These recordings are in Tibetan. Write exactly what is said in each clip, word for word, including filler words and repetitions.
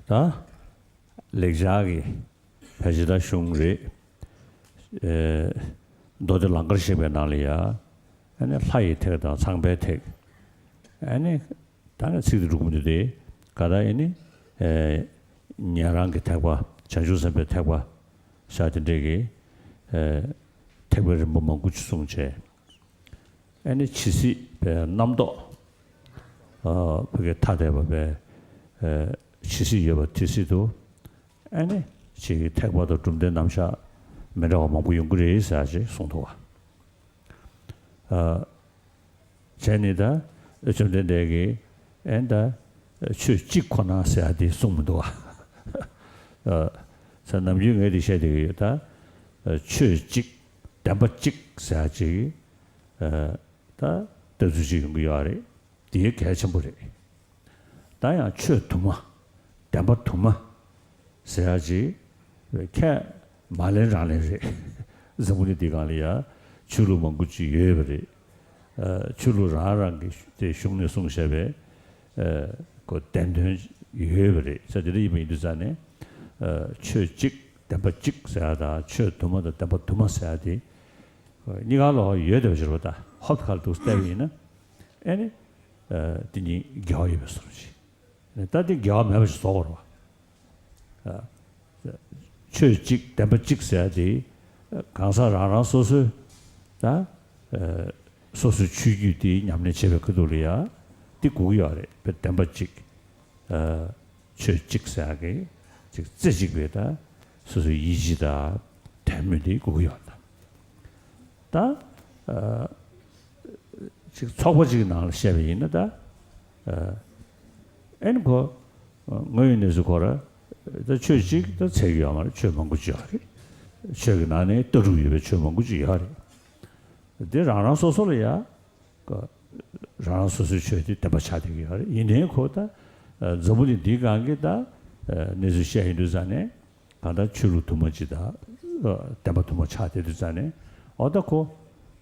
ད་ལེགས་སྦྱར་གྱི་ཕལ་ཆེར་ད་གཞུང་རེད། ཨེ། མདོ་སྡེ་ལང་ཀར་གཤེགས་པའི་ནང་ལ་ཡ། ཨ་ནི་ལྷ་ཡི་ཐེག་དང་ཚངས་པའི་ཐེག་ཨ་ནི་ད་ནི་ཚིག་དེ་འགྲུབ་མི་འདུག་སྟེ། ག་ད་ཨེ་ནི། ཨེ། ཉན་རང་གི་ཐེག་པ། བྱང་ཆུབ་སེམས་དཔའི་ཐེག་པ། ཤ་དེ་འདྲས་ཀྱི། ཨེ། ཐེག་པའི་རིམ་པ་མང་པོ་ཅིག་གསུངས་བྱས། ཨ་ནི་ཇི་སྲིད་པའི་རྣམ་རྟོག་ཨ། བོད་ཀྱི་ཐ་དད་པ་པའི། ཨ། ཇི་སྲིད་ཡོད་པ་དེ་སྲིད་དུ། ཨ་ནི་ཅིག་ཐེག་པ་དང་གྲུབ་མཐའི་རྣམ་གཞག་མི་འདྲ་བ་མང་པོ་ཡོང་གི་རེད་ཟེར་ཅིག་གསུངས་འདུག་བ། ཨ། བྱས་ནས་ད་བཅོམ་ལྡན་འདས་ཀྱིས་ཨ་ནི་ད་ཆོས་གཅིག་ཁོ་ན་ཟེར་ཡ་དེ་གསུངས་མི་འདུག་བ། ཨ། ས་ནམ་རྒྱུན་ངས་དེ་བཤད་བསྡད་ཀྱི་ཡོད་ད། ཨ། ཆོས་གཅིག་བདེན་པ་གཅིག་ཟེར་ཡ་ཅིག་ཨ། ད་ལྟ་ཚུལ་ཅིག་ཡོང་གི་ཡོད་རེད། དེ་གལ་ཆེན་པོ་རེད། ད་ཡང་ཆོས་དུ་མ། བདེན་པ་དུ་མ་ཟེར་ཡ་ཅིག་ཁས་མ་ལེན་རང་ལེན་རེད། འཛམ་བུ་གླིང་འདི་སྒང་ལ་ཡ་ཆོས་ལུགས་མང་པོ་ཅིག་ཡོད་པ་རེད། ཨ། ཆོས་ལུགས་རང་རང་གི་དེ་གཞུང་ནས་གསུངས་བཞག་པའི། ཨ། ཁོ་བདེན་དོན་ཡོད་པ་རེད། ས་དེ་འདྲ་ཡིན་པ་ཡིན་དུས་ཙང་ནས། ཨ། ཆོས་གཅིག་བདེན་པ་གཅིག་ཟེར་ཡ་དང་ཆོས་དུ་མ་དང་བདེན་པ་དུ་མ་ཟེར་ཡ་དེ། གཉིས་ཀ་ལ་ཡོད་བསྡད་པ་ཞིག་རེད་པ། ད་ཧོབ་ཁ་ལ་འདུག་བལྟས་པ་ཡིན་ན། ཨེ་ནི། ཨ། དེ་གཉིས་འགལ་བ་ཡོད་པའི་བཟོ་འདྲ་ཅིག་ད་དེ་འགལ་བ་མེད་པ་ཞིག་བཟོ་དགོས་རེད་པ། ཨ། ཆོས་གཅིག་བདེན་པ་གཅིག་ཟེར་ཡ་དེ། གང་ཟག་རང་རང་སོ་སོའི། ད། ཨ། སོ་སོའི་ཆོས་བརྒྱུད་དེ་ཉམས་ལེན་བྱེད་པའི་ཁ་ཐུག་ལ་ཡ། དེ་དགོས་ཀྱི་ཡོད་རེད་པ། བདེན་པ་གཅིག་ཨ། ཆོས་གཅིག་ཟེར་ཡག་གི་ཅིག་རྩེ་གཅིག་པའི་ད་སོ་སོའི་ཡིད་ཆེས་དང་དད་མོས་དེ་དགོས་ཀྱི་ཡོད་ད། ད། ཨ། ཅིག་ཚོགས་པ་ཅིག་ནང་ལ་བཤད་པ་ཡིན་ན་ད། ཨ། ཨེ་ནི་ཁོ། ཨ། དངོས་ཡོད་གནས་ཚུལ་ཁོ་ར། ད་ཆོས་གཅིག་ད་ཚད་ཀྱི་ཡོད་མ་རེད། ཆོས་མང་པོ་ཅིག་ཡོད་རེད། ཆོས་ཀྱི་ནང་ནས་ལྟ་གྲུབ་ཡོད་པའི་ཆོས་མང་པོ་ཅིག་ཡོད་རེད། དེ་རང་རང་སོ་སོ་ལ་ཡ། ཀ། རང་རང་སོ་སོའི་ཆོས་དེ་བདེན་པ་ཆགས་བསྡད་ཀྱི་ཡོད་རེད། ཡིན་ནའི་ཁོ་ད། ཨ། འཛམ་བུ་གླིང་འདིའི་སྒང་གི་ད། ཨ། གནས་ཚུལ་བཤད་ཡོང་དུས་ཙང་ནས། གང་ལྟར་ཆོས་ལུགས་དུ་མ་གཅིག་དང་། ཨ། བདེན་པ་དུ་མ་ཆགས་བསྡད་དུས་ཙང་ནས། འོ་ད་ཁོ།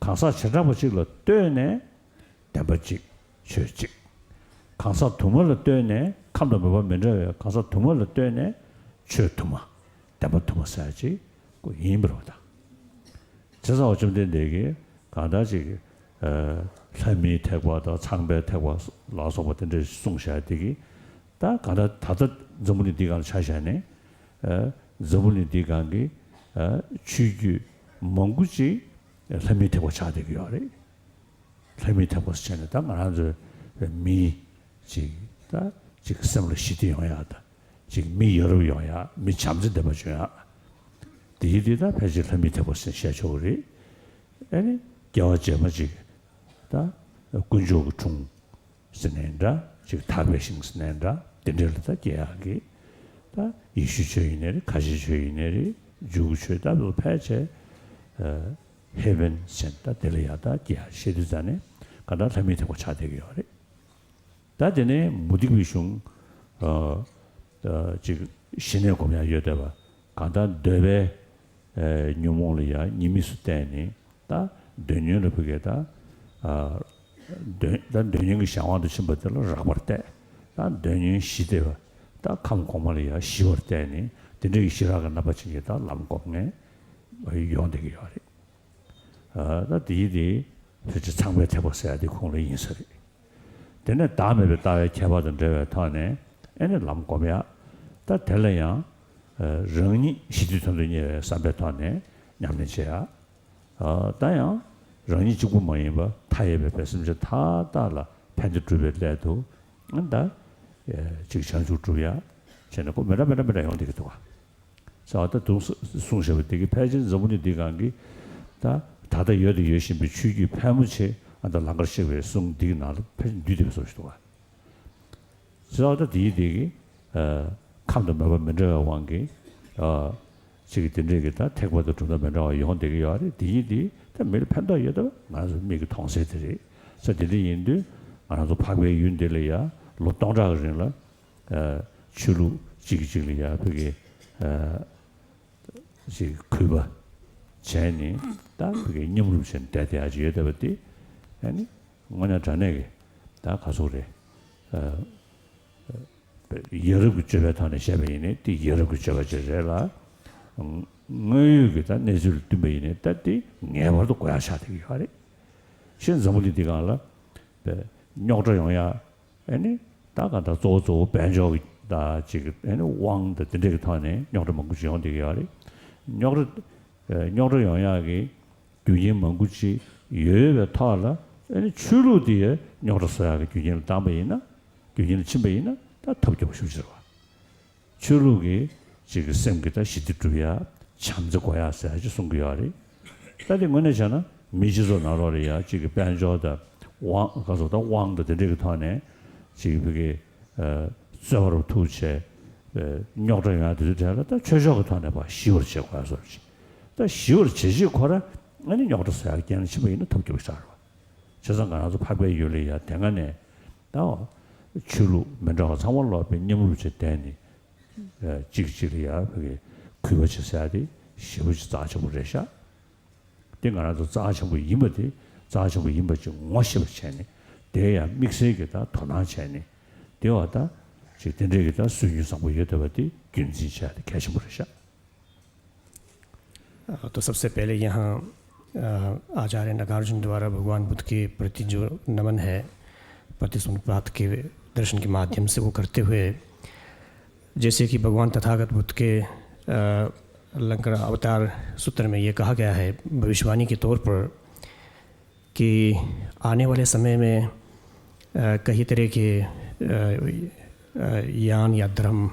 གང་ཟག་བྱེ་བྲག་པ་གཅིག་ལ་ལྟོས་ནས། བདེན་པ་གཅིག་ཆོས་གཅིག་གང་ཟག་དུ་མ་ལ་ལྟོས་ནས། ཁམས་དང་མོས་པ་མི་འདྲ་བའི་གང་ཟག་དུ་མ་ལ་ལྟོས་ནས། ཆོས་དུ་མ། བདེན་པ་དུ་མ་ཟེར་ཅིག་ཁོ་ཡིན་པ་རེད་པ་ད། བྱས་ཙང་བཅོམ་ལྡན་འདས་ཀྱིས་གང་ལྟར་ཅིག་ཨ། ལྷ་མིའི་ཐེག་པ་དང་ཚངས་པའི་ཐེག་པ་ལ་སོགས་པ་དེ་འདྲ་གསུངས་བཞག་དེ་གིས། ད་གང་ལྟར་ད་ལྟ་འཛམ་བུ་གླིང་འདིའི་སྒང་ལ་ཆ་བཞག་ནས། ཨ། འཛམ་བུ་གླིང་འདིའི་སྒང་གི། ཨ། ཆོས་བརྒྱུད་མང་པོ་ཅིག་ལྷ་མིའི་ཐེག་པ་ཆགས་བསྡད་ཀྱི་ཡོད་རེད། ལྷ་མིའི་ཐེག་པ་ཟེར་ནས་ད་ང་རང་ཚོའི་མི་ཅིག་ད་ཅིག་སེམས་ལ་ཞི་བདེ་ཡོང་ཡག་དང་། ཅིག་མི་ཡ་རབས་ཡོང་ཡག་མི་བྱམས་བརྩེ་ལྡན་པ་བྱུང་ཡག་དེ་ཡི་དེ་ད་ཕལ་ཆེར་ལྷ་མིའི་ཐེག་པ་ཟེར་བཤད་ཆོག་གི་རེད། ཨ་ནི་སྐྱེ་བ་རྗེས་མ་ཅིག་ད་དཀོན་མཆོག་གི་དྲུང་ཟེར་ནའི་འདྲ། ཅིག་ཐར་པའི་ཞིང་ཟེར་ནའི་འདྲ། དེ་འདྲ་ལ་ད་སྐྱེ་ཡག་གི། ད་ཡེ་ཤུའི་ཆོས་ཡིན་ནའི་རེད། ཁ་ཆེའི་ཆོས་ཡིན་ནའི་རེད། འཇུག་གི་ཆོས་ད་ལོ་ཕལ་ཆེར། ཨ། ཧེ་ཝན་ཟེར་ད་དེ་ལ་ཡ་ད་སྐྱེ་ཡག་བཤད་དུས་ཙང་ནས་གང་ལྟར་ལྷ་མིའི་ཐེག་པ་ཆགས་བསྡད་ཀྱི་ཡོད་རེད། ད་དེ་ནས་མུ་སྟེགས་པའི་གཞུང་། ཨ། ཨ། ཅིག་ཞི་གནས་སྒོམ་ཡག་ཡོད་བསྡད་པ། གང་ལྟར་འདོད་པའི། ཨ། ཉོན་མོངས་ལ་ཡ་གཉིས་དམིགས་སུ་བལྟས་ནས། ད་འདོད་ཉོན་ལ་ཕ་གིའི་ད། ཨ། འདོད། ད་འདོད་ཉོན་གྱི་གཞན་དབང་དུ་ཕྱིན་པ་དེ་ལ་རགས་པར་བལྟས། ད་འདོད་ཉོན་ཞི་བསྡད་པ། ད་ཁམས་གོང་མ་ལ་ཡ་ཞི་བར་བལྟས་ནས་དེ་འདྲ་གི་ཞི་རགས་ཀྱི་རྣམ་པ་ཅན་གྱི་ད་ལམ་སྒོམ་མཁན་ཡོང་བསྡད་ཀྱི་ཡོད་རེད། ཨ། ད་དེའི་དེ་ཕལ་ཆེར་ཚངས་པའི་ཐེག་པ་ཟེར་ཡ་དེ་ཁོང་ལ་ཡིན་ས་རེད། དེ་ནས་བདག་མེད་པའི་ལྟ་བའི་ཁྱད་པར་དང་འབྲེལ་བའི་ཐོག་ནས་ཨེ་ནི་ལམ་སྒོམ་ཡག་ད་དེ་ལ་ཡང་། ཨ། རང་ཉིད་ཞི་བདེའི་དོན་དུ་གཉེར་བའི་བསམ་པའི་ཐོག་ནས་ཉམས་ལེན་བྱེད་ཡག་ཨ། ད་ཡང་རང་ཉིད་གཅིག་པུ་མ་ཡིན་པ་མཐའ་ཡས་པའི་བར་སེམས་ཅན་མཐའ་དག་ལ་ཕན་བདེ་སྒྲུབ་པའི་སླད་དུ། ཨ། ད་ཅིག་བྱང་ཆུབ་སྒྲུབ་ཡག་བྱས་ནས་ཁོ་མི་འདྲ་མི་འདྲ་མི་འདྲ་ཡོང་བསྡད་ཀྱི་འདུག་ག་ཟེར་བ་ད་དུང་གསུངས་བཞག་པ་དེ་གིས་ཕལ་ཆེར་འཛམ་བུ་གླིང་འདིའི་སྒང་གི་ད་ད་ལྟ་ཡོད་དང་ཡོད་བཞིན་པའི་ཆོས་བརྒྱུད་ཕལ་མོ་ཆེ། ཨ། ད་ལང་ཀར་གཤེགས་པའི་གསུང་འདིའི་ནང་ལ་ཕལ་ཆེར་འདུས་བསྡད་པའི་བཟོ་ཞིག་འདུག་ག་ཟེར་བ་ད་དེའི་དེ་གིས། ཨ། ཁམས་དང་མོས་པ་མི་འདྲ་བའི་དབང་གིས། ཨ། ཅིག་གིས་དེ་འདྲས་ཀྱི་ད་ཐེག་པ་དང་གྲུབ་མཐའ་མི་འདྲ་བ་ཡོང་བསྡད་ཀྱི་ཡོད་རེད། དེ་ཡིན་དེ་ད་མི་ལ་ཕན་ཐོགས་ཡོད་སྟབས་ང་ཚོ་མིག་གིས་མཐོང་གསལ་དེ་རེད། ས་དེ་འདྲ་ཡིན་དུས་ང་རང་ཚོ་འཕགས་པའི་ཡུལ་འདི་ལ་ཡ་ལོ་སྟོང་ཕྲག་གི་རིང་ལ། ཨ། ཆོས་ལུགས་གཅིག་གིས་གཅིག་ལ་ཡ་ཕ་གི། ཨ། ཅིག་གུས་པ་བྱས་ནས་ད་ཕ་གི་མཉམ་རུབ་བྱས་ནས་བསྡད་བསྡད་ཡག་ཅིག་ཡོད་བསྡད་པ་དེ། ཨ་ནི་དངོས་གནས་དྲང་གནས་ཀྱི་ད་ག་ཟེར་དགོས་རེད། ཨ། ཡ་རབས་ཀྱི་སྤྱོད་པའི་ཐོག་ནས་བཤད་པ་ཡིན་ནའི་དེ་ཡ་རབས་ཀྱི་སྤྱོད་པ་ཅིག་རེད་ལ། དངོས་ཡོད་ཀྱི་ད་གནས་ཚུལ་ལ་བསྟུན་པ་ཡིན་ནའི་ད་དེ་ངེས་པར་དུ་དགོས་ཡ་ཆགས་བསྡད་ཀྱི་ཡོད་རེད། ཕྱིར་འཛམ་བུ་གླིང་འདི་སྒང་ལ་རྙོག་དྲ་ཡོང་ཡ། ཨ་ནི་ད་ག་ད་གཙོ་བོ་གཙོ་བོ་དཔལ་འབྱོར་གྱི་ད་ཅིག་ཨ་ནི་དབང་དང་དེ་འདྲ་གི་ཐོག་ནས་རྙོག་དྲ་མང་པོ་ཅིག་ཡོང་བསྡད་ཀྱི་ཡོད་རེད། རྙོག་དྲ་རྙོག་དྲ་ཡོང་ཡག་གི་རྒྱུ་རྐྱེན་མང་པོ་ཅིག་ཡོད་པའི་ཐོག་ལ། ཨ་ནི་ཆོས་ལུགས་དེ་རྙོག་དྲ་བཟོ་ཡག་གི་རྒྱུ་རྐྱེན་ལ་བཏང་པ་ཡིན་ན། རྒྱུ་རྐྱེན་ལ་ཕྱིན་པ་ཡིན་ན་ད་ཐབས་སྐྱོ་པོ་ཞེ་པོ་ཅིག་རེད་བ། ཆོས་ལུགས་ཀྱི་ཅིག་གི་སེམས་ཀྱི་ད་ཞི་བདེ་སྒྲུབ་ཡ། བྱམས་བརྩེ་དགོས་ཡ་ཟེར་ཡ་ཅིག་གསུང་གི་ཡོད་རེད། ད་དེ་དངོས་གནས་བྱས་ན་མིའི་སྤྱི་ཚོགས་ནང་ལོགས་ལ་ཡ་ཅིག་གི་དཔལ་འབྱོར་དང་དབང་ག་ཚོད་ད་དབང་དང་དེ་འདྲ་གི་ཐོག་ནས་ཅིག་བོད་ཀྱི་རྩོད་པ་རུ་ཐུག་བྱས། རྙོག་དྲ་ཡོང་ཡ་དེ་ཚོའི་གྲས་ལ་ད་ཆོས་ཕྱོགས་ཀྱི་ཐོག་ནས་ཕར་ཞི་བར་བྱེད་དགོས་ཡ་བཟོ་འདྲ་ཅིག་ད་ཞི་བར་བྱེད་ཅིག་ཁོ་ར་ཨ་ནི་རྙོག་དྲ་བཟོ་ཡ་རྐྱེན་ལ་ཕྱིན་པ་ཡིན་ན་ཐབས་སྐྱོ་པོ་ཞིག་རེད་བ། བྱས་ཙང་ང་རང་ཚོ་འཕགས་པའི་ཡུལ་ལ་ཡ་དེ་སྔ་ནས་ད་ཆོས་ལུགས་མི་འདྲ་བ་ཚང་མ་ལོག་པའི་མཉམ་རུབ་བྱས་བསྡད་ནས། གཅིག་གཅིག་ལ་ཡ་བོད་ཀྱི་གུས་པ་བྱེད་ཟེར་ཡ་དེ་ཞེ་པོ་ཅིག་རྩ་ཆེན་པོ་རེད་ཤག་དེ་ང་རང་ཚོ་རྩ་ཆེན་པོ་ཡིན་པ་དེ་རྩ་ཆེན་པོ་ཡིན་པ་ཅིག་ངོ་ཤེས་པ་བྱས་ནས། དེ་ཡང་དམིགས་བསལ་གྱི་ད་དོ་སྣང་བྱས་ནས། དེ་བ་ད་ཅིག་དེ་འདྲའི་གི་ད་སྲོལ་རྒྱུན་བཟང་པོ་ཡོད་བསྡད་པ་དེ་རྒྱུན་འཛིན་བྱས་ཏེ་གལ་ཆེན་པོ་རེད་ཤག अ, तो सबसे पहले यहाँ, अ, आचार्य नागार्जुन द्वारा भगवान बुद्ध के प्रति जो नमन है, प्रति सुनपात के दर्शन के माध्यम से वो करते हुए, जैसे कि भगवान तथागत बुद्ध के, अ, लंका अवतार सूत्र में ये कहा गया है, भविष्यवाणी के तौर पर, कि आने वाले समय में, अ, कई तरह के, अ, अ, यान या धर्म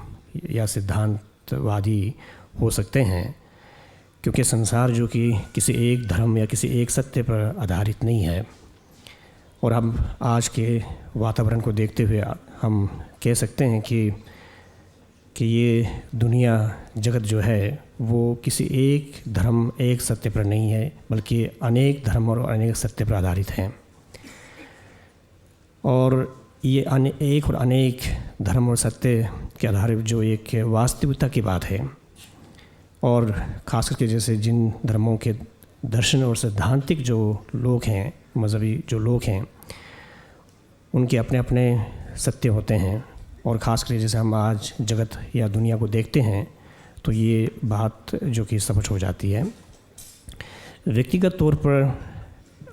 या सिद्धांतवादी हो सकते हैं, क्योंकि संसार जो कि किसी एक धर्म या किसी एक सत्य पर आधारित नहीं है। और हम आज के वातावरण को देखते हुए हम कह सकते हैं कि कि ये दुनिया, जगत जो है, वो किसी एक धर्म, एक सत्य पर नहीं है, बल्कि अनेक धर्म और अनेक सत्य पर आधारित हैं। और ये अने-, एक और अनेक धर्म और सत्य के आधार जो एक वास्तविकता की बात है, और खास करके जैसे जिन धर्मों के दर्शन और सैद्धांतिक जो लोग हैं, मजहबी जो लोग हैं, उनके अपने अपने सत्य होते हैं। और खास करके जैसे हम आज जगत या दुनिया को देखते हैं, तो ये बात जो कि स्पष्ट हो जाती है। व्यक्तिगत तौर पर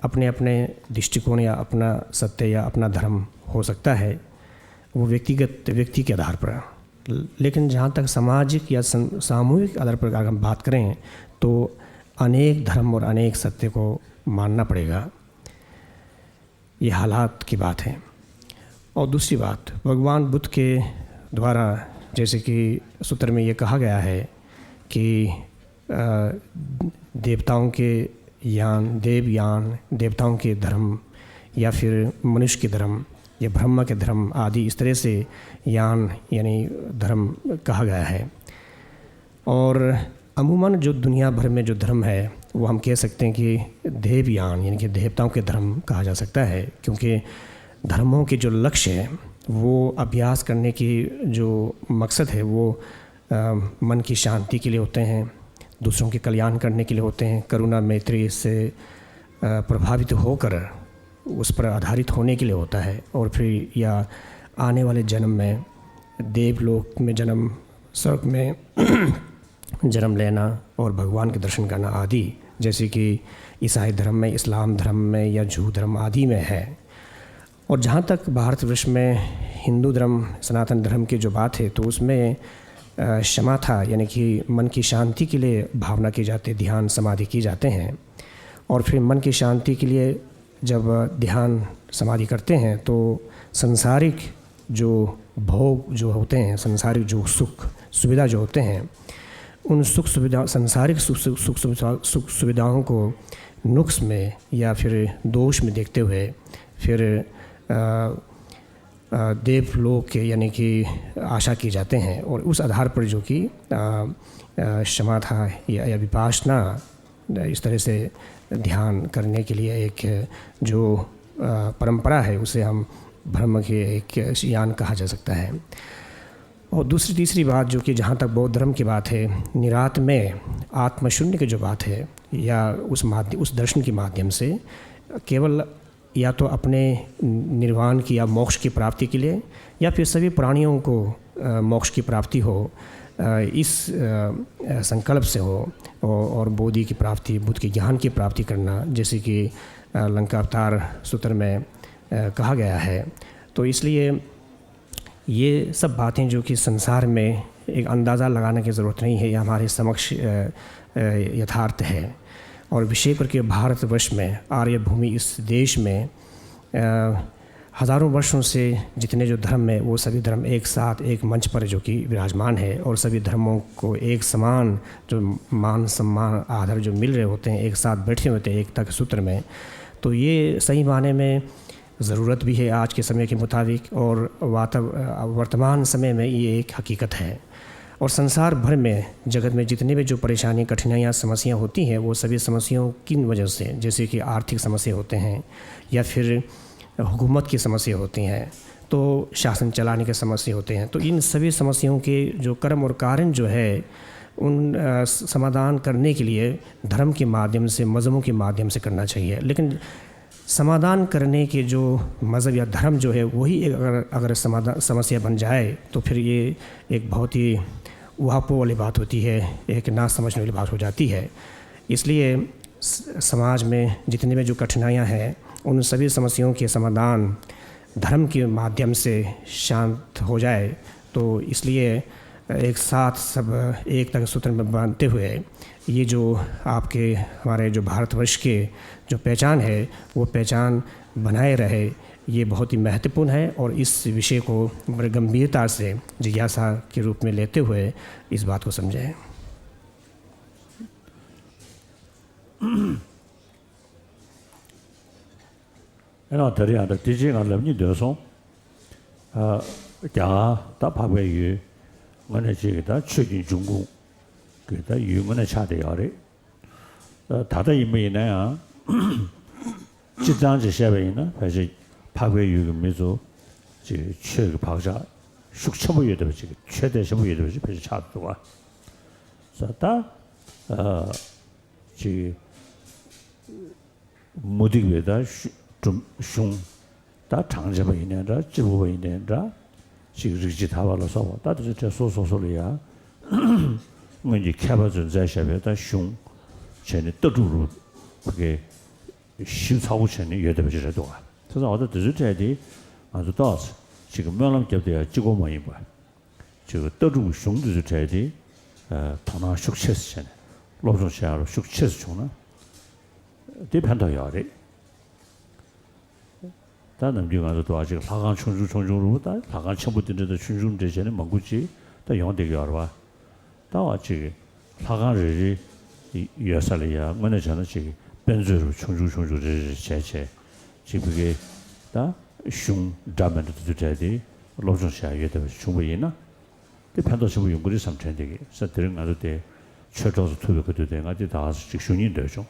अपने अपने दृष्टिकोण या अपना सत्य या अपना धर्म हो सकता है, वो व्यक्तिगत व्यक्ति के आधार पर। लेकिन जहाँ तक सामाजिक या सम-, सामूहिक आधार पर अगर हम बात करें, तो अनेक धर्म और अनेक सत्य को मानना पड़ेगा। ये हालात की बात है। और दूसरी बात, भगवान बुद्ध के द्वारा, जैसे कि सूत्र में ये कहा गया है कि, अ, देवताओं के यान, देव यान, देवताओं के धर्म, या फिर मनुष्य के धर्म, या ब्रह्मा के धर्म आदि, इस तरह से यान यानी धर्म कहा गया है। और अमूमन जो दुनिया भर में जो धर्म है, वो हम कह सकते हैं कि देवयान, यानी कि देवताओं के धर्म कहा जा सकता है, क्योंकि धर्मों के जो लक्ष्य है, वो अभ्यास करने की जो मकसद है, वो, अ, मन की शांति के लिए होते हैं, दूसरों के कल्याण करने के लिए होते हैं, करुणा मैत्री से, अ, प्रभावित होकर उस पर आधारित होने के लिए होता है। और फिर या आने वाले जन्म में देवलोक में जन्म, स्वर्ग में जन्म लेना और भगवान के दर्शन करना आदि, जैसे कि ईसाई धर्म में, इस्लाम धर्म में या जू धर्म आदि में है। और जहाँ तक भारतवर्ष में हिंदू धर्म, सनातन धर्म की जो बात है, तो उसमें, अ, शमाथा, यानी कि मन की शांति के लिए भावना की जाती है, ध्यान समाधि की जाते हैं। और फिर मन की शांति के लिए जब ध्यान समाधि करते हैं, तो सांसारिक जो भोग जो होते हैं, सांसारिक जो सुख सुविधा जो होते हैं, उन सुख सुविधा, सांसारिक सुख, सुख, सुख सुविधा, सुख सुविधाओं को नुक्स में या फिर दोष में देखते हुए फिर, अ, अ, देवलोक के, यानी कि आशा की जाते हैं, और उस आधार पर जो कि, अ, अ, समाधा या, या विपासना, इस तरह से ध्यान करने के लिए एक जो, अ, परंपरा है, उसे हम ब्रह्म के एक यान कहा जा सकता है। और दूसरी, तीसरी बात, जो कि जहाँ तक बौद्ध धर्म की बात है, निरात्मय आत्मशून्य की जो बात है, या उस माध्य-, उस दर्शन के माध्यम से केवल या तो अपने निर्वाण की या मोक्ष की प्राप्ति के लिए, या फिर सभी प्राणियों को अ, मोक्ष की प्राप्ति हो, अ, इस, अ, अ, संकल्प से हो, औ-, और बोधि की प्राप्ति, बुद्ध के ज्ञान की प्राप्ति करना, जैसे कि, अ, लंका अवतार सूत्र में, अ, कहा गया है। तो इसलिए ये सब बातें जो कि संसार में एक अंदाज़ा लगाने की ज़रूरत नहीं है, ये हमारे समक्ष, अ, अ, यथार्थ है। और विशेष करके भारतवर्ष में, आर्य भूमि इस देश में, अ, हज़ारों वर्षों से जितने जो धर्म है, वो सभी धर्म एक साथ एक मंच पर जो कि विराजमान है और सभी धर्मों को एक समान जो मान सम्मान आदर जो मिल रहे होते हैं, एक साथ बैठे होते हैं एकता के सूत्र में, तो ये सही माने में ज़रूरत भी है आज के समय के मुताबिक। और वाताव-, अ, वर्तमान समय में ये एक हकीकत है। और संसार भर में, जगत में जितने भी जो परेशानी, कठिनाइयाँ, समस्याएं होती हैं, वो सभी समस्याओं किन वजह से, जैसे कि आर्थिक समस्या होते हैं या फिर हुकूमत की समस्या होती हैं, तो शासन चलाने की समस्या होते हैं, तो इन सभी समस्याओं के जो कर्म और कारण जो है, उन, अ, स-, समाधान करने के लिए धर्म के माध्यम से, मज़हबों के माध्यम से करना चाहिए। लेकिन समाधान करने के जो मज़हब या धर्म जो है, वही एक अगर, अगर समाधान, समस्या बन जाए, तो फिर ये एक बहुत ही उहापोह वाली बात होती है, एक ना समझने वाली बात हो जाती है। इसलिए स-, समाज में जितनी भी जो कठिनाइयाँ हैं, उन सभी समस्याओं के समाधान धर्म के माध्यम से शांत हो जाए, तो इसलिए एक साथ सब एकता के सूत्र में बांधते हुए ये जो आपके, हमारे जो भारतवर्ष के जो पहचान है, वो पहचान बनाए रहे, ये बहुत ही महत्वपूर्ण है। और इस विषय को बड़े गंभीरता से जिज्ञासा के रूप में लेते हुए इस बात को समझें। ཨེ་ན་དེ་རིང་ཡང་ད་དེ་ཅིག་ང་ལབ་སྙིང་འདོད་སོང་། ཨ། རྒྱ་གར་ད་འཕགས་པའི་ཡུལ་དངོས་གནས་ཅིག་གི་ད་ཆོས་ཀྱི་འབྱུང་ཁུངས་ཀྱི་ད་ཡུལ་དངོས་གནས་ཆགས་བསྡད་ཡོད་རེད། ད་ད་ལྟ་ཡིན་པ་ཡིན་ན་ཡང་སྤྱིར་བཏང་ཅིག་བཤད་པ་ཡིན་ན་ཕལ་ཆེར་འཕགས་པའི་ཡུལ་གྱི་མི་ཚོ་ཅིག་ཆོས་ཀྱི་བག་ཆགས་ཤུགས་ཆེན་པོ་ཡོད་བསྡད་པ་ཅིག་ཆོས་དད་ཆེན་པོ་ཡོད་བསྡད་པ་ཅིག་ཕལ་ཆེར་ཆགས་འདུག་བ། ས་ད་ཨ་ཅིག་མུ་སྟེགས་པའི་ད་གཞུ་གཞུང་ད་གྲངས་ཅན་པ་ཡིན་ནའི་འདྲ། གཅེར་བུ་པ་ཡིན་ནའི་འདྲ། ཅིག་རིགས་གཅིག་དག་པ་ལ་སོགས་པ་ད་དེ་ཚོ་གྲས་སོ་སོ་སོ་ལ་ཡང་སྔོན་གྱི་མཁས་པ་ཚོས་མཛད་བཞག་པའི་ད་གཞུང་བྱས་ནས་ལྟ་གྲུབ་རུ་གི་ཞིབ་ཚགས་པོ་བྱས་ནས་ཡོད་བསྡད་པ་ཅིག་རེད་འདུག་ག། དེ་ཚོ་འོ་ད་དེ་ཚོའི་གྲས་དེ་ང་ཚོ་ཏོག་ཙམ་ཅིག་གི་སྨོན་ལམ་རྒྱབ་བསྡད་ཡ་གཅིག་པོ་མ་ཡིན་པ། ཅིག་ལྟ་གྲུབ་གཞུང་འདི་ཚོའི་གྲས་དེ་དོ་སྣང་ཤུགས་ཆེ་ཙམ་བྱས་ནས་སློབ་སྦྱོང་བྱེད་ཡ་ལ་ཤུགས་ཆེ་ཙམ་བྱུང་ན་དེ་ཕན་ཐོགས་ཡོད་རེད། ད་ནམ་རྒྱུན་ང་ཚོ་འདུག་ཨ་ཅིག་ལྷ་ཁང་ཆུང་ཆུང་ཆུང་ཆུང་རུ་ད་ལྷ་ཁང་ཆེན་པོ་དེ་འདྲ་དང་ཆུང་ཆུང་འདྲ་བྱས་ནས་མང་པོ་ཅིག་ད་ཡོང་བསྡད་ཀྱི་ཡོད་རེད་བ། ད་བ་ཅིག་ལྷ་ཁང་རེ་རེ་ཡོད་ས་ལ་ཡ་དངོས་གནས་བྱས་ན་ཅིག་དཔེ་མཛོད་རུ་ཆུང་ཆུང་ཆུང་ཆུང་རེ་རེ་བྱས་བྱས་ཅིག་བི་གེ་ད་གཞུང་འདྲ་མི་འདྲ་དེ་ཚོ་གྲས་དེ་སློབ་སྦྱོང་བྱས་ཡ་ཡོད་བསྡད་པ་ཞིག་བྱུང་བ་ཡིན་ན། དེ་ཕན་ཐོགས་ཆེན་པོ་ཡོང་གི་རེད་བསམ་དྲན་བསྡད་ཀྱི་ས། དེ་རིང་ང་ཚོ་དེ་ཆོས་གྲོགས་ཚོ་ཐུག་པའི་ཁ་ཐུག་དེ་ང་དེ་ད་ག་ཅིག་ཞུ་སྙིང་འདོད་བྱུང་།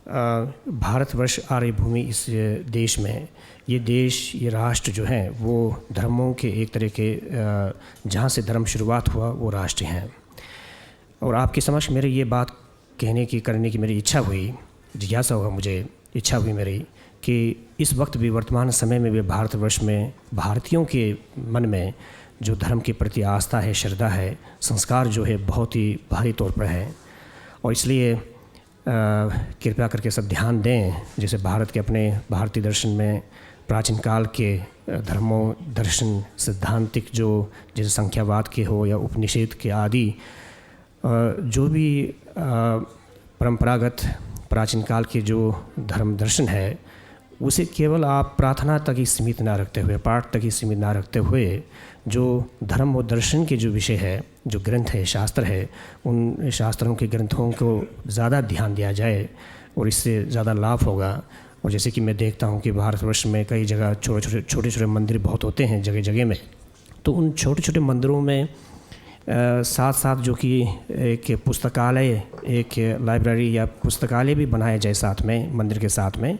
अ, भारतवर्ष आर्य भूमि इस देश में, ये देश, ये राष्ट्र जो है, वो धर्मों के एक तरह के, अ, जहाँ से धर्म शुरुआत हुआ, वो राष्ट्र हैं। और आपके समक्ष मेरी ये बात कहने की, करने की मेरी इच्छा हुई, जिज्ञासा हुआ मुझे, इच्छा हुई मेरी कि इस वक्त भी, वर्तमान समय में भी भारतवर्ष में भारतीयों के मन में जो धर्म के प्रति आस्था है, श्रद्धा है, संस्कार जो है, बहुत ही भारी तौर पर है। और इसलिए, अ, कृपया करके सब ध्यान दें, जैसे भारत के अपने भारतीय दर्शन में प्राचीन काल के, अ, धर्मों, दर्शन, सैद्धांतिक जो जैसे संख्यावाद के हो या उपनिषद के आदि, अ, जो भी, अ, परंपरागत प्राचीन काल के जो धर्म दर्शन है, उसे केवल आप प्रार्थना तक ही सीमित ना रखते हुए, पाठ तक ही सीमित ना रखते हुए, जो धर्म और दर्शन के जो विषय है, जो ग्रंथ है, शास्त्र है, उन शास्त्रों के ग्रंथों को ज़्यादा ध्यान दिया जाए और इससे ज़्यादा लाभ होगा। और जैसे कि मैं देखता हूँ कि भारतवर्ष में कई जगह छोटे-छोटे, छोटे-छोटे मंदिर बहुत होते हैं जगह-जगह में, तो उन छोटे-छोटे मंदिरों में, अ, साथ-साथ जो कि एक पुस्तकालय, एक लाइब्रेरी या पुस्तकालय भी बनाया जाए साथ में, मंदिर के साथ में,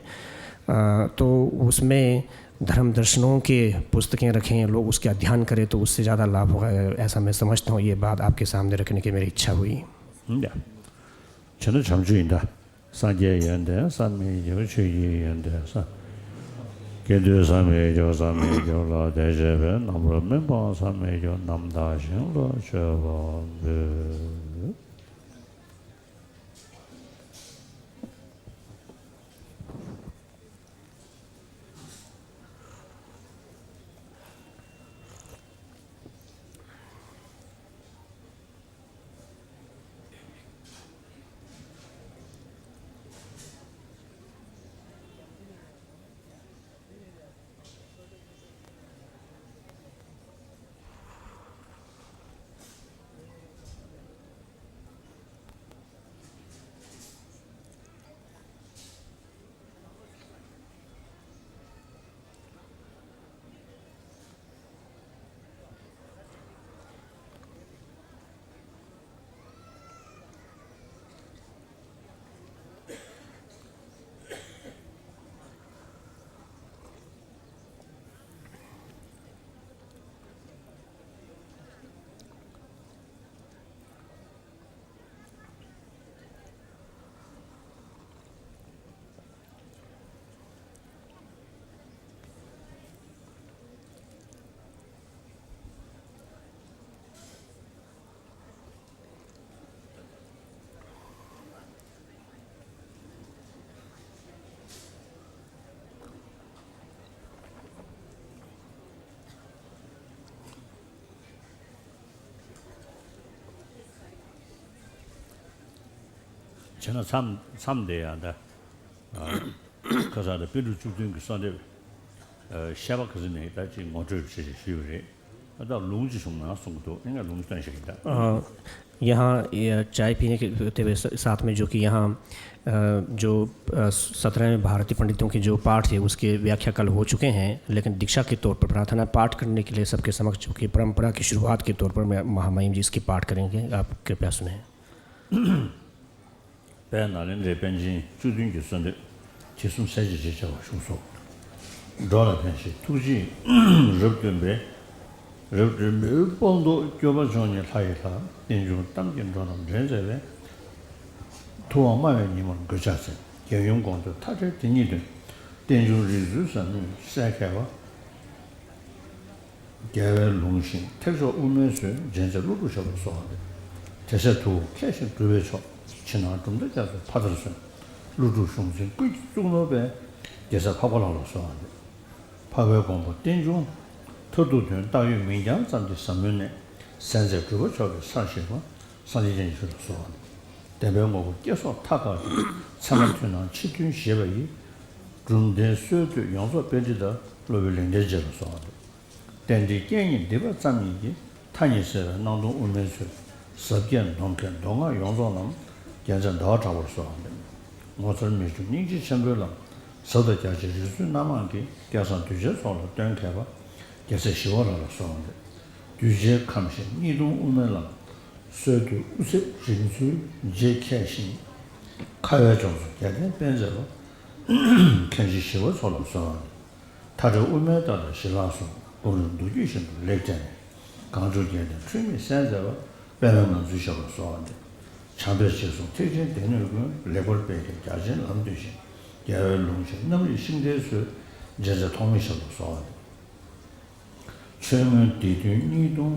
अ, तो उसमें धर्म दर्शनों के पुस्तकें रखें, लोग उसके अध्ययन करें, तो उससे ज़्यादा लाभ होगा, ऐसा मैं समझता हूँ। ये बात आपके सामने रखने की मेरी इच्छा हुई। ཡ། བྱས་ན་བྱམས་ཆོས་ཡིན་ད། སངས་རྒྱས་ཡོན་ཏན་བསམ་མི་ཡོད་ཆོས་ཀྱི་ཡོན་ཏན་བསམ། དགེ་འདུན་བསམ་ཡས་བསྐྱོད་བསམ་ཡས་བསྐྱོད་ལ་བདེ་བྱེད་པའི། རྣམ་པར་སྨིན་པ་བསམ་ཡས་བསྐྱོད་རྣམ་དག་ཞིང་ལ་མཆོད་པ་འབུལ། བྱས་ན་མཚམས་མཚམས་དེ་ཡང་ད། ཁ་སང་དེ་པཎ་གྲུབ་བཅུ་བདུན་གྱི་གསོལ་འདེབས། ཨ། བཤད་པ་ག་ཚོད་ནས་ད་ཅིག་ངོ་སྤྲོད་བྱེད་ཅེས་ཞུས་པ་རེད། ད་ལུང་ཅིག་བྱུང་ན་གསུང་གི་འདུག་ངས་ལུང་སྟོན་བྱེད་ཀྱི་ད། हाँ, यहाँ ये चाय पीने के होते हुए स-, साथ में जो कि यहाँ, अ, जो, अ, सत्रह भारतीय पंडितों के जो पाठ थे, उसके व्याख्या कल हो चुके हैं, लेकिन दीक्षा के तौर पर प्रार्थना पाठ करने के लिए सबके समक्ष जो कि परंपरा की शुरुआत के तौर पर मैं महामहिम जी इसके पाठ करेंगे, आप कृपया सुने। དཔལ་ནཱ་ལེནྡྲའི་པཎ་ཆེན་བཅུ་བདུན་གྱི་གསོལ་འདེབས་ཇི་གསུང་གསལ་བྱེད་ཅེས་བྱ་བ་བཞུགས་སོ། འགྲོ་ལ་ཕན་ཕྱིར་ཐུགས་རྗེས་རབ་སྟོན་པའི། རབ་སྒྲོལ་མའི་དཔང་རྟོགས་སྐྱོབ་པ་མཆོག་ཉིད་ལྷ་ཡི་ལྷ། རྟེན་འབྱུང་གཏམ་གྱི་འགྲོ་རྣམས་འདྲེན་མཛད་པའི། ཐུབ་དབང་སྨྲ་བའི་ཉི་མར་མགོས་ཕྱག་འཚལ། རྒྱལ་ཡུམ་དགོངས་དོན་མཐའ་བྲལ་དེ་ཉིད་དོན། རྟེན་འབྱུང་རིགས་རུས་བསམ་མུས་གསལ་མཁས་པ། རྒྱལ་བའི་ལུང་བཞིན་ཐེག་མཆོག་དབུ་མའི་མཛོད། འདྲེན་མཛད་ཀླུ་སྒྲུབ་ཞབས་ལ་གསོལ་བ་འདེབས། དེ་ཚེ་ཐུ་བོ་མཁས་ཤིང་གྲུབ་པའི་མཆོག་ཕྱི་ནང་གྲུབ་མཐའ་རྒྱ་མཚོའི་ཕ་མཐར་སོན། ཀླུ་སྒྲུབ་གཞུང་འཛིན་ཀུན་གྱི་གཙུག་ནོར་བའི། རྒྱལ་སྲས་འཕགས་པ་ལྷ་ལ་གསོལ་བ་འདེབས། འཕགས་པའི་དགོངས་པ་རྟེན་འབྱུང་མཐར་ཐུག་དོན། བཏགས་ཡོད་མིང་རྐྱང་ཙམ་གྱི་ཟབ་མོའི་གནད། གསལ་མཛད་གྲུབ་པ་མཆོག་གི་སར་གཤེགས་པ། སངས་རྒྱས་སྤྱན་གྱིས་ཞུ་ལ་གསོལ་བ་འདེབས། བདེན་པའི་ངོ་བོ་སྐྱེ་སོགས་མཐའ་དག་གི། ཚད་མ་མཐུན་སྣང་ཕྱི་མཐུན་ཞེས་པ་ཡི། གྲུབ་མཐའི་སྲོལ་གཏོད་ཡོངས་རྫོགས་པཎྜི་ཏ། སློབ་དཔོན་ལེགས་ལྡན་འབྱེད་ལ་གསོལ་བ་འདེབས། རྟེན་འབྲེལ་རྐྱེན་ཉིད་སྡིག་པ་ཙམ་ཉིད་ཀྱིས། མཐའ་གཉིས་བསྲེ་བའི་སྣང་སྟོང་དབུ་མའི་མཛོད། ཟབ་རྒྱས་མདོ་མཁན་མདོ་སྔགས་ཡོངས་རྫོགས་རྣམས། རྒྱལ་མཚན་ཟླ་བ་གྲགས་པར་གསོལ་བ་འདེབས། ངོ་མཚར་མི་འབྱུང་སྙིང་རྗེ་ཆེན་པོའི་ལམ། ཟབ་དང་རྒྱ་ཆེའི་རིགས་ཚུལ་སྣ་མང་གིས། སྐལ་བཟང་གདུལ་བྱའི་ཚོགས་ལ་སྟོན་མཁས་པ། རྒྱལ་སྲས་ཞི་བ་ལྷ་ལ་གསོལ་བ་འདེབས། གདུལ་བྱའི་ཁམས་གཞི་གཉིས་སྟོང་དབུ་མའི་ལམ། སྲོལ་གཏོད་དབུ་ཚད་རིམ་འཛུལ་རྗེ་མཁས་ཤིང་། ཁ་བའི་ལྗོངས་སུ་རྒྱལ་བསྟན་སྤེལ་མཛད་པ། མཁན་ཆེན་ཞི་བ་འཚོ་ལ་གསོལ་བ་འདེབས། མཐའ་བྲལ་དབུ་མའི་རྟགས་དང་ཞི་ལྷག་གསུམ། གོམ་རིམ་མདོ་རྒྱུད་བཞིན་དུ་ལེགས་བཀྲལ་ནས། གངས་ལྗོངས་རྒྱལ་བསྟན་འཁྲུལ་མེད་གསལ་མཛད་པ། པདྨའི་ངང་ཚུལ་ཞབས་ལ་གསོལ་བ་འདེབས། བྱམས་པས་རྗེས་བཟུང་ཐེག་ཆེན་སྡེ་སྣོད་ཀུན། ལེགས་པར་སྤེལ་མཁས་རྒྱ་ཆེན་ལམ་སྟོན་ཞིང་། རྒྱལ་བའི་ལུང་བཞིན་རྣམ་རིག་ཤིང་རྟའི་སྲོལ། འདྲེན་མཛད་ཐོགས་མེད་ཞབས་ལ་གསོལ་བ་འདེབས། ཆོས་མངོན་སྡེ་བདུན་གཉིས་སྟོང་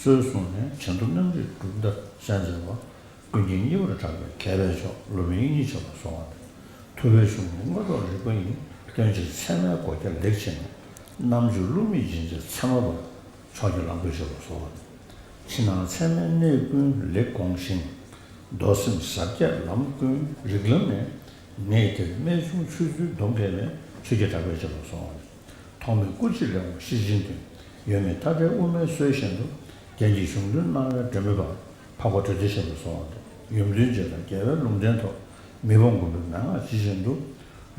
སྲོལ་བཟུང་ནས། བྱང་ཆུབ་རྣམ་དཔྱོད་གྲུབ་མཐའ་གསལ་མཛད་པ། ཀུན་མཁྱེན་གཉིས་པར་གྲགས་པའི་མཁས་པའི་མཆོག་སློབ་དཔོན་དབྱིག་གཉེན་ཞབས་ལ་གསོལ་བ་འདེབས། ཐུབ་པའི་གཞུང་ནི་དངོས་རྟོགས་རིག་པ་ཡིན། སྟོན་ཕྱིར་ཚད་མའི་སྒོ་བརྒྱ་ལེགས་ཕྱེ་ནས། རྣལ་འབྱོར་བསླུ་མེད་སྦྱིན་མཛད་ཚད་མ་པ། ཕྱོགས་ཀྱི་གླང་པོ་ཞབས་ལ་གསོལ་བ་འདེབས། ཕྱི་ནང་ཚད་མའི་གནད་ཀུན་ལེགས་དགོངས་ཤིང་། མདོ་སེམས་ཟབ་རྒྱས་ལམ་ཀུན་རིགས་ལམ་ནས། ངེས་དེར་རྨད་བྱུང་ཆོས་ཚུལ་སྡོམ་མཁས་པའི། ཆོས་རྒྱལ་གྲགས་པའི་ཞབས་ལ་གསོལ་བ་འདེབས། ཐོགས་མེད་སྐུ་མཆེད་ལེགས་འོང་ཤེར་ཕྱིན་དོན། ཡོད་མེད་མཐའ་བྲལ་དབུ་མའི་སྲོལ་བཞིན་དུ། རྒྱན་གྱི་གཞུང་དོན་སྣང་བའི་སྒྲོན་མེ་པ། འཕགས་པ་དྲོ་ཟླའི་ཞབས་ལ་གསོལ་བ་འདེབས། ཡུམ་དོན་རྗེ་དང་རྒྱལ་བའི་ལུང་བསྟན་ཐོབ། མི་ཕམ་མགོན་པོའི་མན་ངག་ཇི་བཞིན་དུ།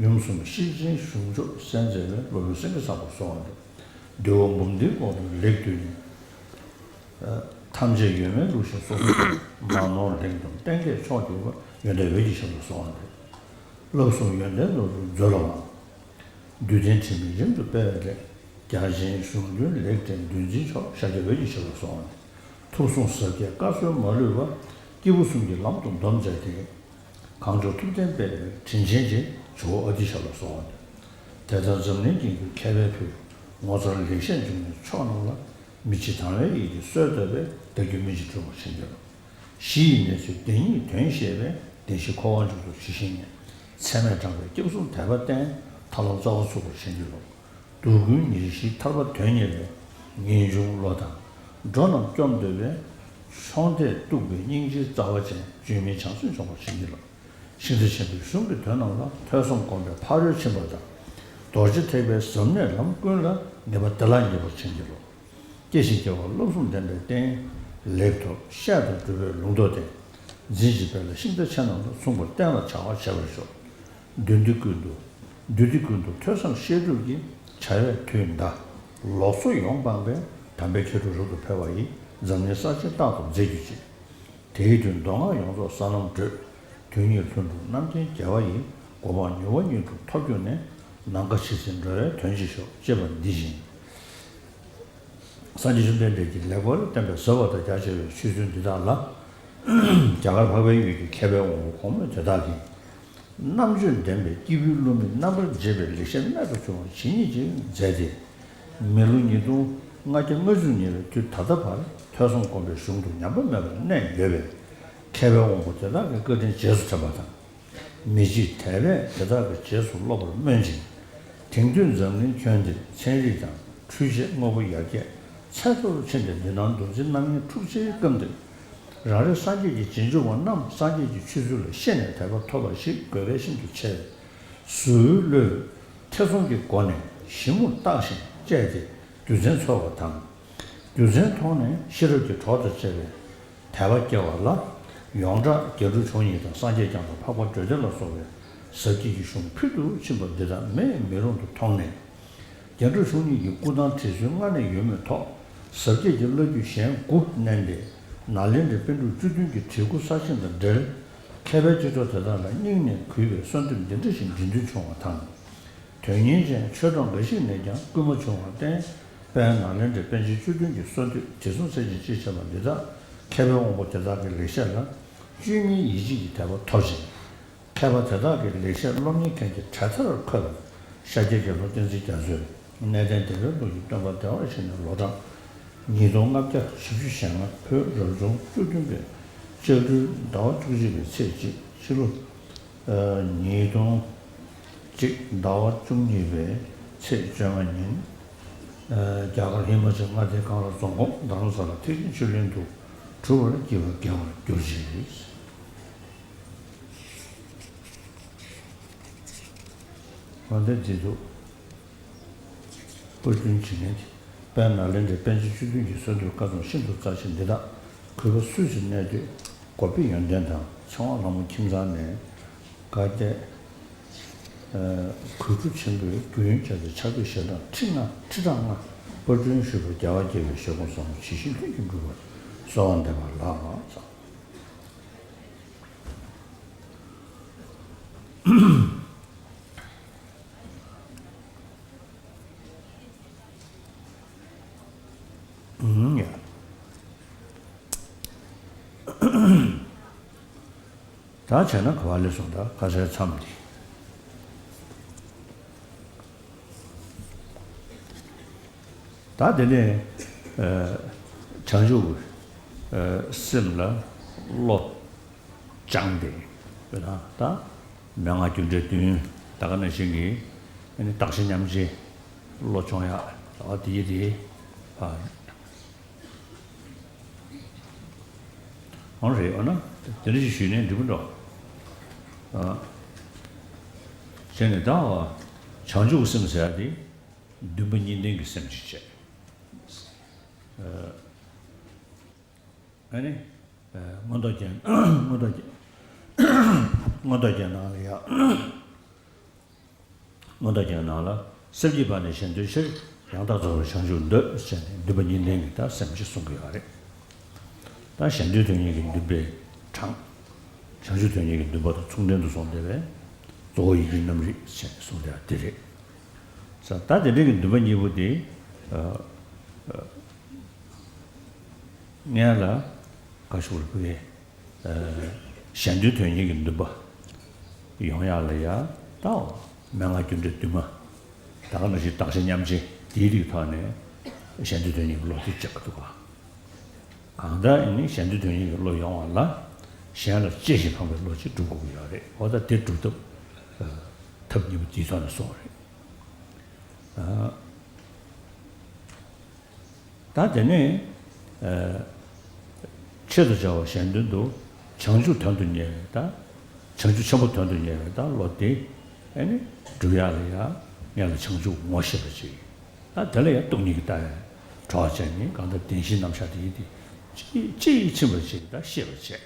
ཡུམ་གསུམ་ཤེར་ཕྱིན་གཞུང་མཆོག་གསལ་མཛད་པའི། སློབ་དཔོན་སེང་གེ་བཟང་པོར་གསོལ་བ་འདེབས། འདུལ་བ་འབུམ་སྡེའི་སྐོར་དུ་ལེགས་བཏུས་ནས། ཐམས་ཅད་ཡོད་མེད་ལུགས་བཞིན་སོ་སོར་ཐུག་མ་ནོར་ལེགས་འདོམས་གཏན་འཁེལ་མཆོག་གྱུར་པ། ཡོན་ཏན་འོད་ཀྱི་ཞབས་ལ་གསོལ་བ་འདེབས། བསླབ་གསུམ་ཡོན་ཏན་ནོར་བུ་མཛོད་ལ་དབང་། འདུལ་བསྟན་དྲི་མེད་རིམ་གྲོ་སྤེལ་བའི་སླད། རྒྱ་ཆེན་གཞུང་དོན་ལེགས་བཀྲལ་འདུལ་འཛིན་མཆོག་ཤཱཀྱ་འོད་ཀྱི་ཞབས་ལ་གསོལ་བ་འདེབས། ཐུགས་གསུང་ཟབ་རྒྱས་བཀའ་སྲོལ་མ་ལུས་པ། སྐྱེས་བུ་གསུམ་གྱི་ལམ་དུ་སྡོམ་མཛད་དེ། གངས་ལྗོངས་ཐུབ་བསྟན་སྤེལ་བའི་དྲིན་ཅན་རྗེ། ཇོ་བོ་ཨ་ཏི་ཞབས་ལ་གསོལ་བ་འདེབས། དེ་ལྟར་འཛམ་གླིང་རྒྱན་གྱི་མཁས་པའི་ཕུལ། ངོ་མཚར་ལེགས་བཤད་འབྱུང་གནས་མཆོག་རྣམས་ལ། མི་ཕྱེད་དང་བའི་ཡིད་ཀྱིས་གསོལ་བཏབ་པས། བདག་རྒྱུད་སྨིན་ཅིང་གྲུབ་པར་བྱིན་གྱིས་རློབས། གཞི་ཡི་གནས་ཚུལ་བདེན་གཉིས་དོན་ཤེས་པས། བདེན་བཞི་འཁོར་བ་འཇུག་ཚུལ་ཇི་བཞིན་ཉན། ཚད་མས་དྲངས་པའི་སྐྱབས་གསུམ་དད་པ་བསྟེན། ཐར་ལམ་རྩ་བ་ཚུགས་པར་བྱིན་གྱིས་རློབས། སྡུག་ཀུན་ཉེར་ཞིའི་ཐར་པ་དོན་གཉེར་བའི། ངེས་འབྱུང་བློ་དང་འགྲོ་རྣམས་སྐྱོབ་འདོད་པའི། མཆོང་ལྡན་གཏུགས་པའི་སྙིང་རྗེའི་རྩ་བ་ཅན། བཅོས་མིན་བྱང་སེམས་འབྱོངས་པར་བྱིན་གྱིས་རློབས། ཤིང་རྟ་ཆེན་པོའི་གཞུང་གི་དོན་རྣམས་ལ། ཐོས་བསམ་སྒོམ་པའི་ཕ་རོལ་ཕྱིན་པ་དང་། རྡོ་རྗེ་ཐེག་པའི་ཟབ་གནད་ལམ་ཀུན་ལ། ངེས་པ་བདེ་བླག་ངེས་པར་བྱིན་གྱིས་རློབས། སྐྱེ་ཞིང་སྐྱེ་བ་བསླབ་གསུམ་ལྡན་པའི་རྟེན། ལེགས་ཐོབ་བཤད་དང་སྒྲུབ་པའི་ལུང་རྟོགས་ལྡན། འཛིན་ཅིང་སྤེལ་ལ་ཤིང་རྟ་ཆེ་རྣམས་དང་། མཚུངས་པར་བསྟེན་ལ་བྱ་བ་བྱེད་པར་ཤོག། འདུས་སྡེ་ཀུན་ཏུ། འདུས་སྡེ་ཀུན་ཏུ་ཐོས་བསམ་བཤད་སྒྲུབ་ཀྱི། བྱ་བའི་དུས་འདའ། ལོག་སོགས་ཡོངས་སྤངས་པའི། དམ་པའི་མཁས་གྲུབ་རབ་ཏུ་འཕེལ་བ་ཡིས། འཛམ་གླིང་ས་ཆེན་རྟག་ཏུ་མཛེས་གྱུར་ཅིག། དེའི་དུས་མདོ་སྔགས་ཡོངས་རྫོགས་ས་ལམ་བགྲོད། དོན་གཉིས་ལྷུན་གྲུབ་རྣམ་མཁྱེན་རྒྱལ་བ་ཡི། གོ་འཕང་མྱུར་བ་སྙིང་ཁྲོ་ཐོབ་གྱུར་ནས། ནམ་མཁའ་ཇི་སྲིད་འགྲོ་བའི་དོན་བྱེད་ཤོག། ཅེས་པ་འདི་བཞིན། སངས་རྒྱས་བཅོམ་ལྡན་འདས་ཀྱིས་ལེགས་པར་བསྟན་པའི་ཟབ་པ་དང་རྒྱ་ཆེ་བའི་ཆོས་ཚུལ་འདི་དག་ལ། རྒྱ་གར་འཕགས་པའི་ཡུལ་གྱི་མཁས་པའི་དབང་པོ་གོང་མ་དེ་དག་གིས། རྣམ་དཔྱོད་ལྡན་པའི་སྐྱེས་བུའི་བསླུ་མེད་རྣམ་པར་འབྱེད་པའི་ལེགས་བཤད་རྨད་དུ་བྱུང་བ་ཇི་སྙེད་ཅིག་མཛད་དེ། མི་ལོ་ཉིས་སྟོང་ལྔ་བརྒྱ་ལྔ་བཅུ་ཉེ་བའི་དུས་ད་ལྟ་བར་ཐོས་བསམ་སྒོམ་པའི་གཞུང་དུ་ཉམས་པ་མེད་པར་གནས་ཡོད་པས། མཁས་པའི་དབང་པོ་དེ་དག་གི་བཀའ་དྲིན་རྗེས་སུ་དྲན་པ་དང་། མི་བརྗེད་དད་པས་དེ་དག་གི་རྗེས་སུ་སློབ་པར་སྨོན་ཅིང་། དེང་དུས་འཛམ་གླིང་ཁྱོན་འདིར་ཚན་རིག་དང་འཕྲུལ་ཆས་དངོས་པོ་ཡར་རྒྱས་ཚད་མཐོ་རུ་ཕྱིན་ཏེ། འདི་སྣང་འདུ་འཛི་རྣམ་གཉིས་འཁྲུག་ཆེའི་སྐབས་འདིར། རང་རེ་སངས་རྒྱས་ཀྱི་རྗེས་འཇུག་པ་རྣམས་སངས་རྒྱས་ཀྱི་ཆོས་ཚུལ་ལ་ཤེས་ནས་དད་པ་ཐོབ་པ་ཞིག་དགོས་གལ་ཤིན་ཏུ་ཆེ། གཟུ་བོའི་བློས་ཐེ་ཚོམ་གྱི་སྒོ་ནས་ཞིབ་མོར་བརྟགས་ཤིང་དཔྱད་དེ་རྒྱུ་མཚན་འཚོལ་བ་དང་། རྒྱུ་མཚན་མཐོང་ནས་ཤེས་རབ་ཀྱི་གྲོགས་དང་བཅས་པའི་དད་པ་སྐྱེ་བ་ལ། ཡོངས་གྲགས་རྒྱ་འབྲུག་ཆུང་གཉིས་དང་། སངས་རྒྱས་བསྐྱངས་དང་འཕགས་པ་འགྲོ་དོན་ལ་སོགས་པའི་ཟབ་རྒྱས་ཀྱི་གཞུང་ཕུལ་དུ་ཕྱིན་པ་འདི་དག་མེད་མི་རུང་དུ་མཐོང་ནས། རྒྱ་འབྲུག་ཆུང་གཉིས་ཀྱི་སྐུ་ཐང་བྲིས་ཚུལ་སྔར་ནས་ཡོད་མུས་ཐོག། ཟབ་རྒྱས་ཀྱི་བླ་བརྒྱུད་གཞན་དགུ་བསྣན་ཏེ། ནཱ་ལེནྡྲའི་པཎ་གྲུབ་བཅུ་བདུན་གྱི་བྲིས་སྐུ་གསར་བཞེངས་དང་འབྲེལ། མཁས་པའི་སྤྱི་ཚོགས་དེ་དག་ལ་སྙིང་ནས་གུས་པའི་གསོལ་འདེབས་འདི་འདྲ་ཞིག་འབྲི་འདུན་བྱུང་བ་དང་། དོན་གཉེར་ཅན་ཆོས་གྲོགས་འགའ་ཞིག་ནས་ཀྱང་སྐུལ་མ་བྱུང་བར་བརྟེན། དཔལ་ནཱ་ལེནྡྲའི་པཎ་ཆེན་བཅུ་བདུན་གྱི་གསོལ་འདེབས་དྲི་བསུང་ཚད་ཅན་ཅེས་བྱ་བ་འདི་དག་མཁས་པའི་དབང་པོ་དེ་དག་གི་ལེགས་བཤད་ལ་བཅོས་མིན་ཡིད་ཆེས་ཀྱི་དད་པ་ཐོབ་ཅིང་། མཁས་པ་དེ་དག་གི་ལེགས་བཤད་སློབ་གཉེར་མཁན་གྱི་གྲལ་མཐར་འཁོད་པར། ཤཱཀྱའི་དགེ་སློང་བསྟན་འཛིན་རྒྱ་མཚོས་གནས་བརྟན་བདེ་བའི་ལུགས་ཀྱི་སྟོན་པ་བདེ་བར་གཤེགས་ནས་ལོ་གྲངས་ཉིས་སྟོང་ལྔ་བརྒྱ་བཞི་བཅུ་ཞེ་ལྔ། བོད་རབ་བྱུང་བཅུ་བདུན་པའི་ལྕགས་སྦྲུལ་ཟླ་བ་བཅུ་གཅིག་པའི་ཚེས་གཅིག། ཕྱི་ལོ་ཉིས་སྟོང་གཅིག་ཟླ་བ་བཅུ་གཉིས་པའི་ཚེས་བཅོ་ལྔ་ཉིན། རྒྱ་གར་ཧི་མ་ཅལ་མངའ་སྡེའི་གངས་རི་རྫོང་ཁོངས་རྡ་རམ་ས་ལ་ཐེག་ཆེན་ཆོས་གླིང་དུ་གྲུབ་པར་བགྱིས་པ་དགེ་བར་གྱུར་ཅིག། འོན་ཏེ་འདི་དུ་པར་སྐྲུན་བྱེད་མཁན་དེ། དཔལ་ནཱ་ལེནྡྲའི་པཎ་ཆེན་བཅུ་བདུན་གྱི་གསོལ་འདེབས་བཀའ་རྩོམ་ཤིན་ཏུ་རྩ་ཆེན་འདི་དག་གུས་པ་སུ་ཞིག་གནས་དུས་གོ་པའི་ཡོན་ཏན་དང་ཚེ་དབང་ལྷ་མོ་ཁྱིམ་ཚང་ནས་དགའ་དད་གུས་བཀུར་ཆེན་པོས་རྒྱུན་བཅར་ཏེ་ཕྱག་དཔེ་ཞལ་གྲངས་ཁྲི་ལྔ། ཁྲི་ཕྲག་ལྔ་པར་སྐྲུན་ཞུས་པར་རྒྱལ་བ་དགྱེས་པའི་ཞལ་སྐོང་ཟབ་མོ་ཇི་བཞིན་ལྷུན་གྱིས་འགྲུབ་པར་གསོལ་བ་འདེབས་པ་ལགས། ཨུམ། ཡ། ད་བྱས་ན་ག་བ་ལས་སོང་ད་ཁ་སའི་མཚམས་འདི། ད་དེ་ནས་བྱང་ཆུབ་སེམས་ལ་བློ་སྦྱངས་ཏེ། དཔེར་ན་ད་མན་ངག་རྒྱུ་འབྲས་བདུན་ད་ག་ནང་བཞིན་གྱི་ཨ་ནི་བརྟག་ཞིབ་ཉམས་ལེན་བློ་སྦྱོང་ཡག་ད་དེ་ཡི་དེ། ཨང་རེད། འོ་ན་དེ་འདྲ་ཞིག་ཞུས་ནས་འགྲིག་མི་འགྲོ། ཨ། བྱས་ནས་ད་བྱང་ཆུབ་ཀྱི་སེམས་ཟེར་ཡ་དེ་འདུན་པ་གཉིས་ལྡན་གྱི་སེམས་ཤིག་བྱས། ཨ་ནི། མངོན་རྟོགས་རྒྱན། མངོན་རྟོགས་རྒྱན། མངོན་རྟོགས་རྒྱན་ནང་ལ་ཡ། མངོན་རྟོགས་རྒྱན་ནང་ལ། སེམས་བསྐྱེད་པ་ནི་གཞན་དོན་ཕྱིར། ཡང་དག་རྫོགས་པར་བྱང་ཆུབ་འདོད། ཟེར་ནས་འདུན་པ་གཉིས་ལྡན་གྱི་ད་སེམས་ཅིག་གསུང་གི་ཡོད་རེད། ད་གཞན་དོན་དོན་གཉེར་གྱི་འདུན་པའི་གྲངས། བྱང་ཆུབ་དོན་གཉེར་གྱི་འདུན་པ་དང་མཚུངས་ལྡན་དུ་སོང་བསྡད་པས། གཙོ་བོ་ཡི་གེའི་རྣམ་རིག་ཟེར་ནས་གསུངས་བསྡད་པ་དེ་རེད། ས་ད་དེ་འདྲ་གི་འདུན་པ་གཉིས་པོ་དེ། ཨ། ཨ། ངན་ལ་ག་ཞུ་རུ་བུ་གའི། གཞན་དོན་དོན་གཉེར་གྱི་འདུན་པ་ཡོང་ཡག་ལ་ཡ། ད་མན་ངག་རྒྱུ་འབྲས་བདུན་མ། ད་ག་ནང་བཞིན་བདག་གཞན་མཉམ་བརྗེ་དེའི་རིགས་ཐོག་ནས་གཞན་དོན་དོན་གཉེར་གྱི་བློ་དེ་སྐྱེ་གི་འདུག་ག་གང་ལྟར་ཨ་ནི་གཞན་དོན་དོན་གཉེར་གྱི་བློ་ཡོང་བ་ལ་གཞན་ལ་གཅེས་ཤིང་ཕངས་པའི་བློ་ཅིག་སྒྲུབ་དགོས་ཀྱི་ཡོད་རེད། འོ་ད་དེ་སྒྲུབ་ཐབས་ཐབས་གཉིས་པོ་དེའི་ཐོག་ནས་སོང་བ་རེད། ད་དེ་ནས་ཆེད་དུ་བྱ་བ་གཞན་དོན་དུ་བྱང་ཆུབ་དོན་དུ་གཉེར་བའི་ད་བྱང་ཆུབ་ཆེན་པོ་དོན་དུ་གཉེར་བའི་ད་བློ་དེ་ཨ་ནི་སྒྲུབ་ཡག་ལ་ཡ་ངེད་ལ་བྱང་ཆུབ་ངོ་ཤེས་པ་ཅིག་ད་དེ་ལ་ཡང་སྟོང་ཉིད་ཀྱི་ལྟ་བའི་གྲོགས་བྱས་ནས་གང་ལྟར་བདེན་བཞིའི་རྣམ་གཞག་དེ་ཡིན་ཏེ། ཅི་ཅི་ཡིས་ཕྱིན་པ་ཅིག་ད་ཤེས་པར་བྱས།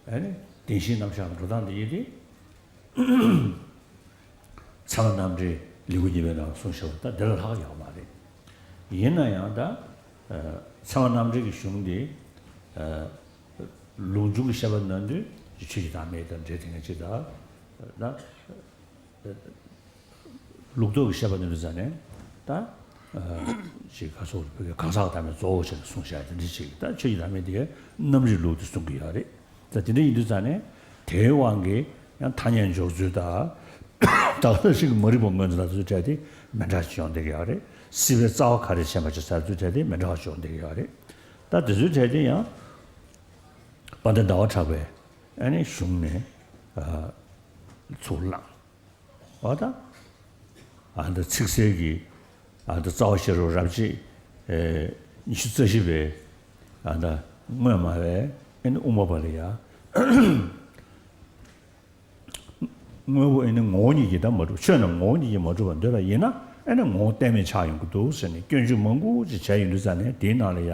ཨ་ནི་བདེན་བཞིའི་རྣམ་གཞག་འགྲོ་སྟངས་དེ་ཡིན་ཏེ། ཚད་མ་རྣམ་འགྲེལ་ལེའུ་གཉིས་པའི་ནང་གསུངས་བཞག་པ་ད་འདི་ལ་ལྷག་ཡོད་མ་རེད། ཡིན་ན་ཡང་ད་ཚད་མ་རྣམ་འགྲེལ་གྱི་གཞུང་འདི་ལུགས་འབྱུང་གི་བཤད་པ་ནང་དུ་ཆོས་ཀྱི་བདག་མེད་དང་འབྲེལ་དེ་ངེས་ཅི་ད་ད། ལུགས་ལྡོག་གི་བཤད་པ་ནི་འདི་ཙ་ནས་ད་ཅིག་ག་སོགས་བོད་ཀྱི་གང་ཟག་དང་མི་གཙོ་བོ་བྱས་ནས་གསུངས་བཞག་དེ་འདྲ་ཅིག་ད་ཆོས་ཀྱི་བདག་མེད་དེ་རྣམ་རིག་ལུགས་དེ་གསུང་གི་ཡོད་རེད། ད་དེ་འདྲ་ཡིན་དུས་ཙ་ནས་དེའི་དབང་གིས་ཡང་ཐ་སྙད་འཇོག་ཚུལ་དང་ད་ག་ནང་བཞིན་གྱི་མ་རིག་པ་ངོས་འཛིན་ལ་དེ་ཚོའི་གྲས་དེ་མི་འདྲ་ཅིག་ཡོང་བསྡད་ཀྱི་ཡོད་རེད། སྲིད་པའི་རྩ་བ་ག་རེ་བྱས་པ་ཅིག་ཟེར་དུས་གྲས་དེ་མི་འདྲ་བ་ཅིག་ཡོང་བསྡད་ཀྱི་ཡོད་རེད། ད་དེ་ཚོའི་གྲས་དེ་ཡང་དཔལ་ལྡན་ཟླ་བ་གྲགས་པའི་ཨ་ནི་གཞུང་ནས་ཚུར་བླངས། འོ་ད། ཨ་ད་ཚིག་གསལ་གྱི་ཨ་ད་རྩ་བ་ཤེས་རབ་རབ་བྱེད་ཉི་ཤུ་རྩ་བཞི་པའི་ཨ་ད་དངོས་སྨྲ་བའི་ཨ་ནི་དབུ་མ་པ་ལ་ཡ། དངོས་པོ་ཨ་ནི་ངོ་བོ་ཉིད་ཀྱིས་ད་མ་གྲུབ། ཆོས་རྣམས་ངོ་བོ་ཉིད་ཀྱིས་མ་གྲུབ་པར་འདོད་པ་ཡིན་ན་ཨ་ནི་ངོ་བོ་གཏན་མེད་ཆགས་ཡོང་གི་འདུག་ཟེར་ནས་སྐྱོན་བརྗོད་མང་པོ་ཅིག་བྱས་ཡོང་དུས་ཙ་ནས་དེའི་ནང་ལ་ཡ།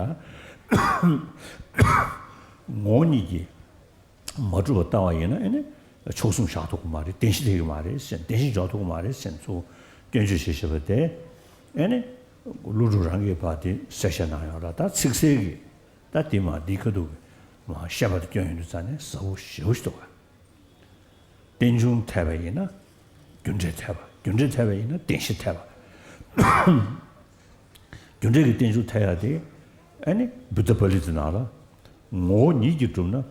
ངོ་བོ་ཉིད་ཀྱིས། མ་གྲུབ་པར་ལྟ་བ་ཡིན་ན་ཨ་ནི་མཆོག་གསུམ་བཞག་ཐུབ་ཀྱི་མ་རེད། བདེན་བཞི་ཐེག་གི་མ་རེད་ཟེར། བདེན་བཞི་འཇོག་ཐུབ་ཀྱི་མ་རེད་ཟེར་ཚུར་སྐྱོན་བརྗོད་བྱེད་བཞིན་པ་དེ་ཨ་ནི་ཀླུ་སྒྲུབ་རང་གིས་ཕར་དེ་གསལ་བཤད་གནང་ཡོད་ར། ད་ཚིག་གསལ་གྱིས་ད་དེ་མ་འདི་ཁ་ཐུག་གི་མ་བཤད་པ་དེ་སྐྱོན་ཡོང་དུས་ཙ་ནས་ཟབ་པོ་ཞེ་པོ་ཞིག་འདུག་ག་རྟེན་འབྱུང་འཐད་པ་ཡིན་ན་རྒྱུ་འབྲས་འཐད་པ། རྒྱུ་འབྲས་འཐད་པ་ཡིན་ན་བདེན་བཞི་འཐད་པ། རྒྱུ་འབྲས་ཀྱི་རྟེན་འབྱུང་འཐད་ཡ་དེ་ཨ་ནི་བུདྡྷ་པཱ་ལི་ཏའི་ནང་ལ་ངོ་བོ་ཉིད་ཀྱིས་གྲུབ་ན་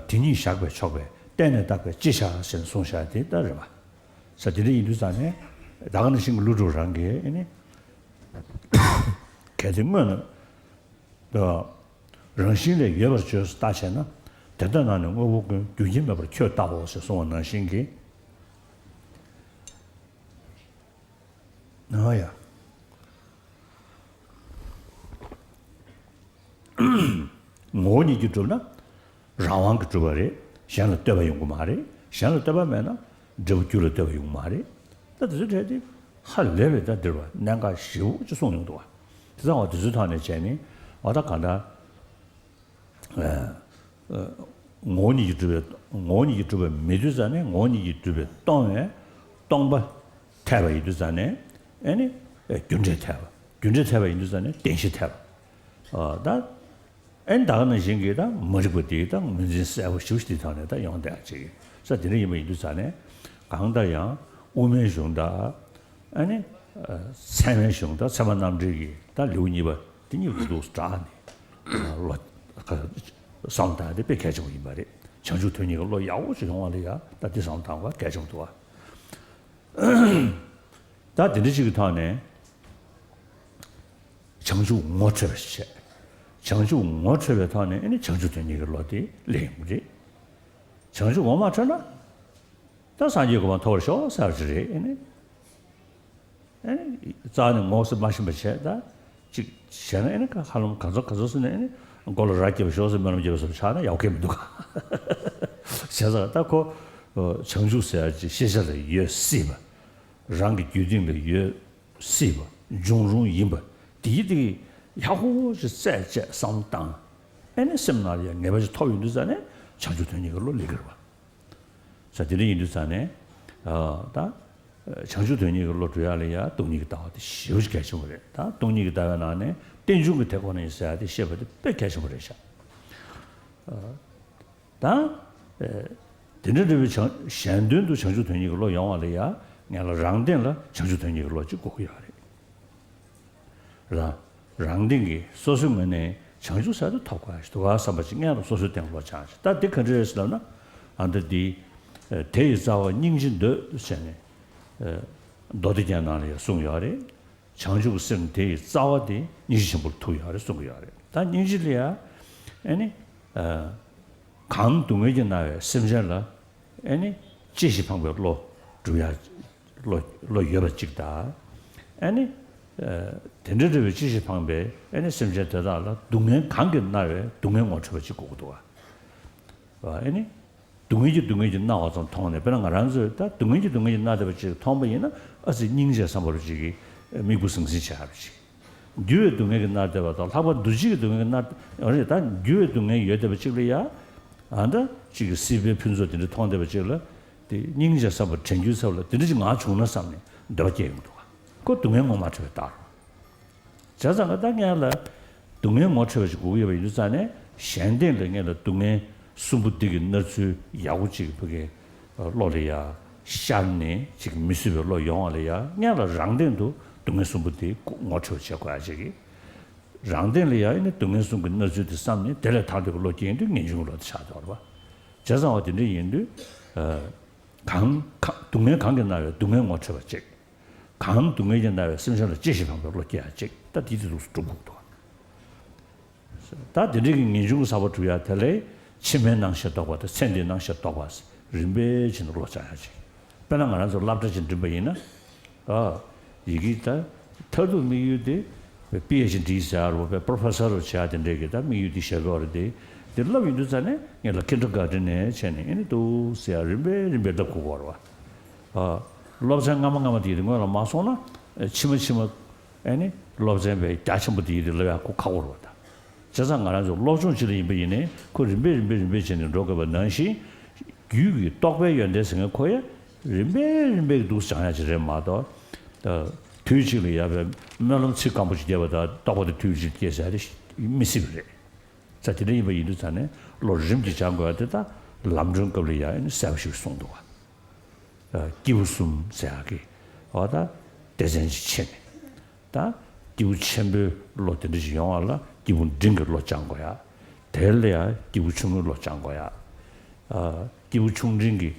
དེ་ཉིད་བཞག་པས་ཆོག་པས་གཏན་ནས་བཏགས་པས་ཅི་བྱ་ཞེས་གསུངས་བཞག་དེ་ལྟར་རེད་པ། ས་དེ་འདྲ་ཡིན་དུས་ཙང་ནས་ད་ག་ནང་བཞིན་གྱི་ཀླུ་སྒྲུབ་རང་གིས་ཨ་ནི་གལ་ཏེ་དངོས་ནི། རང་བཞིན་ལས་ཡོད་པར་བརྗོད་སུ་ལྟ་བྱས་ན། དེ་ལྟ་ན་ནི་དངོས་པོ་ཀུན་རྒྱུ་རྐྱེན་མེད་པར་ཁྱོད་ལྟའོ་ཞེས་གསུངས་པ་ནང་བཞིན་གྱི། ཨ་ཡ། ངོ་བོ་ཉིད་ཀྱིས་གྲུབ་ན། རང་དབང་གིས་གྲུབ་པ་རེད། གཞན་ལ་ལྟོས་པ་ཡོང་གི་མ་རེད། གཞན་ལ་ལྟོས་པ་མེད་ན་འབྲས་བུ་རྒྱུ་ལ་ལྟོས་པ་ཡོང་གི་མ་རེད། ད་དེ་ཚོའི་གྲས་དེ་ཧ་ལས་པའི་ད་འདིར་བ་གནད་འགག་ཞེ་པོ་ཅིག་གསུངས་ཡོང་འདུག་བ། དེ་ཚོ་འོ་དེ་ཚོའི་ཐོག་ནས་བྱས་ནས་འོ་ད་གང་ལྟར་ངོ་བོ་ཉིད་ཀྱིས་གྲུབ་པའི་ངོ་བོ་ཉིད་ཀྱིས་གྲུབ་པ་མེད་དུས་ཙང་ནས་ངོ་བོ་ཉིད་ཀྱིས་གྲུབ་པའི་སྟོང་བས་སྟོང་པ་འཐད་པ་ཡིན་དུས་ཙང་ནས་ཨ་ནི་རྒྱུ་འབྲས་འཐད་པ། རྒྱུ་འབྲས་འཐད་པ་ཡིན་དུས་ཙང་ནས་བདེན་བཞི་འཐད་པ། ད། ཨན་ད་ག་ནང་བཞིན་གྱི་ད་མ་རིག་པ་དེ་ད་ངོས་འཛིན་གསལ་པོ་ཞེ་པོ་ཞིག་དེ་ཐོག་ནས་ད་ཡོང་བསྡད་ཅིག་ས་དེ་འདྲ་ཡིན་པ་ཡིན་དུས་ཙང་ནས་གང་ལྟར་ཡང་དབུ་མའི་གཞུང་དང་ཨ་ནི་ཚད་མའི་གཞུང་དང་ཚད་མ་རྣམ་འགྲེལ་གྱི་ད་ལེའུ་གཉིས་པ་དེ་གཉིས་ཀྱི་འདུག་སྒྲ་ནི་བློ་བསམ་བཏང་དེ་དཔེ་གལ་ཆེན་པོ་ཡིན་པ་རེད། བྱང་ཆུབ་དོན་གཉིས་ཀྱི་བློ་ཡག་པོ་ཞིག་ཡོང་བ་ལ་ཡ་ད་དེ་བསམ་བཏང་བ་གལ་ཆེན་པོ་འདུག་བ། ད་དེ་འདྲ་ཞིག་གི་ཐོག་ནས། བྱང་ཆུབ་ངོ་འཕྲོད་པ་ཞིག་བྱས། བྱང་ཆུབ་ངོ་འཕྲོད་པའི་ཐོག་ནས་ཨ་ནི་བྱང་ཆུབ་དོན་གཉིས་ཀྱི་བློ་དེ་སླེབས་ཡོང་གི་རེད། བྱང་ཆུབ་ངོ་མ་འཕྲོད་ན། ད་སངས་རྒྱས་གོ་འཕང་ཐོབ་པར་ཤོག་ཟེར་བ་ཅིག་རེད་ཨ་ནི། ཨ་ནི་རྩ་ནས་ངོ་ཟེར་མ་ཤེས་པ་བྱས་ད། ཅིག་བྱས་ན་ཨ་ནི་ཧ་ལམ་ག་ཚོད་ག་ཚོད་ཟེར་ནས་ཨ་ནི་མགོ་ལ་རྭ་བརྒྱབ་པར་ཤོག་ཟེར་སྨོན་ལམ་བརྒྱབ་པ་ཟེར་བ་ཆགས་ན་ཡག་གི་མི་འདུག་ག་བྱས་ཙང་ད་ཁོ་བྱང་ཆུབ་ཟེར་བ་ཅིག་ཤེས་བྱ་ལ་ཡོད་སྲིད་པ། རང་གི་རྒྱུད་སྟེང་ལ་ཡོད། སྲིད་པ་འབྱུང་རུང་ཡིན་པ་དེའི་སྟེང་ཡག་པོ་ཞིག་རྩད་བཅད་བསམ་བཏང་། ཨེ་ནས་སེམས་ནང་ལ་ཡང་ངེས་པ་ཞིག་ཐོབ་ཡོང་དུས་ཙང་ནས་བྱང་ཆུབ་དོན་གཉིས་ཀྱི་བློ་སླེབས་ཀྱི་རེད་བ། ས་དེ་འདྲ་ཡིན་དུས་ཙང་ནས་ད་བྱང་ཆུབ་དོན་གཉིས་ཀྱི་བློ་གྲུབ་ཡག་ལ་ཡ་སྟོང་ཉིད་ཀྱི་ལྟ་བ་དེ་ཞེ་པོ་ཞིག་གལ་ཆེན་པོ་རེད། ད་སྟོང་ཉིད་ཀྱི་ལྟ་བའི་ནང་ནས་རྟེན་འབྱུང་གི་དེ་ཁོ་ན་ཡིན་ཟེར་ཡག་དེ་ཤེས་པ་དེ་དཔེ་གལ་ཆེན་པོ་རེད་ཤག་ད། དེ་འདྲ་འདྲ་བའི་བྱང་གཞན་དོན་དུ་བྱང་ཆུབ་དོན་གཉིས་ཀྱི་བློ་ཡོང་བ་ལ་ཡང་ངེད་ལ་རང་སྟེང་ལ་བྱང་ཆུབ་དོན་གཉིས་ཀྱི་བློ་གཅིག་དགོས་ཀྱི་ཡོད་རེད། རང་རང་སྟེང་གི་སོ་སོའི་ངོས་ནས་བྱང་ཆུབ་ཟེར་དུ་ཐོབ་དགོས་ཡ་ཞིག་འདུག་ག་བསམ་པ་ཅིག་ངེད་ལ་སོ་སོའི་སྟེང་ལ་བློ་བྱང་ཞིག་ད་འདི་ག་འདྲ་རེད་ཟེར་ལབ་ན། ཨ་འདི་འདི་དེ་ཡི་རྩ་བ་སྙིང་རྗེ་འདོད་ཟེར་ནས། མདོ་སྡེ་རྒྱན་ནང་ལ་ཡང་གསུངས་ཡོད་རེད། བྱང་ཆུབ་སེམས་དེ་ཡི་རྩ་བ་དེ་སྙིང་རྗེ་ཆེན་པོར་ཐུག་ཡོད་རེད་གསུང་གི་ཡོད་རེད། ད་སྙིང་རྗེ་ལ་ཡང་ཨ་ནི་ཨ་གང་སྡུག་བསྔལ་གྱིས་མནར་བའི་སེམས་ཅན་ལ་ཨ་ནི་གཅེས་ཤིང་ཕངས་པའི་བློ་སྒྲུབ་ཡ་བློ་བློ་ཡོད་པ་གཅིག་དང་། ཨ་ནི་ཨ་དེ་འདྲ་འདྲ་བའི་གཅེས་ཤིང་ཕངས་པའི་ཨ་ནི་སེམས་ཅན་དེ་དག་ལ་སྡུག་བསྔལ་གང་གིས་མནར་བའི་སྡུག་བསྔལ་ངོ་འཕྲོད་པ་གཅིག་དགོས་ཀྱི་འདུག་ག་ཨ་ནི། སྡུག་བསྔལ་གྱིས་སྡུག་བསྔལ་གྱིས་མནར་བ་ཙམ་མཐོང་ནས། དཔེར་ན་ང་རང་ཚོས་ད་སྡུག་བསྔལ་གྱིས་སྡུག་བསྔལ་གྱིས་མནར་བསྡད་པ་ཅིག་མཐོང་བ་ཡིན་ན། ཨ་ཙི་སྙིང་རྗེ་བསམ་པ་རུ་ཅིག་གིས་མིག་དཔེ་ཟང་ཟིང་བྱེད་ཡག་རུ་ཅིག་འགྱུར་བའི་སྡུག་བསྔལ་གྱིས་མནར་བསྡད་པ་དང་། ལྷག་པར་འདུ་བྱེད་ཀྱི་སྡུག་བསྔལ་གྱིས་མནར། ཨ་རེད། ད་འགྱུར་བའི་སྡུག་བསྔལ་ཡོད་བསྡད་པ་ཅིག་ལ་ཡ། ཨ་ད་ཅིག་གིས་སྲིད་པའི་ཕུན་ཚོགས་དེ་འདྲ་མཐོང་བསྡད་པ་ཅིག་ལ། དེ་སྙིང་རྗེ་བསམ་པ་དྲན་རྒྱུའི་ཚབ་ལ་དེ་འདྲ་ཅིག་ང་བྱུང་ན་བསམ་ནས་འདོད་པ་སྐྱེ་ཡོང་གི་འདུག་ག་ཁོ་སྡུག་བསྔལ་ངོ་མ་འཕྲོད་པའི་རྟགས་རེད། བྱས་ཙང་ད་ངས་ལ་སྡུག་བསྔལ་ངོ་འཕྲོད་པ་ཞིག་དགོས་ཀྱི་ཡོད་པ་ཡིན་དུས་ཙང་ནས། གཞན་བརྟེན་ལ་ངས་ལ་སྡུག་བསྔལ་གསུམ་པོ་འདི་གི་མནར་ཚུལ་ཡག་པོ་ཅིག་ཕ་གིའི་བློ་ལ་ཡ་ཤར་ནས། ཅིག་མི་བཟོད་པའི་བློ་ཡོང་བ་ལ་ཡ། ངས་ལ་རང་བརྟེན་དུ་སྡུག་བསྔལ་གསུམ་པོ་འདི་ངོ་འཕྲོད་པ་བྱེད་དགོས་ཡ་ཅིག་གིས། རང་བརྟེན་ལ་ཡ་ཨ་ནི་སྡུག་བསྔལ་གསུམ་གྱི་མནར་ཚུལ་འདི་བསམ་ནས། དེ་ལས་ཐར་འདོད་ཀྱི་བློ་སྐྱེ་ཡོང་དུས་ངེས་འབྱུང་གི་བློ་དེ་ཆགས་འགྲོ་བ་རེད་པ། བྱས་ཙང་བ་དེ་འདྲ་ཡིན་དུས། ཨ་གང་གང་སྡུག་བསྔལ་གང་གིས་མནར་བའི་སྡུག་བསྔལ་ངོ་འཕྲོད་པ་གཅིག་གང་སྡུག་བསྔལ་གྱིས་མནར་བའི་སེམས་ཅན་ལ་གཅེས་ཤིང་ཕངས་པའི་བློ་སྐྱེ་ཡ་གཅིག་ད་དེ་དེ་ཚོ་སྒྲུབ་དགོས་འདུག་ད་དེ་འདྲའི་གི་ངེས་འབྱུང་གི་ས་བོན་སྒྲུབ་ཡ་དེ་ལས། ཕྱི་མའི་སྣང་ཤས་བཟློག་པ་དང་ཚེ་འདིའི་སྣང་ཤས་བཟློག་པ། རིམ་པས་བྱས་ནས་བློ་སྦྱང་ཡ་གཅིག་དཔེར་ན་ང་རང་ཚོ་སློབ་གྲྭ་ཅིག་འགྲིམ་པ་ཡིན་ན། ཨ་ཡི་གེ་ད་མཐར་ཐུག་དམིགས་ཡུལ་དེ་པི་ཨེཆ་ཌི་ཟེར་ཡ་རུ་བའི་པོ་རོ་ཕེ་སར་རུ་བྱེད་ཡ་དེ་འདྲའི་གི་ད་དམིགས་ཡུལ་དེ་བཞག་གི་ཡོད་རེད་དེ། དེ་བསླབ་ཡོང་དུས་ཙང་ནས་ངས་ལ་ཁིན་ཌར་གྷར་ཌེན་ནས་བྱས་ནས། ཨ་ནི་འདུག་ཟེར་ཡ་རིམ་པས་རིམ་པས་བསླབ་དགོས་ཀྱི་ཡོད་རེད་པ། ཨ་སློབ་ཚན་སྔ་མ་སྔ་མ་དེ་ཡི་སྔོན་ལ་མ་སོང་ན། ཨ་ཕྱི་མ་ཕྱི་མ་ཨ་ནི་སློབ་ཚན་དཔེ་རྒྱ་ཆེན་པོ་དེ་ཡི་དེ་བསླབ་ཡ་ཁོ་ཁག་པོ་རེད་པ་ད། བྱས་ཙང་ང་རང་ཚོ་སློབ་སྦྱོང་ཅིག་ལ་ཡིན་པ་ཡིན་ནའི་ཁོ་རིམ་པས་རིམ་པས་རིམ་པས་བྱས་ནས་འགྲོ་དགོས་པ་ནང་བཞིན། རྒྱུད་ཀྱི་རྟོགས་པའི་ཡོན་ཏན་ཟེར་མཁན་ཁོ་ཡང་རིམ་པས་རིམ་པས་འདུག་སྦྱང་ཡ་ཅིག་རེད་མ་གཏོགས། ཨ་དུས་གཅིག་ལ་ཡ་བའི་སྨོན་ལམ་ཚིག་སྐམ་པོ་ཅིག་བརྒྱབ་པ་དང་རྟོགས་པ་དེ་དུས་གཅིག་སྐྱེ་ས་དེ་མི་སྲིད་པ་རེད། ཙང་དེ་འདྲ་ཡིན་པ་ཡིན་དུས་ཙང་ནས་བློ་རིམ་གྱིས་སྦྱང་དགོས་ཡ་དེ་ད་ལམ་སྒྲོན་སྐབས་ལ་ཡ་ཨ་ནི་གསལ་པོ་ཞིག་གསུངས་འདུག་ག་ཨ་སྐྱེས་བུ་གསུམ་ཟེར་ཡ་གི་འོ་ད་སྡེ་ཚན་ཅིག་ཕྱེ་ནས། ད་སྐྱེས་བུ་ཆེན་པོའི་བློ་དེ་འདྲ་ཞིག་ཡོང་བ་ལ་སྐྱེས་བུ་འབྲིང་གི་བློ་སྦྱང་དགོས་ཡ། དེ་ལ་ཡ་སྐྱེས་བུ་ཆུང་ངུའི་བློ་སྦྱང་དགོས་ཡ། ཨ་སྐྱེས་བུ་ཆུང་འབྲིང་གི་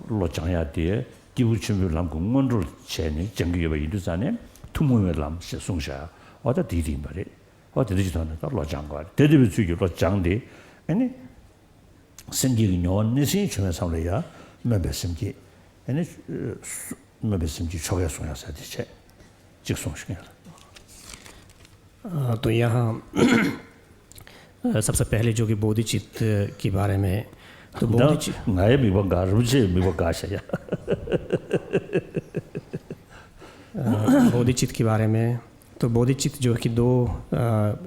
བློ་སྦྱང་ཡ་དེ་སྐྱེས་བུ་ཆེན་པོའི་ལམ་གྱི་སྔོན་འགྲོར་བྱས་ནས་སྦྱང་གི་ཡོད་པ་ཡིན་དུས་ཙང་ནས་ཐུན་མོང་བའི་ལམ་ཞེས་གསུངས་བཞག་འོ་ད་དེ་དེ་ཡིན་པ་རེད། འོ་དེ་འདྲ་ཞིག་ཐོག་ནས་ད་བློ་སྦྱང་དགོས་རེད། དེ་ལྟ་བུའི་ཚུལ་གྱིས་བློ་སྦྱངས་ཏེ། ཨ་ནི་སེམས་བསྐྱེད་ཀྱི་མྱོང་བ་སྣེ་ཚན་བྱུང་བའི་མཚམས་ལ་ཡང་སྨོན་པའི་སེམས་བསྐྱེད། ཨ་ནི་སྨོན་པའི་སེམས་བསྐྱེད་ཆོ་གས་བཟུང་ཡ་ཟེར་དེ་བྱས། གཅིག་གསུངས་ཤིག་ཡ། ཨ་तो यहाँ सबसे पहले जो कि बोधिचित्त के बारे में, तो बोधिचित्त, ང་ཡི་མིག་པ་འགའ་རུ་ཆེ་མིག་པ་འགའ་ཤ་ཡ། बोधिचित्त के बारे में, तो बोधिचित्त जो कि दो,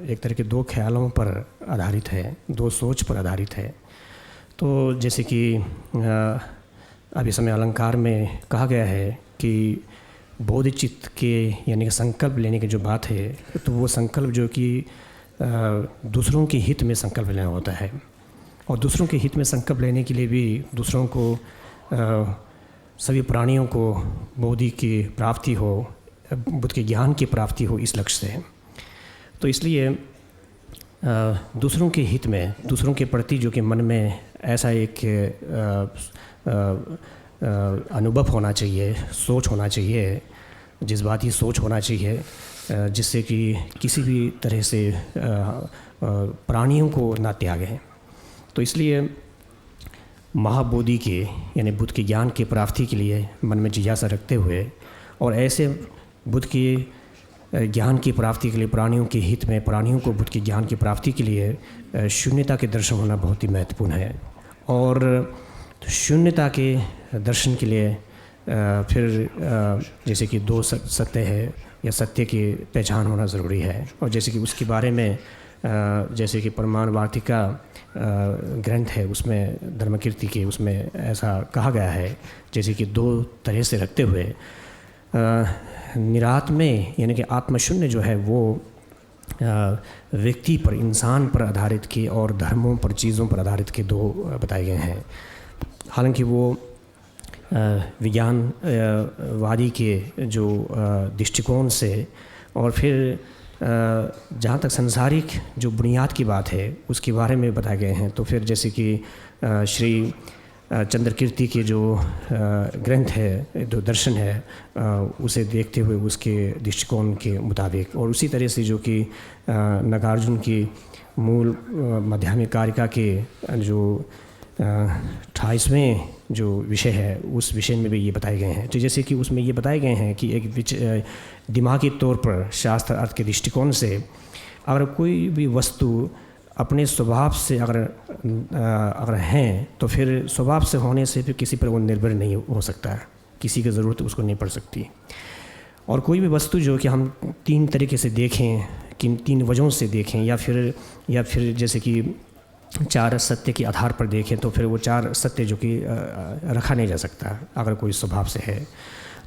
एक तरह के दो ख्यालों पर आधारित है, दो सोच पर आधारित है। तो जैसे कि अभी समय अलंकार में कहा गया है कि बोधिचित्त के, यानी कि संकल्प लेने की जो बात है, तो वो संकल्प जो कि दूसरों के हित में संकल्प लेना होता है। और दूसरों के हित में संकल्प लेने के लिए भी दूसरों को, सभी प्राणियों को बोधि की प्राप्ति हो, बुद्ध के ज्ञान की प्राप्ति हो, इस लक्ष्य से। तो इसलिए दूसरों के हित में, दूसरों के प्रति जो कि मन में ऐसा एक अनुभव होना चाहिए, सोच होना चाहिए, जज्बाती सोच होना चाहिए, जिससे कि किसी भी तरह से प्राणियों को ना त्यागें। तो इसलिए महाबोधि के, यानी बुद्ध के ज्ञान की प्राप्ति के लिए मन में जिज्ञासा रखते हुए और ऐसे बुद्ध के ज्ञान की प्राप्ति के लिए, प्राणियों के हित में, प्राणियों को बुद्ध के ज्ञान की प्राप्ति के लिए शून्यता के दर्शन होना बहुत ही महत्वपूर्ण है। और शून्यता के दर्शन के लिए फिर जैसे कि दो सत्य है या सत्य की पहचान होना ज़रूरी है। और जैसे कि उसके बारे में जैसे कि परमाणु वार्तिका ग्रंथ है, उसमें धर्मकीर्ति के, उसमें ऐसा कहा गया है, जैसे कि दो तरह से रखते हुए निरात्मय, यानी कि आत्मशून्य जो है, वो व्यक्ति पर, इंसान पर आधारित के और धर्मों पर, चीज़ों पर आधारित के दो बताए गए हैं। हालांकि वो विज्ञानवादी के जो दृष्टिकोण से, और फिर जहाँ तक सांसारिक जो बुनियाद की बात है, उसके बारे में बताए गए हैं। तो फिर जैसे कि श्री अ, चंद्र कीर्ति के जो, अ, ग्रंथ है, जो दर्शन है, अ, उसे देखते हुए उसके दृष्टिकोण के मुताबिक, और उसी तरह से जो कि, अ, नागार्जुन की मूल, अ, माध्यमिक कारिका के, अ, जो, अ, अट्ठाईसवें जो विषय है, उस विषय में भी ये बताए गए हैं। तो जैसे कि उसमें ये बताए गए हैं कि एक विच-, अ, दिमागी तौर पर शास्त्र अर्थ के दृष्टिकोण से अगर कोई भी वस्तु अपने स्वभाव से अगर, अ, अगर हैं, तो फिर स्वभाव से होने से फिर किसी पर वो निर्भर नहीं हो सकता है, किसी की ज़रूरत उसको नहीं पड़ सकती। और कोई भी वस्तु जो कि हम तीन तरीके से देखें, किन तीन वजहों से देखें, या फिर, या फिर जैसे कि चार सत्य के आधार पर देखें, तो फिर वो चार सत्य जो कि, अ, अ, रखा नहीं जा सकता अगर कोई स्वभाव से है।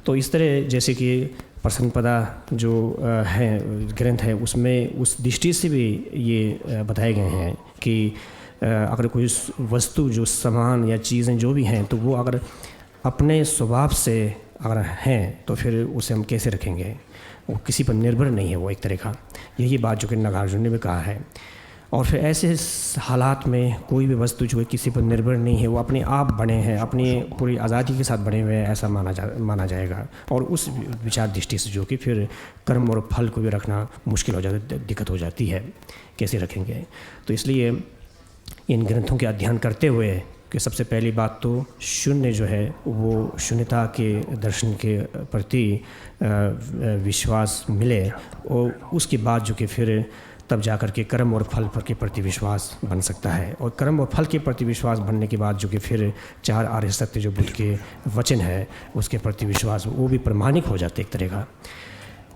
तो इस तरह जैसे कि प्रसन्नपदा जो, अ, है, ग्रंथ है, उसमें उस दृष्टि से भी ये, अ, बताए गए हैं कि, अ, अगर कोई स-, वस्तु, जो सामान या चीज़ें जो भी हैं, तो वो अगर अपने स्वभाव से अगर हैं, तो फिर उसे हम कैसे रखेंगे? वो किसी पर निर्भर नहीं है, वो एक तरह का। यही बात जो कि नागार्जुन ने भी कहा है। और फिर ऐसे स-, हालात में कोई भी वस्तु जो है किसी पर निर्भर नहीं है, वो अपने आप बने हैं, अपनी पूरी आज़ादी के साथ बने हुए हैं, ऐसा माना जा, माना जाएगा। और उस विचार दृष्टि से जो कि फिर कर्म और फल को भी रखना मुश्किल हो जाता, दिक्कत हो जाती है, कैसे रखेंगे? तो इसलिए इन ग्रंथों के अध्ययन करते हुए कि सबसे पहली बात तो शून्य जो है, वो शून्यता के दर्शन के प्रति, अ, अ, विश्वास मिले, और उसके बाद जो कि फिर तब जा कर के कर्म और फल पर के प्रति विश्वास बन सकता है। और कर्म और फल के प्रति विश्वास बनने के बाद जो कि फिर चार आर्य सत्य जो बुद्ध के वचन है, उसके प्रति विश्वास, वो भी प्रमाणिक हो जाते एक तरह का।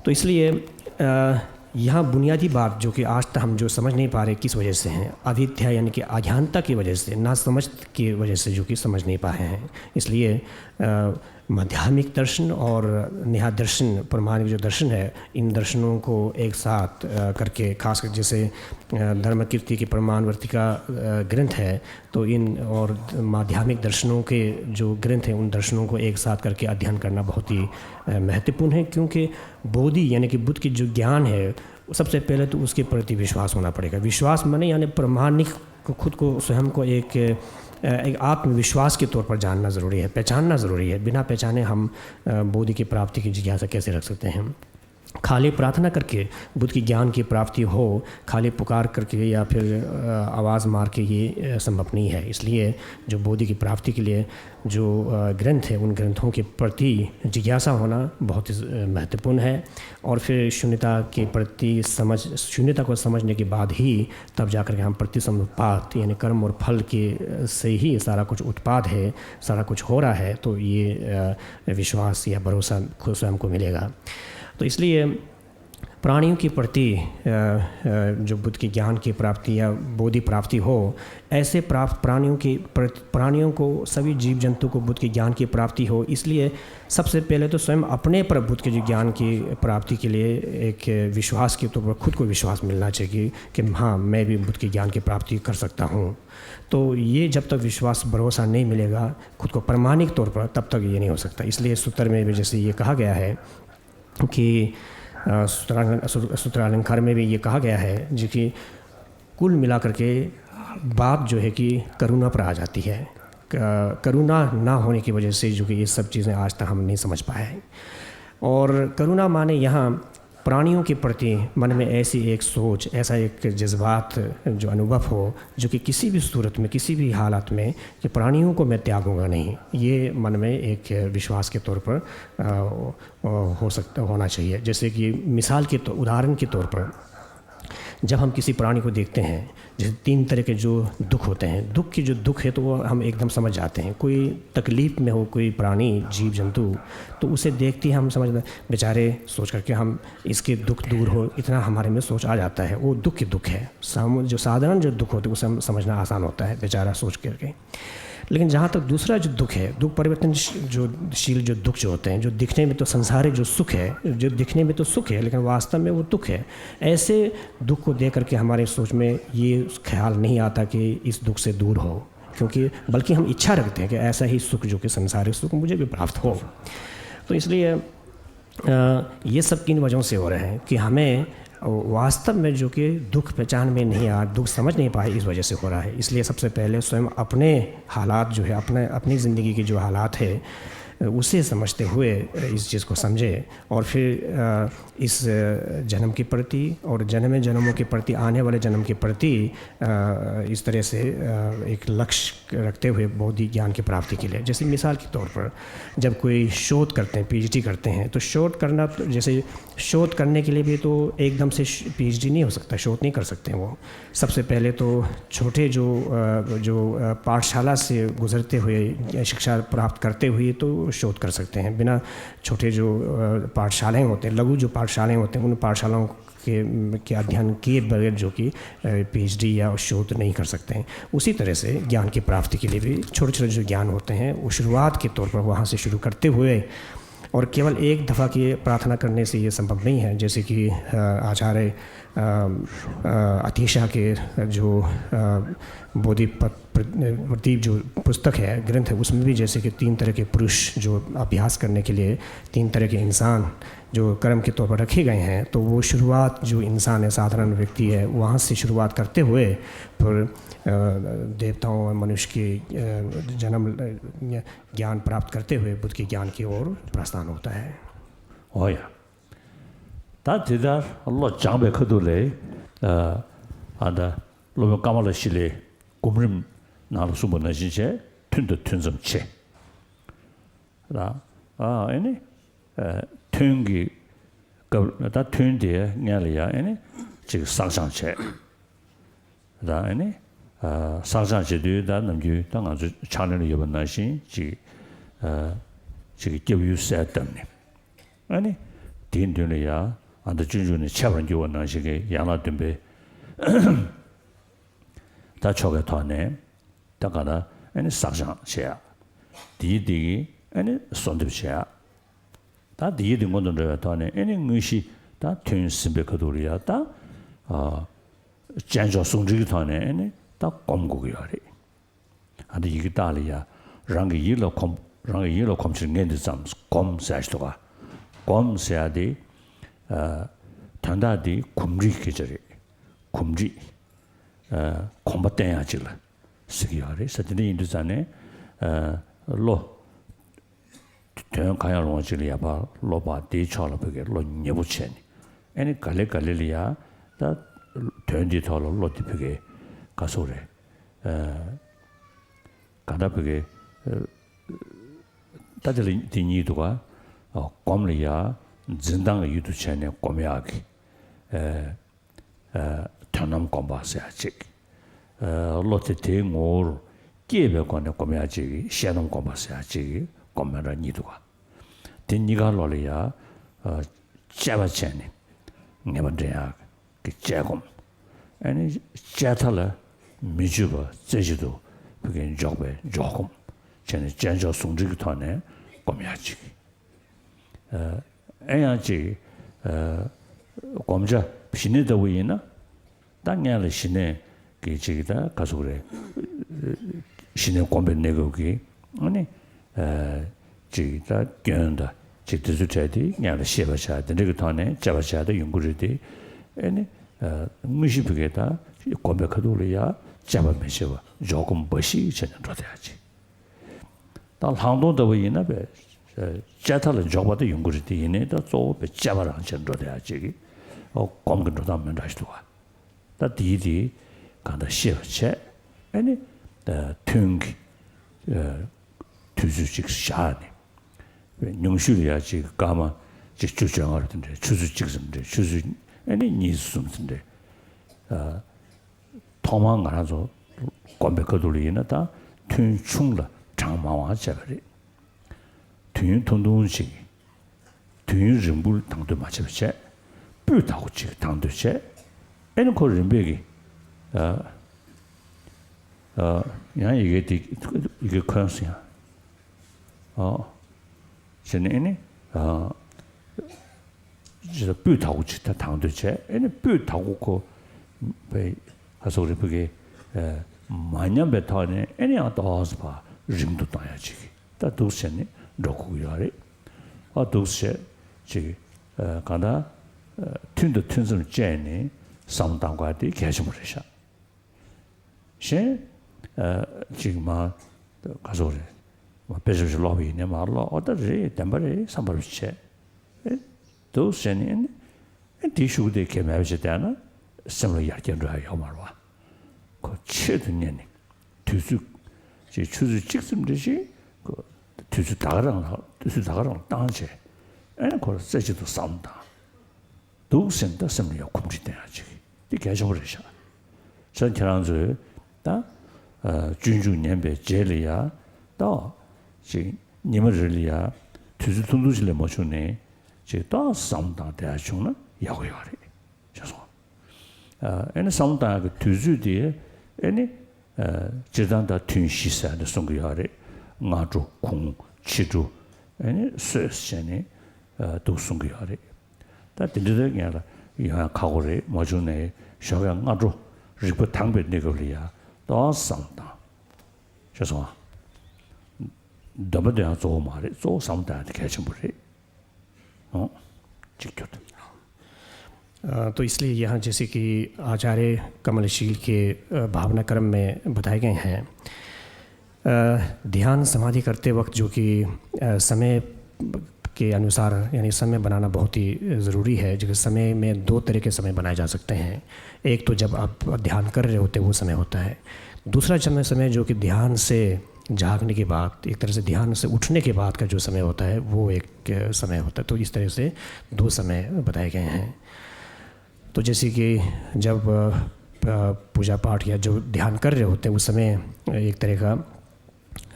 तो इसलिए, अ, यहाँ बुनियादी बात जो कि आज तक हम जो समझ नहीं पा रहे, किस वजह से हैं, अविद्या यानी कि अज्ञानता की वजह से, ना समझ की वजह से जो कि समझ नहीं पाए हैं। इसलिए, अ, माध्यमिक दर्शन और न्याय दर्शन, प्रमाणिक जो दर्शन है, इन दर्शनों को एक साथ, अ, करके, खासकर जैसे, अ, धर्म कीर्ति की प्रमाणवर्तिका, अ, ग्रंथ है, तो इन और माध्यमिक दर्शनों के जो ग्रंथ हैं, उन दर्शनों को एक साथ करके अध्ययन करना बहुत ही, अ, महत्वपूर्ण है, क्योंकि बोधि यानी कि बुद्ध की जो ज्ञान है, सबसे पहले तो उसके प्रति विश्वास होना पड़ेगा। विश्वास माने यानी प्रमाणिक को, खुद को, स्वयं को एक, अ, एक आत्मविश्वास के तौर पर जानना ज़रूरी है, पहचानना ज़रूरी है। बिना पहचाने हम, अ, बोधि की प्राप्ति की जिज्ञासा कैसे रख सकते हैं? खाली प्रार्थना करके बुद्ध की ज्ञान की प्राप्ति हो, खाली पुकार करके या फिर, अ, आवाज़ मार के ये, अ, संभव नहीं है। इसलिए जो बोधि की प्राप्ति के लिए जो, अ, ग्रंथ है, उन ग्रंथों के प्रति जिज्ञासा होना बहुत ही, अ, महत्वपूर्ण है। और फिर शून्यता के प्रति समझ, शून्यता को समझने के बाद ही तब जाकर के हम प्रतिसमुत्पाद, यानी कर्म और फल के, अ, से ही सारा कुछ उत्पाद है, सारा कुछ हो रहा है, तो ये, अ, विश्वास या भरोसा खुद स्वयं को मिलेगा। तो इसलिए प्राणियों के प्रति, अ, अ, जो बुद्ध के ज्ञान की प्राप्ति या बोधि प्राप्ति हो, ऐसे प्राप्त प्राणियों की प्र-, प्राणियों को, सभी जीव जंतु को बुद्ध के ज्ञान की प्राप्ति हो, इसलिए सबसे पहले तो स्वयं अपने पर बुद्ध के जो ज्ञान की प्राप्ति के लिए एक विश्वास के तौर पर खुद को विश्वास मिलना चाहिए कि हाँ, मैं भी बुद्ध के ज्ञान की प्राप्ति कर सकता हूँ। तो ये जब तक विश्वास, भरोसा नहीं मिलेगा खुद को प्रमाणिक तौर पर, तब तक ये नहीं हो सकता। इसलिए सूत्र में भी जैसे ये कहा गया है कि, अ, सूत्रालं-, सू-, सूत्रालंकार में भी ये कहा गया है जी कि कुल मिलाकर के बात जो है कि करुणा पर आ जाती है। क-, करुणा ना होने की वजह से जो कि ये सब चीज़ें आज तक हम नहीं समझ पाए हैं। और करुणा माने यहाँ प्राणियों के प्रति मन में ऐसी एक सोच, ऐसा एक जज्बात, जो अनुभव हो, जो कि किसी भी सूरत में, किसी भी हालत में, कि प्राणियों को मैं त्यागूंगा नहीं, ये मन में एक विश्वास के तौर पर, अ, अ, हो सकता, होना चाहिए। जैसे कि मिसाल के तौ-, उदाहरण के तौर पर, जब हम किसी प्राणी को देखते हैं, जैसे तीन तरह के जो दुख होते हैं, दुख की जो दुख है तो वो हम एकदम समझ जाते हैं। कोई तकलीफ में हो कोई प्राणी, जीव जंतु, तो उसे देखते ही हम समझ, बेचारे सोच करके हम इसके दुख दूर हो, इतना हमारे में सोच आ जाता है। वो दुख के दुख है, सम-, जो साधारण जो दुख होते हैं उसे हम समझना आसान होता है, बेचारा सोच करके। लेकिन जहाँ तक दूसरा जो दुख है, दुख परिवर्तनशील जो दुख जो होते हैं, जो दिखने में तो संसारिक जो सुख है, जो दिखने में तो सुख है लेकिन वास्तव में वो दुख है, ऐसे दुख को देख करके हमारे सोच में ये ख्याल नहीं आता कि इस दुख से दूर हो, क्योंकि बल्कि हम इच्छा रखते हैं कि ऐसा ही सुख जो कि संसारिक सुख मुझे भी प्राप्त हो। तो इसलिए अ, ये सब किन वजहों से हो रहे हैं कि हमें वास्तव में जो कि दुख पहचान में नहीं आ, दुख समझ नहीं पाए, इस वजह से हो रहा है। इसलिए सबसे पहले स्वयं अपने हालात जो है, अपने, अपनी ज़िंदगी के जो हालात है, उसे समझते हुए इस चीज़ को समझे और फिर, अ, इस जन्म के प्रति और जन्म जन्मों के प्रति, आने वाले जन्म के प्रति, अ, इस तरह से, अ, एक लक्ष्य रखते हुए बौद्धिक ज्ञान की प्राप्ति के लिए। जैसे मिसाल के तौर पर जब कोई शोध करते हैं, पीएचडी करते हैं, तो शोध करना तो, जैसे शोध करने के लिए भी तो एकदम से श-, पीएचडी नहीं हो सकता, शोध नहीं कर सकते वो। सबसे पहले तो छोटे जो, अ, जो, अ, पाठशाला से गुजरते हुए, शिक्षा प्राप्त करते हुए तो शोध कर सकते हैं। बिना छोटे जो, अ, पाठशालाएँ होते हैं, लघु जो पाठशालाएँ होते हैं, उन पाठशालाओं के, के अध्ययन किए बगैर जो कि, अ, पीएचडी या शोध नहीं कर सकते हैं। उसी तरह से ज्ञान की प्राप्ति के लिए भी छोटे-छोटे जो ज्ञान होते हैं, वो शुरुआत के तौर पर वहाँ से शुरू करते हुए और केवल एक दफ़ा की प्रार्थना करने से ये संभव नहीं है। जैसे कि, अ, आचार्य, अ, अ, अतीशा के जो, अ, बोधिपत-, प्र-, प्रदीप जो पुस्तक है, ग्रंथ है, उसमें भी जैसे कि तीन तरह के पुरुष जो अभ्यास करने के लिए, तीन तरह के इंसान जो कर्म के तौर पर रखे गए हैं, तो वो शुरुआत जो इंसान है, साधारण व्यक्ति है, वहाँ से शुरुआत करते हुए फिर, अ, देवताओं और मनुष्य के, अ, जन्म, अ, ज्ञान प्राप्त करते हुए बुद्ध के ज्ञान की ओर प्रस्थान होता है। ཨོ་ཡ། ད་དེ་ལྟར་བློ་སྦྱངས་པའི་ཁ་ཐུག་ལས། ཨ་ད་སློབ་དཔོན་ཀ་མ་ལ་ཤཱི་ལའི་སྒོམ་རིམ་ནང་ལ་གསུངས་པ་ནང་བཞིན་བྱས། ཐུན་དང་ཐུན་མཚམས་ཕྱེ། ད་ཨ་ཨེ་ནི་ཨ་ཐུན་གྱི་སྐབས་ད་ཐུན་དེ་སྔོན་ལ་ཡ་ཨེ་ནི་ཅིག་བསགས་སྦྱང་བྱས། ད་ཨེ་ནི་ཨ་བསགས་སྦྱང་བྱེད་དུས་ད་ནམ་རྒྱུན་ད་ང་ཚོ་ཕྱག་ལེན་ལ་ཡོད་པ་ནང་བཞིན་ཅིག་ཨ་ཅིག་སྐྱབས་ཡུལ་གསལ་བཏབ་ནས། ཨ་ནི་དེའི་མདུན་ལ་ཡ་ཨ་ད་སྤྱོད་འཇུག་ནས་འཆད་པར་འགྱུར་བ་ནང་བཞིན་གྱི་ཡན་ལག་བདུན་པའི་ད་ཆོ་གའི་ཐོག་ནས། ད་ག་ད་ཨ་ནི་བསགས་སྦྱང་བྱེད་ཡ། དེའི་དེ་གི་ཨ་ནི་གསོལ་འདེབས་བྱེད་ཡ། ད་དེའི་དེ་སྔོན་དུ་འགྲོ་བའི་ཐོག་ནས་ཨ་ནི་དངོས་གཞི་ད་ཐུན་ཟིན་པའི་ཁ་ཐུག་ལ་ཡ་ད་ཨ་དཔྱད་འཇོག་ཟུང་འབྲེལ་གྱི་ཐོག་ནས་ཨ་ནི་ད་སྒོམ་དགོས་ཀྱི་ཡོད་རེད། ཨ་ནི་ཡི་གེ་རྟགས་ལ་ཡ་རང་གི་ཡིད་ལ་གོམས། རང་གི་ཡིད་ལ་གོམས་ཕྱིར་ངས་འདི་ཙམ་སྒོམ་ཟེར་ཡ་ཞིག་འདུག་ག། སྒོམ་ཟེར་ཡ་དེ་ཨ་དོན་དག་དེ་གོམས་འདྲིས་སྐད་ཆ་རེད། གོམས་འདྲིས། ཨ་གོམས་པ་བརྟན་ཡག་ཅིག་ལ་ཟེར་གྱི་ཡོད་རེད་ཟེར། དེ་འདྲ་ཡིན་དུས་ཙང་ནས་ཨ་བློ་དོན་གང་ཡང་རུང་བ་ཅིག་ལ་ཡ་ཕར་བློ་བག་དེའི་ཕྱོགས་ལ་ཕ་གིའི་བློ་ཉེ་པོ་བྱས་ནས། ཨ་ནི་ག་ལེ་ག་ལེ་ལ་ཡ་ད་དོན་འདིའི་ཐོག་ལ་བློ་དེ་ཕ་གིའི་ག་ཟེར་རེད། ཨ་ག་འདྲ་ཕ་གིའི་ཨ་ད་དེ་ལ་དེ་གཉིས་འདུག་ག། ཨ་སྒོམ་ལ་ཡ་འཛིན་སྟངས་ཀྱི་ཡུལ་དུ་བྱས་ནས་སྒོམ་ཡག་གི། ཨ་ཨ་དོན་རྣམ་སྒོམ་པ་ཟེར་ཡ་གཅིག། ཨ་བློ་དེ་དེའི་ངོ་བོར་སྐྱེས་པའི་སྒོ་ནས་སྒོམ་ཡ་གཅིག་གིས་ཤེས་རྣམ་སྒོམ་པ་ཟེར་ཡ་གཅིག་གིས་སྒོམ་མན་འདྲ་གཉིས་འདུག་ག། དེ་གཉིས་ཀ་བློ་ལ་ཡ་ཨ་དཔྱད་པ་བྱས་ནས་ངེས་པ་འདྲེན་ཡ་གི་དཔྱད་སྒོམ། ཨ་ནི་དཔྱད་མཐའ་ལ་མི་འཇུག་པ་རྩེ་གཅིག་ཏུ་ཕ་གིའི་འཇོག་པའི་འཇོག་སྒོམ་བྱས་ནས་དཔྱད་འཇོག་ཟུང་འབྲེལ་གྱི་ཐོག་ནས་སྒོམ་ཡ་གཅིག། ཨ་ཨེ་ཡང་ཅིག་ཨ་སྒོམ་བྱ་ཞི་གནས་ལྟ་བུ་ཡིན་ན། ད་སྔོན་ལ་ཞི་གནས་ཀྱི་ཅིག་ད་ག་ཟེར་རེད། ཞི་གནས་སྒོམ་པའི་གནས་སྐབས་ཀྱི་ཨ་ནི་ཨ་ཅིག་ད་སྐྱོན་དང་ཅིག་དེ་ཚོ་བྲལ་ཏེ་སྔོན་ལ་ཤེས་པ་བྱ། དེ་འདྲ་གི་ཐོག་ནས་དཔྱད་པ་བྱ་ད་ཡོང་གི་རེད་དེ། ཨ་ནི་ཨ་དངོས་གཞི་ཕ་གིའི་ད་སྒོམ་པའི་ཁ་ཐུག་ལ་ཡ་དཔྱད་པ་མི་བྱེད་པ་འཇོག་སྒོམ་འབའ་ཞིག་བྱས་ནས་འགྲོ་བསྡད་ཡ་ཅིག། ད་ལྷག་མཐོང་ལྟ་བུ་ཡིན་ན་པས་དཔྱད་མཐའ་ལ་འཇོག་པ་དེ་ཡོང་གི་རེད་དེ། ཡིན་ནའི་ད་གཙོ་བོ་པས་དཔྱད་པ་རང་བྱས་འགྲོ་བསྡད་ཡ་ཅིག་གི་ཨོ་སྒོམ་གྱི་འགྲོ་སྟངས་མི་འདྲ་ཞིག་འདུག་ག། ད་དེའི་དེ་གང་ལྟར་ཤེས་པ་བྱས། ཨ་ནི་ད་ཐུན་གྱི་ཨ་དུས་ཚོད་ཅིག་བཞག་ནས། ཉུང་ཤོས་ལ་ཡ་ཅིག་སྐར་མ་ཅིག་བཅུ་བཅོ་ལྔ་རུ་དེ་འདྲའི། ཆུ་ཚོད་གཅིག་ཙམ་འདྲའི། ཆུ་ཚོད་ཨ་ནི་གཉིས་གསུམ་དེ་འདྲའི། ཨ་ཐོག་མར་ང་རང་ཚོ་སྒོམ་པའི་ཁ་ཐུག་ལ་ཡིན་ན་ད་ཐུན་ཆུང་ལ་གྲངས་མང་བ་བྱས་པ་རེད། དུས་ཡུན་ཐུང་ཐུང་ཅིག། དུས་ཡུན་རིང་པོ་དང་དོད་མ་བྱས་པ་བྱས། སྤུས་དག་པོ་ཅིག་དང་དོད་བྱས། ཨེ་ནི་ཁོ་རིམ་པས་ཀྱི་ཨ་ཨ་ཡང་ཡི་གེ་དེ་ཡི་གེ་འཁོན་སོང་ཡང་། ཨོ། བྱས་ནས་ཨེ་ནི་ཨ་ཅི་ལ་སྤུས་དག་པོ་ཅིག་ད་དང་དོད་བྱས། ཨེ་ནི་སྤུས་དག་པོ་ཁོ་པའི་ཧ་སོག་རི་ཕུ་གེ་ཨ་མ་ཉམས་པའི་ཐོག་ནས་ཨེ་ནི་ཡང་ཏོག་ཙམ་ཕར་རིང་དུ་གཏོང་ཡ་ཅིག་ད་འདུག་བྱས་ནས་འགྲོ་དགོས་ཀྱི་ཡོད་རེད། ཨ་འདུག་བྱས་ཅིག་ཨ་གང་ལྟར་ ཐུན་དང་ཐུན་མཚམས་བཅད་ནས་བསམ་བློ་བཏང་དགོས་དེ་གལ་ཆེན་པོ་རེད་ཤག་གཞན་ཅིག་མ་ག་ཚོད་རེད། མ་དཔེ་ཆ་ཞིག་ཀློག་པ་ཡིན་ནའི་མ་ཀློག་ཨོ་ད་རེད་བདེན་པ་རེད་བསམ་པ་བྱས། ཨེ་འདུག་ཟེར་ནས་ཨེ་དེའི་གཞུག་དེ་གལ་མེད་པ་ཞིག་བསྡད་ན་སེམས་ལ་ཡར་རྒྱས་འགྲོ་ཡ་ཡོད་མ་རེད་བ། ཁོ་ཆེད་དུ་གཉེར་ནས་དུས་ཚོད་ཅིག་ཆུ་ཚོད་གཅིག་ཙམ་རེ་ཞིག་ཁོ་དུས་ཚོད་ད་ག་རང་ལ་དུས་ཚོད་ད་ག་རང་བཏང་བྱས་ཨེ་ཁོ་རྩེ་གཅིག་ཏུ་བསམ་བཏང་འདུག་ཟེར་ན་ད་སེམས་ལ་ཡང་གོམས་འདྲིས་བསྟེན་ཡ་ཅིག་འདི་གལ་ཆེན་པོ་རེད་ཤག་བྱས་ཙང་ཁྱེད་རང་ཚོས་ད་སྤྱོད་འཇུག་ཉན་པའི་རྗེས་ལ་ཡ་ད་ཅིག་ཉི་མ་རེ་ལ་ཡ་དུས་ཚོད་ཐུང་ཐུང་ཅིག་ལས་མ་བྱུང་ནས་ཅིག་ད་བསམ་བཏང་བསྡད་ཡ་བྱུང་ན་ཡག་པོ་ཡོད་རེད་ཤག་སོང་། ཨ་ཨེ་ནི་བསམ་བློ་བཏང་ཡག་གི་དུས་ཚོད་དེ་ཨེ་ནི་ཨ་སྤྱིར་བཏང་ད་ཐུན་བཞི་ཟེར་ནས་གསུང་གི་ཡོད་རེད། སྔ་དྲོ་གུང་ཕྱི་དྲོ་ཨེ་ནི་གསོལ་ཟེར་ནས་ཨ་འདུག་གསུང་གི་ཡོད་རེད། ད་དེ་འདྲ་ད་ངས་ལ་ཡོང་ཡག་ཁག་པོ་རེད། མ་བྱུང་ནས་ཞོགས་ཀས་སྔ་དྲོ་རིག་པ་དྭངས་པའི་གནས་སྐབས་ལ་ཡ་ཏོག་བསམ་བློ་བཏང་ཤེས་སོང་ཨ། འདོན་པ་འདོན་ཡག་གཙོ་བོ་མ་རེད། གཙོ་བོ་བསམ་བློ་བཏང་ཡག་དེ་གལ་ཆེན་པོ་རེད། ཨོ། གཅིག་གྱུར་དུ། अ, तो इसलिए यहाँ जैसे कि आचार्य कमलशील के, अ, भावना क्रम में बताए गए हैं। अ, ध्यान समाधि करते वक्त जो कि, अ, समय के अनुसार यानी समय बनाना बहुत ही ज़रूरी है। जो कि समय में दो तरह के समय बनाए जा सकते हैं। एक तो जब आप ध्यान कर रहे होते हैं वो समय होता है। दूसरा समय, समय जो कि ध्यान से जागने के बाद, एक तरह से ध्यान से उठने के बाद का जो समय होता है वो एक, अ, समय होता है। तो इस तरह से दो समय बताए गए हैं। तो जैसे कि जब, अ, अ, पूजा पाठ या जो ध्यान कर रहे होते हैं उस समय एक तरह का,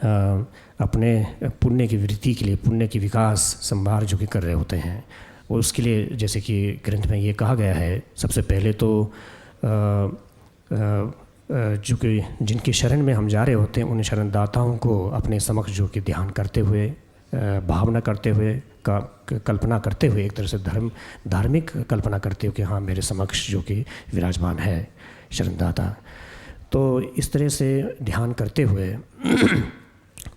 अ, अपने पुण्य की वृद्धि के लिए, पुण्य की विकास संभार जो कि कर रहे होते हैं, और उसके लिए जैसे कि ग्रंथ में ये कहा गया है, सबसे पहले तो, अ, अ, अ, जो कि जिनके शरण में हम जा रहे होते हैं उन शरणदाताओं को अपने समक्ष जो कि ध्यान करते हुए, अ, भावना करते हुए, का-, क-, कल्पना करते हुए, एक तरह से धर्म, धार्मिक कल्पना करते हुए कि हाँ, मेरे समक्ष जो कि विराजमान है शरणदाता। तो इस तरह से ध्यान करते हुए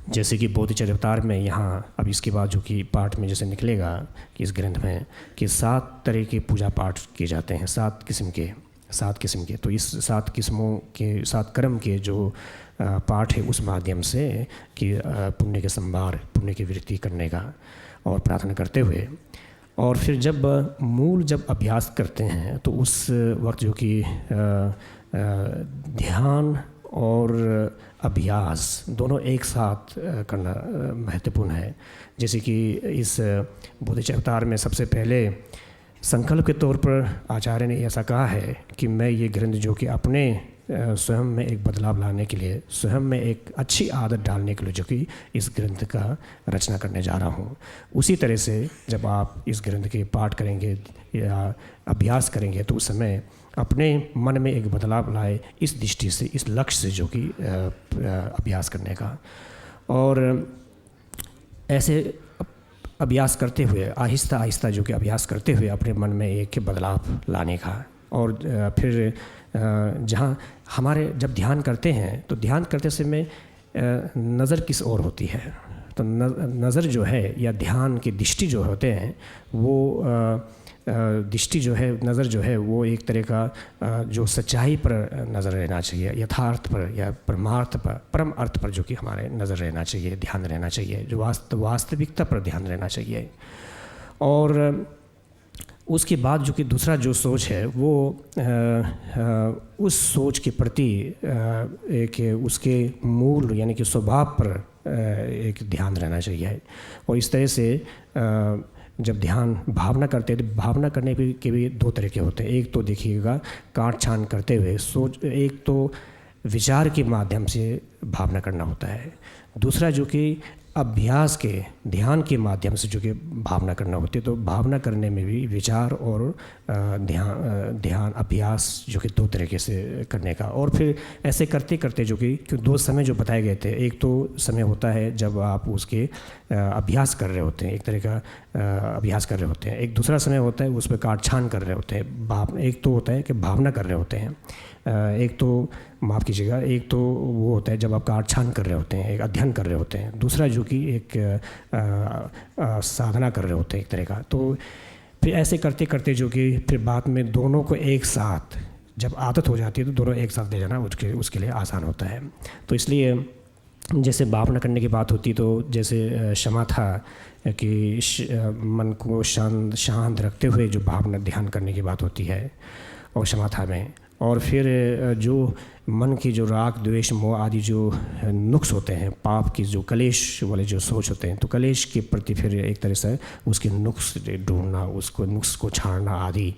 जैसे कि बोधिचर्य अवतार में यहाँ अब इसके बाद जो कि पाठ में जैसे निकलेगा कि इस ग्रंथ में कि सात तरह के पूजा पाठ किए जाते हैं, सात किस्म के, सात किस्म के। तो इस सात किस्मों के, सात कर्म के जो, अ, पाठ है उस माध्यम से कि, अ, पुण्य के संभार, पुण्य की वृद्धि करने का और प्रार्थना करते हुए और फिर जब मूल जब अभ्यास करते हैं तो उस वक्त जो कि, अ, अ, ध्यान और अभ्यास दोनों एक साथ, अ, करना, अ, महत्वपूर्ण है। जैसे कि इस बोधिचर्य अवतार में सबसे पहले संकल्प के तौर पर आचार्य ने ऐसा कहा है कि मैं ये ग्रंथ जो कि अपने, अ, स्वयं में एक बदलाव लाने के लिए, स्वयं में एक अच्छी आदत डालने के लिए जो कि इस ग्रंथ का रचना करने जा रहा हूँ। उसी तरह से जब आप इस ग्रंथ के पाठ करेंगे या अभ्यास करेंगे तो उस समय अपने मन में एक बदलाव लाए, इस दृष्टि से, इस लक्ष्य से जो कि, अ, अ, अभ्यास करने का। और ऐसे अभ्यास करते हुए, आहिस्ता आहिस्ता जो कि अभ्यास करते हुए अपने मन में एक बदलाव लाने का। और, अ, फिर, अ, जहाँ हमारे जब ध्यान करते हैं तो ध्यान करते समय, अ, नज़र किस ओर होती है? तो न-, नज़र जो है या ध्यान की दृष्टि जो होते हैं वो, अ, अ, दृष्टि जो है, नज़र जो है वो एक तरह का, अ, जो सच्चाई पर नज़र रहना चाहिए, यथार्थ पर या परमार्थ पर, परम अर्थ पर जो कि हमारे नज़र रहना चाहिए, ध्यान रहना चाहिए, जो वास्त-, वास्तविकता पर ध्यान रहना चाहिए। और उसके बाद जो कि दूसरा जो सोच है वो, अ, अ, उस सोच के प्रति, अ, एक उसके मूल यानी कि स्वभाव पर, अ, एक ध्यान रहना चाहिए। और इस तरह से, अ, जब ध्यान भावना करते हैं तो भावना करने के, के भी दो तरीके होते हैं। एक तो देखिएगा काट छान करते हुए सोच, एक तो विचार के माध्यम से भावना करना होता है। दूसरा जो कि अभ्यास के, ध्यान के माध्यम से जो कि भावना करना होती है, तो भावना करने में भी विचार और, अ, ध्यान, अ, ध्यान अभ्यास जो कि दो तरीके से करने का। और फिर ऐसे करते करते जो कि, कि दो समय जो बताए गए थे, एक तो समय होता है जब आप उसके, अ, अभ्यास कर रहे होते हैं, एक तरह का, अ, अभ्यास कर रहे होते हैं, एक दूसरा समय होता है उस पर काट छान कर रहे होते हैं। भाव-, एक तो होता है कि भावना कर रहे होते हैं, अ, एक तो माफ़ कीजिएगा, एक तो वो होता है जब आप काट छान कर रहे होते हैं, एक अध्ययन कर रहे होते हैं, दूसरा जो कि एक, अ, अ, साधना कर रहे होते हैं एक तरह का। तो फिर ऐसे करते करते जो कि फिर बाद में दोनों को एक साथ, जब आदत हो जाती है तो दोनों एक साथ ले जाना उसके उसके लिए आसान होता है। तो इसलिए जैसे भावना करने की बात होती तो जैसे अ, शमाथा कि श- अ, मन को शांत शांत रखते हुए जो भावना ध्यान करने की बात होती है और शमाथा में, और फिर अ, जो मन की जो राग द्वेष मोह आदि जो नुक्स होते हैं, पाप की जो कलेश वाले जो सोच होते हैं, तो कलेश के प्रति फिर एक तरह से उसके नुक्स ढूंढना, उसको नुक्स को छाड़ना आदि,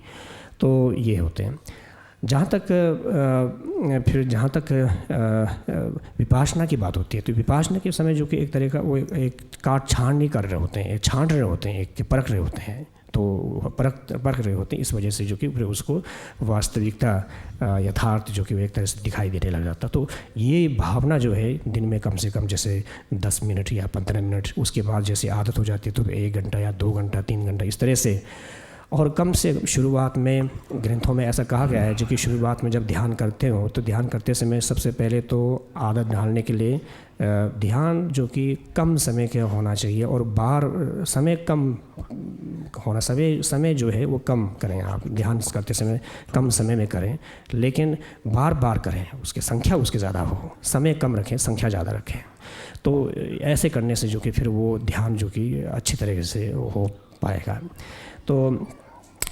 तो ये होते हैं। जहाँ तक अ, फिर जहाँ तक अ, अ, विपासना की बात होती है, तो विपासना के समय जो कि एक तरह का वो एक काट छान नहीं कर रहे होते हैं, छान रहे होते हैं, एक परख रहे होते हैं। तो परख परख रहे होते हैं, इस वजह से जो कि फिर उसको वास्तविकता अ, यथार्थ जो कि वो एक तरह से दिखाई देने लग जाता। तो ये भावना जो है दिन में कम से कम जैसे दस मिनट या पंद्रह मिनट, उसके बाद जैसे आदत हो जाती है तो एक घंटा या दो घंटा, तीन घंटा, इस तरह से। और कम से शुरुआत में ग्रंथों में ऐसा कहा गया है जो कि शुरुआत में जब ध्यान करते हो तो ध्यान करते समय सबसे पहले तो आदत डालने के लिए अ, ध्यान जो कि कम समय का होना चाहिए और बार समय कम होना, समय समय जो है वो कम करें। आप ध्यान करते समय कम समय में करें, लेकिन बार बार करें, उसकी संख्या उसकी ज़्यादा हो। समय कम रखें, संख्या ज़्यादा रखें। तो ऐसे करने से जो कि फिर वो ध्यान जो कि अच्छी तरीके से हो पाएगा। तो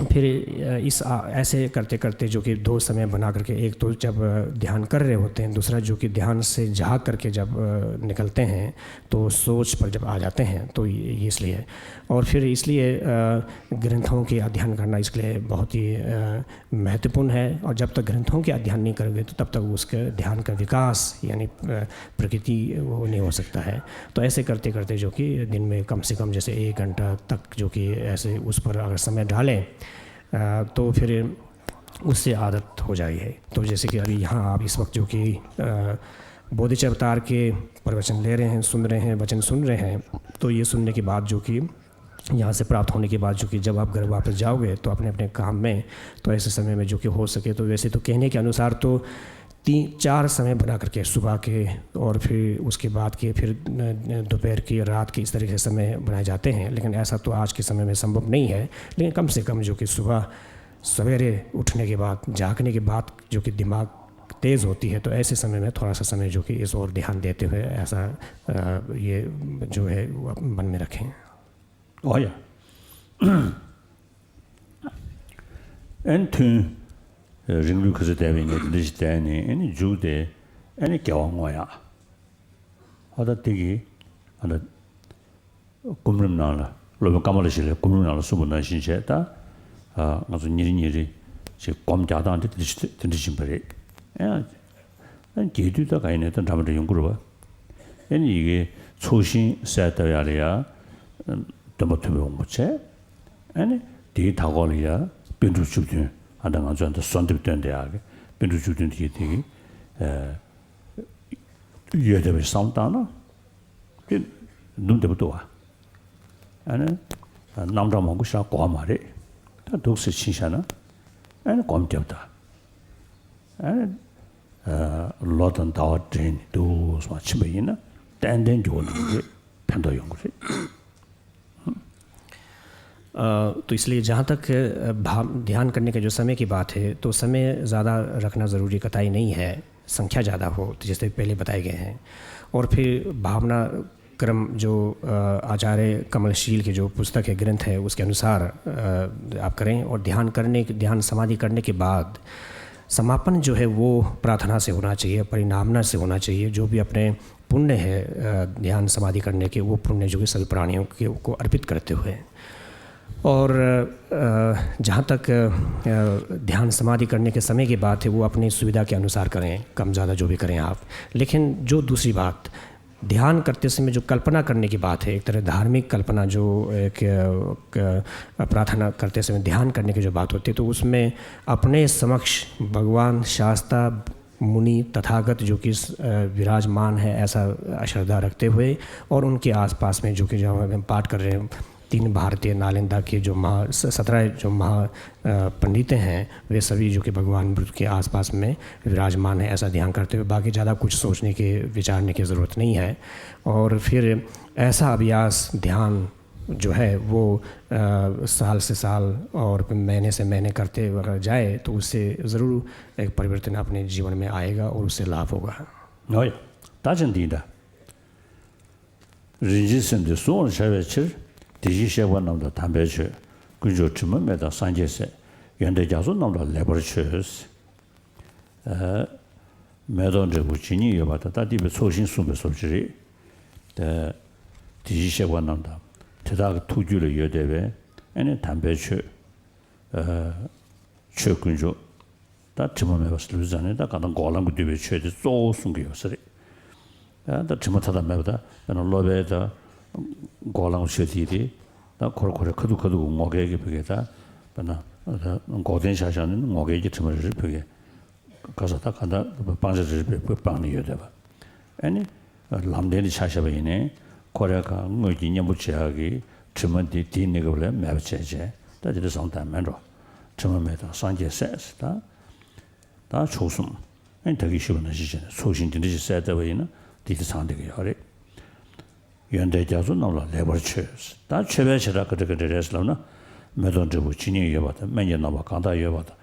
फिर अ, इस आ, ऐसे करते करते जो कि दो समय बना करके, एक तो जब अ, ध्यान कर रहे होते हैं, दूसरा जो कि ध्यान से जाग करके जब अ, निकलते हैं तो सोच पर जब आ जाते हैं, तो ये ये इसलिए है। और फिर इसलिए अ, ग्रंथों के अध्ययन करना इसके लिए बहुत ही अ, महत्वपूर्ण है। और जब तक ग्रंथों के अध्ययन नहीं करोगे तो तब तक उसके ध्यान का विकास यानी अ, प्रकृति वो नहीं हो सकता है। तो ऐसे करते करते जो कि दिन में कम से कम जैसे एक घंटा तक जो कि ऐसे उस पर अगर समय डालें अ, तो फिर उससे आदत हो जाएगी। तो जैसे कि अभी यहाँ आप इस वक्त जो कि अ, बोधिचर्य अवतार के प्रवचन ले रहे हैं, सुन रहे हैं, वचन सुन रहे हैं, तो ये सुनने के बाद जो कि यहाँ से प्राप्त होने के बाद जो कि जब आप घर वापस जाओगे तो अपने अपने काम में, तो ऐसे समय में जो कि हो सके तो वैसे तो कहने के अनुसार तो तीन चार समय बना करके सुबह के और फिर उसके बाद के फिर दोपहर के, रात के, इस तरह के समय बनाए जाते हैं, लेकिन ऐसा तो आज के समय में संभव नहीं है। लेकिन कम से कम जो कि सुबह सवेरे उठने के बाद, जागने के बाद जो कि दिमाग तेज़ होती है, तो ऐसे समय में थोड़ा सा समय जो कि इस ओर ध्यान देते हुए ऐसा अ, ये जो है वो मन में रखें। ཨོ་ཡ། ཨན་ཐུན། རིང་ལུས་ག་ཚོད་བསྡད་པའི་ནས་དེ་འདྲ་ཞིག་བསྡད་ནས་ཨན་མཇུག་དེ་ཨན་དགེ་བ་བསྔོ་ཡག་ཨ་ད་དེ་གི་ཨ་ད་སྒོམ་རིམ་ནང་ལ་སློབ་དཔོན་ཀ་མ་ལ་ཤཱི་ལའི་སྒོམ་རིམ་ནང་ལ་གསུངས་པ་ནང་བཞིན་བྱས་ད་ང་ཚོ་ཉིན་རེ་ཉིན་རེ་ཅིག་སྒོམ་རྒྱག་སྟངས་དེ་དེ་འདྲ་ཞིག་པ་རེད། ཨན་རྒྱས་བསྡུས་ད་ག་ཡིན་ནའི་ད་འདྲ་མི་འདྲ་ཡོང་གི་རེད་བ། ཨན་ཡི་གེ་ཚོགས་ཞིང་གསལ་བཏབ་ཡག་ལ་ཡ་སྟོན་པ་ཐུབ་པའི་དབང་པོ་བྱས། ཨ་ནི་དེའི་མཐའ་འཁོར་ལ་ཡ་པཎ་གྲུབ་བཅུ་བདུན། ཨ་ད་ང་ཚོས་ད་གསོལ་འདེབས་བཏོན་བསྡད་ཡག་གི་པཎ་གྲུབ་བཅུ་བདུན་དེ་གི་དེ་གི་ཡོད་བསྡད་པའི་བསམ་བཏང་ན་དེ་འདུམ་བདེ་པོ་འདུག་བ། ཨ་ནི་རྣམ་གྲངས་མང་པོ་ཞིག་གོ་བ་མ་རེད། ད་འདུག་སེ་ཕྱིན་བཞག་ན་ཨ་ནི་སྒོམ་རྒྱབ་ད། ཨ་ནི་ལོ་དང་ཟླ་བ་འདྲེས་ནས་འདུག་སེ་ཕྱིན་པ་ཡིན་ན་ཏན་ཏན་འགྱུར་བ་འགྲོ་གི་རེད། ཕན་ཐོགས་ཡོང་གི་རེད། अ, तो इसलिए जहाँ तक अ, भाव ध्यान करने का जो समय की बात है, तो समय ज़्यादा रखना ज़रूरी कतई नहीं है। संख्या ज़्यादा हो, तो जैसे पहले बताए गए हैं। और फिर भावना क्रम जो अ, आचार्य कमलशील के जो पुस्तक है, ग्रंथ है, उसके अनुसार अ, आप करें। और ध्यान करने ध्यान समाधि करने के बाद समापन जो है वो प्रार्थना से होना चाहिए, परिणामना से होना चाहिए। जो भी अपने पुण्य है अ, ध्यान समाधि करने के, वो पुण्य जो कि सभी प्राणियों के को अर्पित करते हुए। और अ, जहाँ तक अ, ध्यान समाधि करने के समय की बात है, वो अपनी सुविधा के अनुसार करें, कम ज़्यादा जो भी करें आप। लेकिन जो दूसरी बात, ध्यान करते समय जो कल्पना करने की बात है, एक तरह धार्मिक कल्पना, जो एक अ, क- प्रार्थना करते समय ध्यान करने की जो बात होती है, तो उसमें अपने समक्ष भगवान, शास्ता, मुनि, तथागत जो कि अ, विराजमान है, ऐसा श्रद्धा रखते हुए और उनके आसपास में जो कि जहाँ हम पाठ कर रहे हैं, तीन भारतीय नालंदा के जो महा स- सत्रह जो महा अ, पंडित हैं, वे सभी जो कि भगवान बुद्ध के आसपास में विराजमान है, ऐसा ध्यान करते हुए बाकी ज़्यादा कुछ सोचने के, विचारने की ज़रूरत नहीं है। और फिर ऐसा अभ्यास, ध्यान जो है वो अ, साल से साल और महीने से महीने करते अगर जाए तो उससे ज़रूर एक परिवर्तन अपने जीवन में आएगा और उससे लाभ होगा। ཨོ་ཡ། ད་ཅི་འདི་འདྲ། རིན་ཆེན་སེམས་འདི་གཟུང་བར་བྱ་བའི་ཕྱིར། དེ་བཞིན་གཤེགས་པ་རྣམས་དང་དམ་པའི་ཆོས། དཀོན་མཆོག་དྲི་མ་མེད་དང་སངས་རྒྱས་སྲས། ཡོན་ཏན་རྒྱ་མཚོ་རྣམས་ལ་ལེགས་པར་མཆོད། ཨ། མེ་ཏོག་འབྲས་བུ་ཇི་སྙེད་ཡོད་པ་དང་། ད་འདི་པའི་ཚོགས་ཞིང་གསུངས་པའི་བཟོ་བྱེད་རེད། ད་དེ་བཞིན་གཤེགས་པ་རྣམས་དང་དེ་དག་གི་ཐུགས་རྒྱུད་ལ་ཡོད་བསྡད་པའི་ཨ་ནི་དམ་པའི་ཆོས། ཨ། ཆོས་དཀོན་མཆོག་ད་དྲི་མ་མེད་པ་ཟེར་ལུགས་ཙང་ནས་ད་གང་ལྟར་འགོག་ལམ་གྱིས་བསྡུས་པའི་ཆོས་དེ་གཙོ་བོ་གསུང་གི་ཡོད་ས་རེད། ད་དྲི་མ་མཐའ་དག་མེད་པ་ད་དཔེར་ན་སློབ་པའི་ད་འགོག་ལམ་ཆོས་དེ་དེ་ད་ཁོ་ར་ཁོ་རའི་ཁ་ཐུག་ཁ་ཐུག་གི་ངོ་སྐལ་གྱི་བུ་གའི་ད་དཔེར་ན་ད་འགོག་བདེན་ཆ་བཞག་ནས་ངོ་སྐལ་གྱི་དྲི་མ་རེ་རེ་བུ་གའི་ག་ས་ད་ག་ད་སྤང་བྱ་རེ་རེ་བུ་སྤངས་ནས་ཡོད་བསྡད་པ། ཨ་ནི་ལམ་བདེན་དེ་ཆ་བཞག་པ་ཡིན་ནའི་ཁོ་རའི་ཁ་དངོས་ཀྱི་གཉེན་པོ་བྱེད་ཡག་གི་དྲི་མ་དེ་དེའི་གནས་སྐབས་ལ་མེད་པ་བྱས་བྱས་ད་དེ་འདྲ་བཟང་དང་མེད་འགྲོ། དྲི་མ་མེད་དང་སངས་རྒྱས་སྲས་ད། ད་མཆོག་གསུམ། ཨེ་ད་གིན་ཞུས་པ་ནང་བཞིན་བྱས་ནས་ཚོགས་ཞིང་འདི་འདྲ་ཞིག་གསལ་བཏབ་པ་ཡིན་ན་འདི་དེ་ཚང་བསྡད་ཀྱི་ཡོད་རེད། ཡོན་ཏན་རྒྱ་མཚོ་རྣམས་ལ་ལེགས་པར་མཆོད། ད་མཆོད་པའི་བྱེ་བྲག་ག་འདྲ་ག་འདྲ་རེད་ཟེར་ལབ་ན། མེ་ཏོག་འབྲས་བུ་ཇི་སྙེད་ཡོད་པ་དང་། སྨན་གྱི་རྣམ་པ་གང་དག་ཡོད་པ་དང་།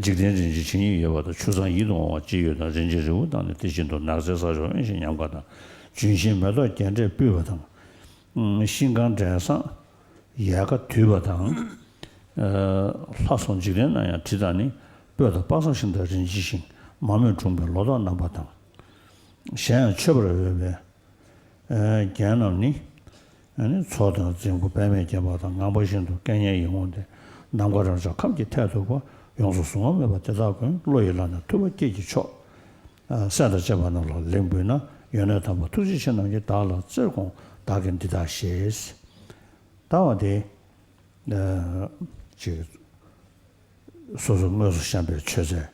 འཇིག་རྟེན་རིན་ཆེན་ཇི་སྙེད་ཡོད་པ་དང་། ཆུ་གཙང་ཡིད་དུ་འོང་བ་ཅི་ཡོད་དང་། རིན་ཆེན་རི་བོ་དང་ནི་དེ་བཞིན་དུ། ནགས་ཚལ་ས་ཕྱོགས་དབེན་ཞིང་ཉམས་དགའ་དང་། ལྗོན་ཤིང་མེ་ཏོག་རྒྱན་སྤྲས་སྤུད་པ་དང་། ཤིང་གང་འབྲས་བཟང་ཡལ་ག་དུད་པ་དང་། ལྷ་སོགས་འཇིག་རྟེན་ན་ཡང་དྲི་དང་ནི། སྤོས་དང་དཔག་བསམ་ཤིང་དང་རིན་ཆེན་ཤིང་། མ་རྨོས་གྲུང་པའི་ལོ་ཏོག་རྣམ་པ་དང་། གཞན་ཡང་མཆོད་པར་འོས་པའི་རྒྱན་རྣམས་ནི། མཚོ་དང་རྫིང་བུ་པདྨས་བརྒྱན་པ་དང་། ངང་པ་བཞིན་དུ་སྐད་སྙན་ཡིད་འོང་སྟེ། ནམ་མཁའ་རབ་འབྱམས་ཁམས་ཀྱི་མཐས་གཏུགས་པ། ཡོངས་སུ་གཟུང་བ་མེད་པ་དེ་དག་ཀུན། བློ་ཡིས་བླངས་ནས་ཐུབ་པ་སྐྱེས་ཀྱི་མཆོག་སྲས་དང་བཅས་པ་རྣམས་ལ་ལེགས་འབུལ་ན། ཡོན་གནས་དམ་པ་ཐུགས་རྗེ་ཆེ་རྣམས་ཀྱིས། བདག་ལ་བརྩེར་དགོངས་བདག་གིས་འདི་དག་བཞེས། ལྟ་བ་དེ། ཅིག་སོ་སོ་དངོས་སུ་བཤམས་པའི་མཆོད་རྫས།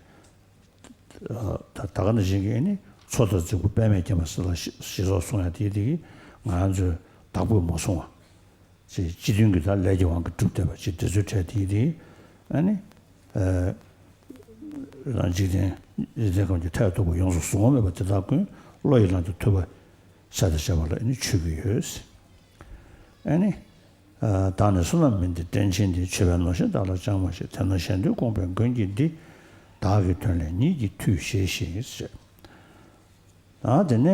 ད་ད་ག་ནང་བཞིན་གྱི་ནི་མཚོ་དང་རྫིང་བུ་པདྨས་བརྒྱན་པ་ཟེར་ལ་ཞེས་སོགས་གསུང་ཡ་དེ་དེ་ང་ཚོས་བདག་པོས་མ་བཟུང་བ། ཅིག་སྤྱི་མཐུན་གྱི་ད་ལས་ཀྱི་དབང་གིས་གྲུབ་བསྡད་པ་ཅིག་དེ་ཚོའི་གྲས་དེ་དེ་ཨ་ནི། རང་འཇིག་རྟེན་འཇིག་རྟེན་ཁམས་ཀྱི་མཐས་གཏུགས་པ་ཡོངས་སུ་གཟུང་བ་མེད་པ་དེ་དག་ཀུན་བློ་ཡིས་བླངས་ཏེ་ཐུབ་པ་སྲས་དང་བཅས་པ་ལ་ནི་མཆོད་ཀྱི་ཡོད། ཨ་ནི། བདག་ནི་བསོད་ནམས་མིན་ཏེ་བཀྲེན་ཆེན་འདི། མཆོད་པས་ནོར་ཞིང་བདག་ལ་ཅང་མ་བཞེས། དེ་ན་གཞན་དོན་དགོངས་པའི་མགོན་གྱིས་འདི། བདག་གི་དོན་སླད་ཉིད་ཀྱི་མཐུས་བཞེས་ཤིག་ཟེར། ཨ་དེ་ནས་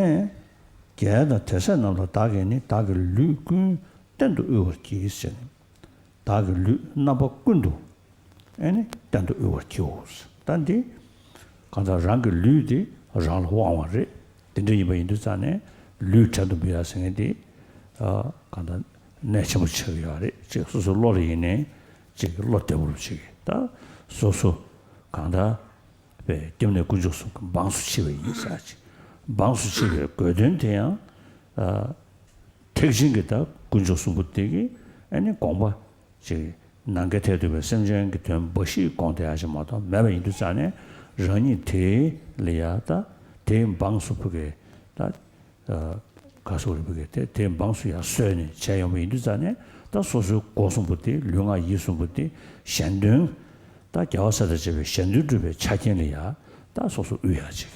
རྒྱལ་དང་དེ་སྲས་རྣམས་ལ་བདག་གིས་ནི། བདག་གི་ལུས་ཀུན་གཏན་དུ་དབུལ་བར་བགྱི་ཟེར་ནས། བདག་གི་ལུས་རྣམ་པ་ཀུན་ཏུ་ཨེ་ནི་གཏན་དུ་དབུལ་བར་བགྱིའོ། ད་འདི་གང་ལྟར་རང་གི་ལུས་འདི་རང་ལ་དབང་བ་རེད། དེ་འདྲ་ཡིན་པ་ཡིན་དུས་ཙང་ནས་ལུས་བྲན་དུ་འབུལ་ཡ་ཟེར་མཁན་འདི་གང་ལྟར་གནད་ཆེན་པོ་ཆགས་ཀྱི་ཡོད་རེད། ཅིག་སོ་སོའི་བློ་ལ་ཡིན་ནའི་ཅིག་བློ་བདེ་པོ་ཅིག་ད་སོ་སོ་གང་ལྟར། པའི་སྐྱབས་གནས་དཀོན་མཆོག་གསུམ་གྱི་འབངས་སུ་མཆི་བ་ཡིན་ཟེར་ཅིག་འབངས་སུ་མཆི་བའི་དགོས་དོན་དེ་ཡང་། ཨ། ཐེག་ཆེན་གྱི་ད་དཀོན་མཆོག་གསུམ་པོ་དེ་གི་ཨ་ནི་དགོངས་པ་ཅིག་ནམ་མཁའི་མཐས་གཏུགས་པའི་སེམས་ཅན་གྱི་དོན་འབའ་ཞིག་དགོངས་ཏེ་ཡ་ཞིག་མ་གཏོགས་མེད་པ་ཡིན་དུས་ཙང་ནས་རང་ཉིད་དེ་ལ་ཡ་ད་དེའི་འབངས་སུ་ཕུག་གི་ད། ཨ། ག་སོགས་རིག་པའི་དེ་དེའི་འབངས་སུ་ཡང་གསོས་ནས་བྱས་ཡོང་བ་ཡིན་དུས་ཙང་ནས་ད་སོ་སོའི་སྒོ་གསུམ་པོ་དེ་ལུས་ངག་ཡིད་གསུམ་པོ་དེ་གཞན་དོན་ད་རྒྱལ་བ་སྲས་དང་བཅས་པའི་གཞན་དོན་སྒྲུབ་པའི་ཆ་རྐྱེན་ལ་ཡང་ད་སོ་སོ་དབུལ་ཡག་ཅིག་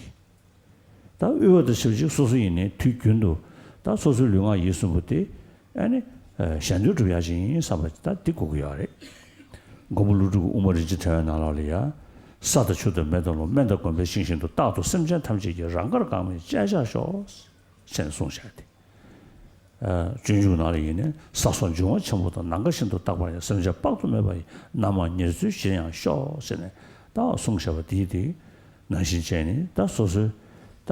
ད་དབུལ་བ་དང་ཆབས་ཅིག་སོ་སོ་ཡིན་ནའི་དུས་རྒྱུན་དུ་ད་སོ་སོའི་ལུས་ངག་ཡིད་གསུམ་པོ་དེ་ཨ་ནི་གཞན་དོན་སྒྲུབ་ཡག་ཅིག་ཡིན་བསམ་པ་ད་འདི་དགོས་ཀྱི་ཡོད་རེད། མགོན་པོ་ཀླུ་སྒྲུབ་ཀྱི་དབུ་མ་རིན་ཆེན་ཕྲེང་བའི་ནང་ལོགས་ལ་ཡང་ས་དང་ཆུ་དང་མེ་དང་རླུང་སྨན་དང་དགོན་པའི་ཤིང་བཞིན་དུ། རྟག་ཏུ་སེམས་ཅན་ཐམས་ཅད་ཀྱི་རང་དགར་གང་མེད་སྤྱད་བྱར་ཤོག་ཅེས་གསུངས་བཞག་སྟེ། ཨ། སྤྱོད་འཇུག་ནང་ལ་ཡིན་ནའི་ས་སོགས་འབྱུང་བ་ཆེན་པོ་དང་། ནམ་མཁའ་བཞིན་དུ་རྟག་པར་ཡང་། སེམས་ཅན་དཔག་ཏུ་མེད་པ་ཡི། རྣམ་མང་ཉེར་འཚོའི་གཞིར་ཡང་ཤོག་ཟེར་ནས་ད་གསུངས་བཞག་པ་དེའི་དེ་ནང་བཞིན་བྱས་ནས་ད་སོ་སོའི་ད་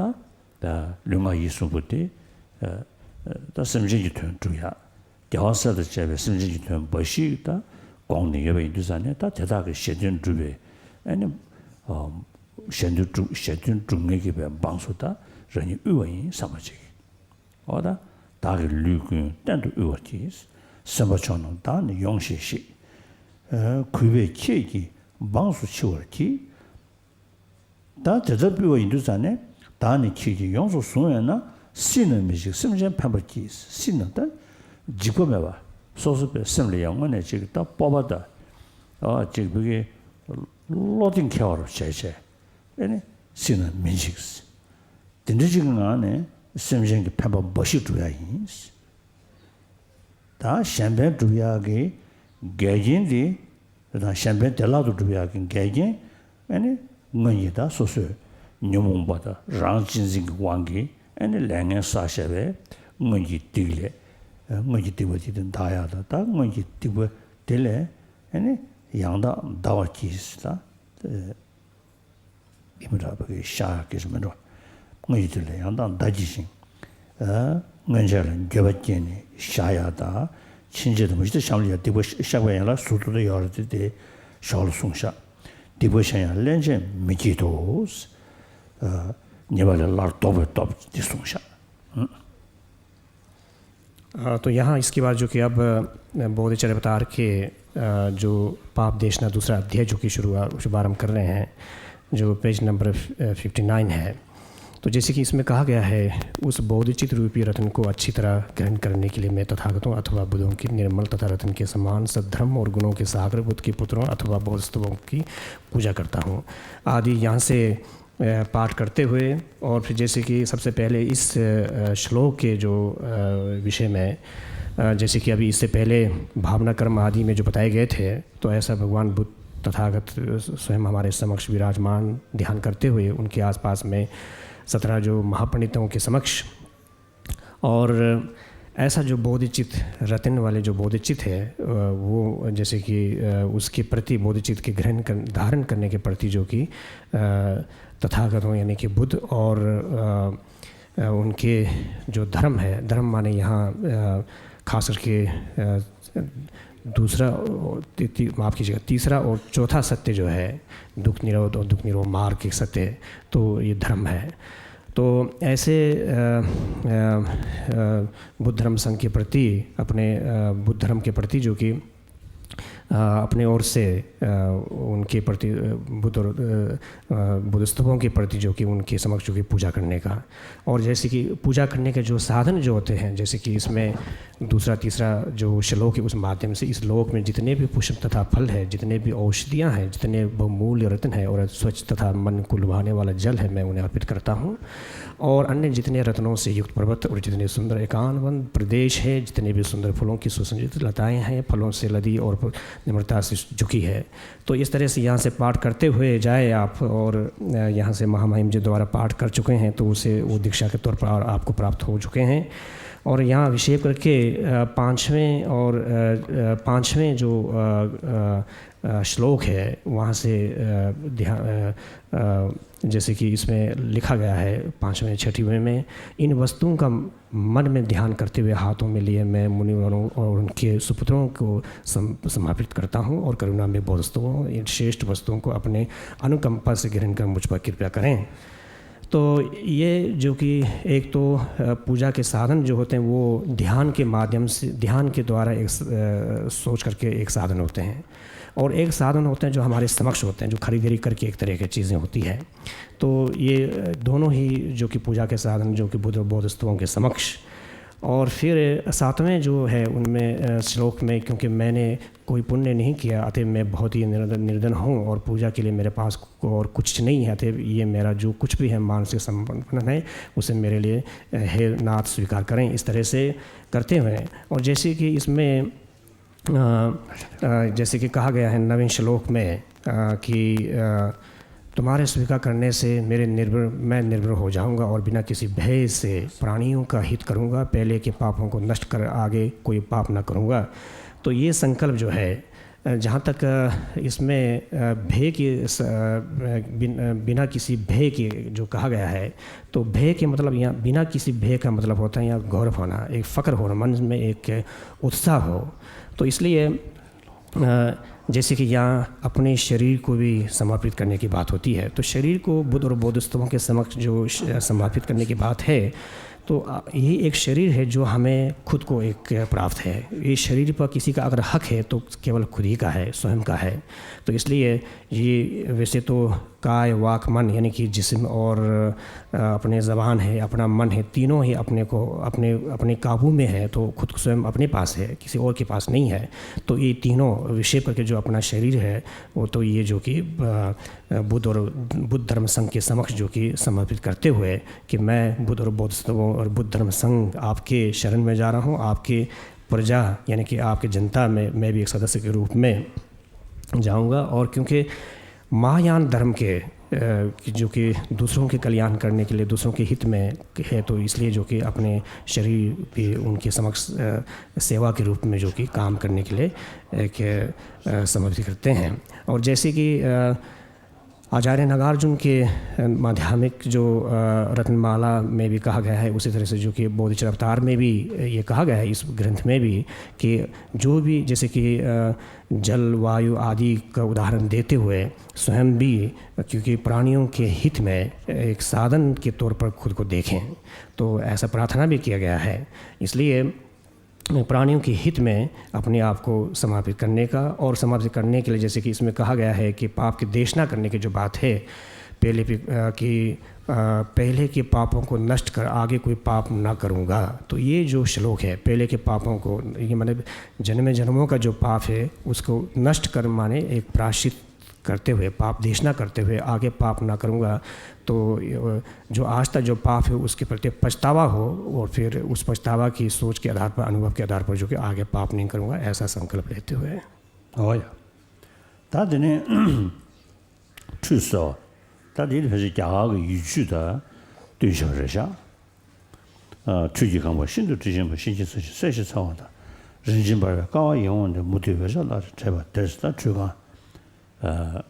ད་ལུས་ངག་ཡིད་གསུམ་པོ་དེ་ཨ་ད་སེམས་ཅན་གྱི་དོན་སྒྲུབ་ཡག་རྒྱལ་བ་སྲས་དང་བཅས་པའི་སེམས་ཅན་གྱི་དོན་འབའ་ཞིག་ད་དགོངས་ནས་ཡོད་པ་ཡིན་དུས་ཙང་ནས་ད་དེ་དག་གི་གཞན་དོན་སྒྲུབ་པའི་ཨ་ནི་ཨ་གཞན་དོན་སྒྲུབ་གཞན་དོན་སྒྲུབ་མཁན་གྱི་བའི་འབངས་སུ་ད་རང་ཉིད་དབུལ་བ་ཡིན་བསམ་པ་ཅིག་འོ་ད་བདག་གི་ལུས་ཀུན་གཏན་དུ་དབུལ་བར་བགྱི། སེམས་དཔའ་མཆོག་རྣམས་བདག་ནི་ཡོངས་བཞེས་ཤིག །ཨ་གུས་པས་ཁྱེད་ཀྱི་འབངས་སུ་མཆི་བར་བགྱི། ད་དེ་ལྟར་དབུལ་བ་ཡིན་དུས་ཙང་ནས་བདག་ནི་ཁྱེད་ཀྱིས་ཡོངས་སུ་བཟུང་བས་ན། སྲིད་ན་མི་འཇིགས་སེམས་ཅན་ཕན་པར་བགྱི། སྲིད་ན་ད་འཇིགས་པ་མེད་པ་སོ་སོ་པའི་སེམས་ལ་ཡང་དངོས་གནས་ཅིག་ད་སྤོབས་པ་དང་། ཨ་ཅིག་བུ་གའི་བློ་གཏིང་འཁེལ་བ་རུ་བྱས་བྱས་ཨེ་ནི་སྲིད་ན་མི་འཇིགས། དེ་འདྲ་ཅིག་གི་ངང་ནས་སེམས་ཅན་གྱི་ཕན་པ་འབའ་ཞིག་སྒྲུབ་ཡ་ཡིན། ད་ ད་གཞན་ཕན་སྒྲུབ་ཡག་གི་འགལ་རྐྱེན་དེ། དེ་དང་གཞན་ཕན་བདེ་བླག་ཏུ་སྒྲུབ་ཡག་གི་འགལ་རྐྱེན། ཨ་ནི་སྔོན་གྱི་ད་སོ་སོའི་ཉོན་མོངས་པ་དང་རང་གཅེས་འཛིན་གྱི་དབང་གིས་ཨ་ནི་ལས་ངན་བསགས་བཞག་པའི་སྔོན་གྱི་སྡིག་ལས། སྔོན་གྱི་སྡིག་པ་དེ་དེ་འདག་ཡག་དང་། ད་སྔོན་གྱི་སྡིག་པ་དེ་ལས་ཨ་ནི་ཡང་དག་འདའ་བར་གྱིས་ཟེར། ད་ཨེ་མི་འདྲ་བ་གི་བཤགས་ཡག་གི་རེད་མི་འགྲོ། སྔོན་གྱི་སྡིག་ལས་ཡང་དག་འདའ་གྱིས་ཤིག། ཨ། སྔོན་ཆད་ལ་འགྱོད་པ་སྐྱེས་ནས་བཤགས་ཡག་དང་། ཕྱིན་ཆད་དུ་མ་གཞི་དེ་གཤམ་ལ་ཡང་སྡིག་པ་བཤགས་པ་ཡན་ལག་ཟུར་དུ་ཡོད་རེད་དེ། དེ་ཞོར་ལ་གསུངས་ཤག། སྡིག་པ་གཞན་ཡང་སླན་ཆད་མི་བགྱིད་དོ། ཨ། ཉེས་པ་ལས་སླར་ལྡོག་པའི་སྟོབས་འདི་གསུངས་ཤག། ཨ། तो यहाँ इसके बाद जो कि अब, अ, बोधिचर्यावतार के, अ, जो पाप देशना दूसरा अध्याय जो कि शुरुआत, शुभारंभ कर रहे हैं, जो पेज नंबर, अ, फिफ्टी नाइन है। तो जैसे कि इसमें कहा गया है, उस बोधिचित रूपी रत्न को अच्छी तरह ग्रहण करने के लिए मैं तथागतों अथवा बुद्धों की निर्मल तथा रत्न के समान सद्धर्म और गुणों के सागर बुद्ध के पुत्रों अथवा बोधिसत्वों की पूजा करता हूँ। आदि यहाँ से अ, पाठ करते हुए, और फिर जैसे कि सबसे पहले इस, अ, श्लोक के जो, अ, विषय में, अ, जैसे कि अभी इससे पहले भावना कर्म आदि में जो बताए गए थे, तो ऐसा भगवान बुद्ध तथागत स्वयं हमारे समक्ष विराजमान ध्यान करते हुए उनके आसपास में सत्रह जो महापंडितों के समक्ष और ऐसा जो बोधिचित, रत्न वाले जो बोधिचित है, अ, वो जैसे कि, अ, उसके प्रति, बोधिचित के ग्रहण कर, धारण करने के प्रति जो कि, अ, तथागतों यानी कि बुद्ध और, अ, अ, उनके जो धर्म है, धर्म माने यहाँ, अ, खास करके, अ, दूसरा, ती-, ती-, माफ़ कीजिएगा, तीसरा और चौथा सत्य जो है, दुख निरोध और दुख निरोध मार्ग के सत्य, तो ये धर्म है। तो ऐसे, अ, अ, अ, बुद्ध धर्म संघ के प्रति, अपने, अ, बुद्ध धर्म के प्रति जो कि, अ, अपने ओर से, अ, उनके प्रति, अ, बुद्ध और, अ, अ, बुद्ध स्तूपों के प्रति जो कि उनके समक्ष जो कि पूजा करने का, और जैसे कि पूजा करने के जो साधन जो होते हैं, जैसे कि इसमें दूसरा, तीसरा जो श्लोक है, उस माध्यम से इस लोक में जितने भी पुष्प तथा फल है, जितने भी औषधियाँ हैं, जितने बहुमूल्य रत्न है और स्वच्छ तथा मन को लुभाने वाला जल है, मैं उन्हें अर्पित करता हूँ। और अन्य जितने रत्नों से युक्त पर्वत और जितने सुंदर एकांत वन प्रदेश है, जितने भी सुंदर फूलों की सुसज्जित लताएं हैं, फलों से लदी और प-, निर्मलता से झुकी है, तो इस तरह से यहाँ से पाठ करते हुए जाए आप, और, अ, यहाँ से महामहिम जी द्वारा पाठ कर चुके हैं, तो उसे वो दीक्षा के तौर पर आपको प्राप्त हो चुके हैं। और यहाँ विशेष करके, अ, पाँचवें और, अ, अ, पाँचवें जो, अ, अ, अ, श्लोक है, वहाँ से, अ, ध्या-, अ, अ, जैसे कि इसमें लिखा गया है, पाँचवें, छठवीं में, इन वस्तुओं का मन में ध्यान करते हुए हाथों में लिए मैं मुनिवरों और उनके सुपुत्रों को सम-, समर्पित करता हूँ और करुणा में बोधस्तुओं, इन श्रेष्ठ वस्तुओं को अपने अनुकंपा से ग्रहण कर मुझ पर कृपा करें। तो ये जो कि एक तो, अ, पूजा के साधन जो होते हैं, वो ध्यान के माध्यम से, ध्यान के द्वारा एक स-, अ, सोच करके एक साधन होते हैं, और एक साधन होते हैं जो हमारे समक्ष होते हैं, जो खरीदारी करके एक तरह की चीज़ें होती है। तो ये, अ, दोनों ही जो कि पूजा के साधन, जो कि बुद्ध और बोधिसत्वों के समक्ष, और फिर सातवें जो है उनमें, अ, श्लोक में, क्योंकि मैंने कोई पुण्य नहीं किया, अतएव मैं बहुत ही निर्धन, निर्धन हूँ और पूजा के लिए मेरे पास को-, और कुछ नहीं है, अतएव ये मेरा जो कुछ भी है मानसिक समर्पण है, उसे मेरे लिए, अ, हे नाथ स्वीकार करें। इस तरह से करते हुए, और जैसे कि इसमें अ, अ, जैसे कि कहा गया है नवीं श्लोक में, अ, कि, अ, तुम्हारे स्वीकार करने से मेरे निर्भर, मैं निर्भर हो जाऊंगा और बिना किसी भय से प्राणियों का हित करूंगा, पहले के पापों को नष्ट कर आगे कोई पाप ना करूंगा। तो ये संकल्प जो है, अ, जहाँ तक, अ, इसमें, अ, भय के स-, अ, बिन-, अ, बिना किसी भय के जो कहा गया है, तो भय के मतलब यहाँ बिना किसी भय का मतलब होता है यहाँ गौरव होना, एक फ़ख्र होना, मन में एक उत्साह हो। तो इसलिए, अ, जैसे कि यहाँ अपने शरीर को भी समर्पित करने की बात होती है, तो शरीर को बुद्ध और बोधिसत्वों के समक्ष जो श-, समर्पित करने की बात है, तो, अ, यही एक शरीर है जो हमें खुद को एक प्राप्त है। ये शरीर पर किसी का अगर हक है तो केवल खुद ही का है, स्वयं का है। तो इसलिए ये वैसे तो काय, वाक, मन, यानी कि जिस्म और, अ, अपने ज़बान है, अपना मन है, तीनों ही अपने को, अपने, अपने काबू में है, तो खुद को स्वयं अपने पास है, किसी और के पास नहीं है। तो ये तीनों विषय करके जो अपना शरीर है, वो तो ये जो कि, अ, अ, बुद्ध और बुद्ध धर्म संघ के समक्ष जो कि समर्पित करते हुए कि मैं बुद्ध और बोधिसत्वों और बुद्ध धर्म संघ आपके शरण में जा रहा हूँ, आपके प्रजा, यानी कि आपके जनता में मैं भी एक सदस्य के रूप में जाऊंगा। और क्योंकि महायान धर्म के, अ, कि जो कि दूसरों के कल्याण करने के लिए, दूसरों के हित में है, तो इसलिए जो कि अपने शरीर भी उनके समक्ष, अ, सेवा के रूप में जो कि काम करने के लिए एक, अ, समर्पित करते हैं। और जैसे कि, अ, आचार्य नागार्जुन के, अ, माध्यमिक जो, अ, रत्नमाला में भी कहा गया है, उसी तरह से जो कि बोधिचर अवतार में भी ये कहा गया है, इस ग्रंथ में भी, कि जो भी, जैसे कि, अ, जल, वायु आदि का उदाहरण देते हुए स्वयं भी, क्योंकि प्राणियों के हित में एक साधन के तौर पर खुद को देखें, तो ऐसा प्रार्थना भी किया गया है। इसलिए प्राणियों के हित में अपने आप को समर्पित करने का, और समर्पित करने के लिए, जैसे कि इसमें कहा गया है कि पाप की देशना करने की जो बात है, पहले भी, अ, कि, अ, पहले के पापों को नष्ट कर आगे कोई पाप ना करूँगा। तो ये जो श्लोक है, पहले के पापों को, ये मतलब जन्म जन्मों का जो पाप है, उसको नष्ट कर, माने एक प्रायश्चित करते हुए, पाप देशना करते हुए आगे पाप ना करूँगा। तो, अ, जो आज तक जो पाप है, उसके प्रति पछतावा हो और फिर उस पछतावा की सोच के आधार पर, अनुभव के आधार पर जो कि आगे पाप नहीं करूँगा, ऐसा संकल्प लेते हुए। ཨོ་ཡ། ད་དེ་ནས་ཁྲུས་གསོལ་བ། ད་དེ་ནི་ཕལ་ཆེར་རྒྱ་གར་གྱི་ཡུལ་ཆུ་དང་བསྟུན་བཞག་པ་རེད་ཤག་ཨ། ཁྲུས་ཀྱི་ཁང་པ་ཤིན་ཏུ་དྲི་ཞིམ་པ། བཤད་ཀྱི་ཚུལ་བཞིན་གསལ་ཞིང་གསལ་བ་དང་། རིན་ཆེན་འབར་བའི་ཀ་བ་ཡིད་འོང་སྟེ། མུ་ཏིག་འོད་ཞགས་ལ་སོགས་བྲེས་པ་དེར། ད་ཁྲུས་ཁང་། ཨ།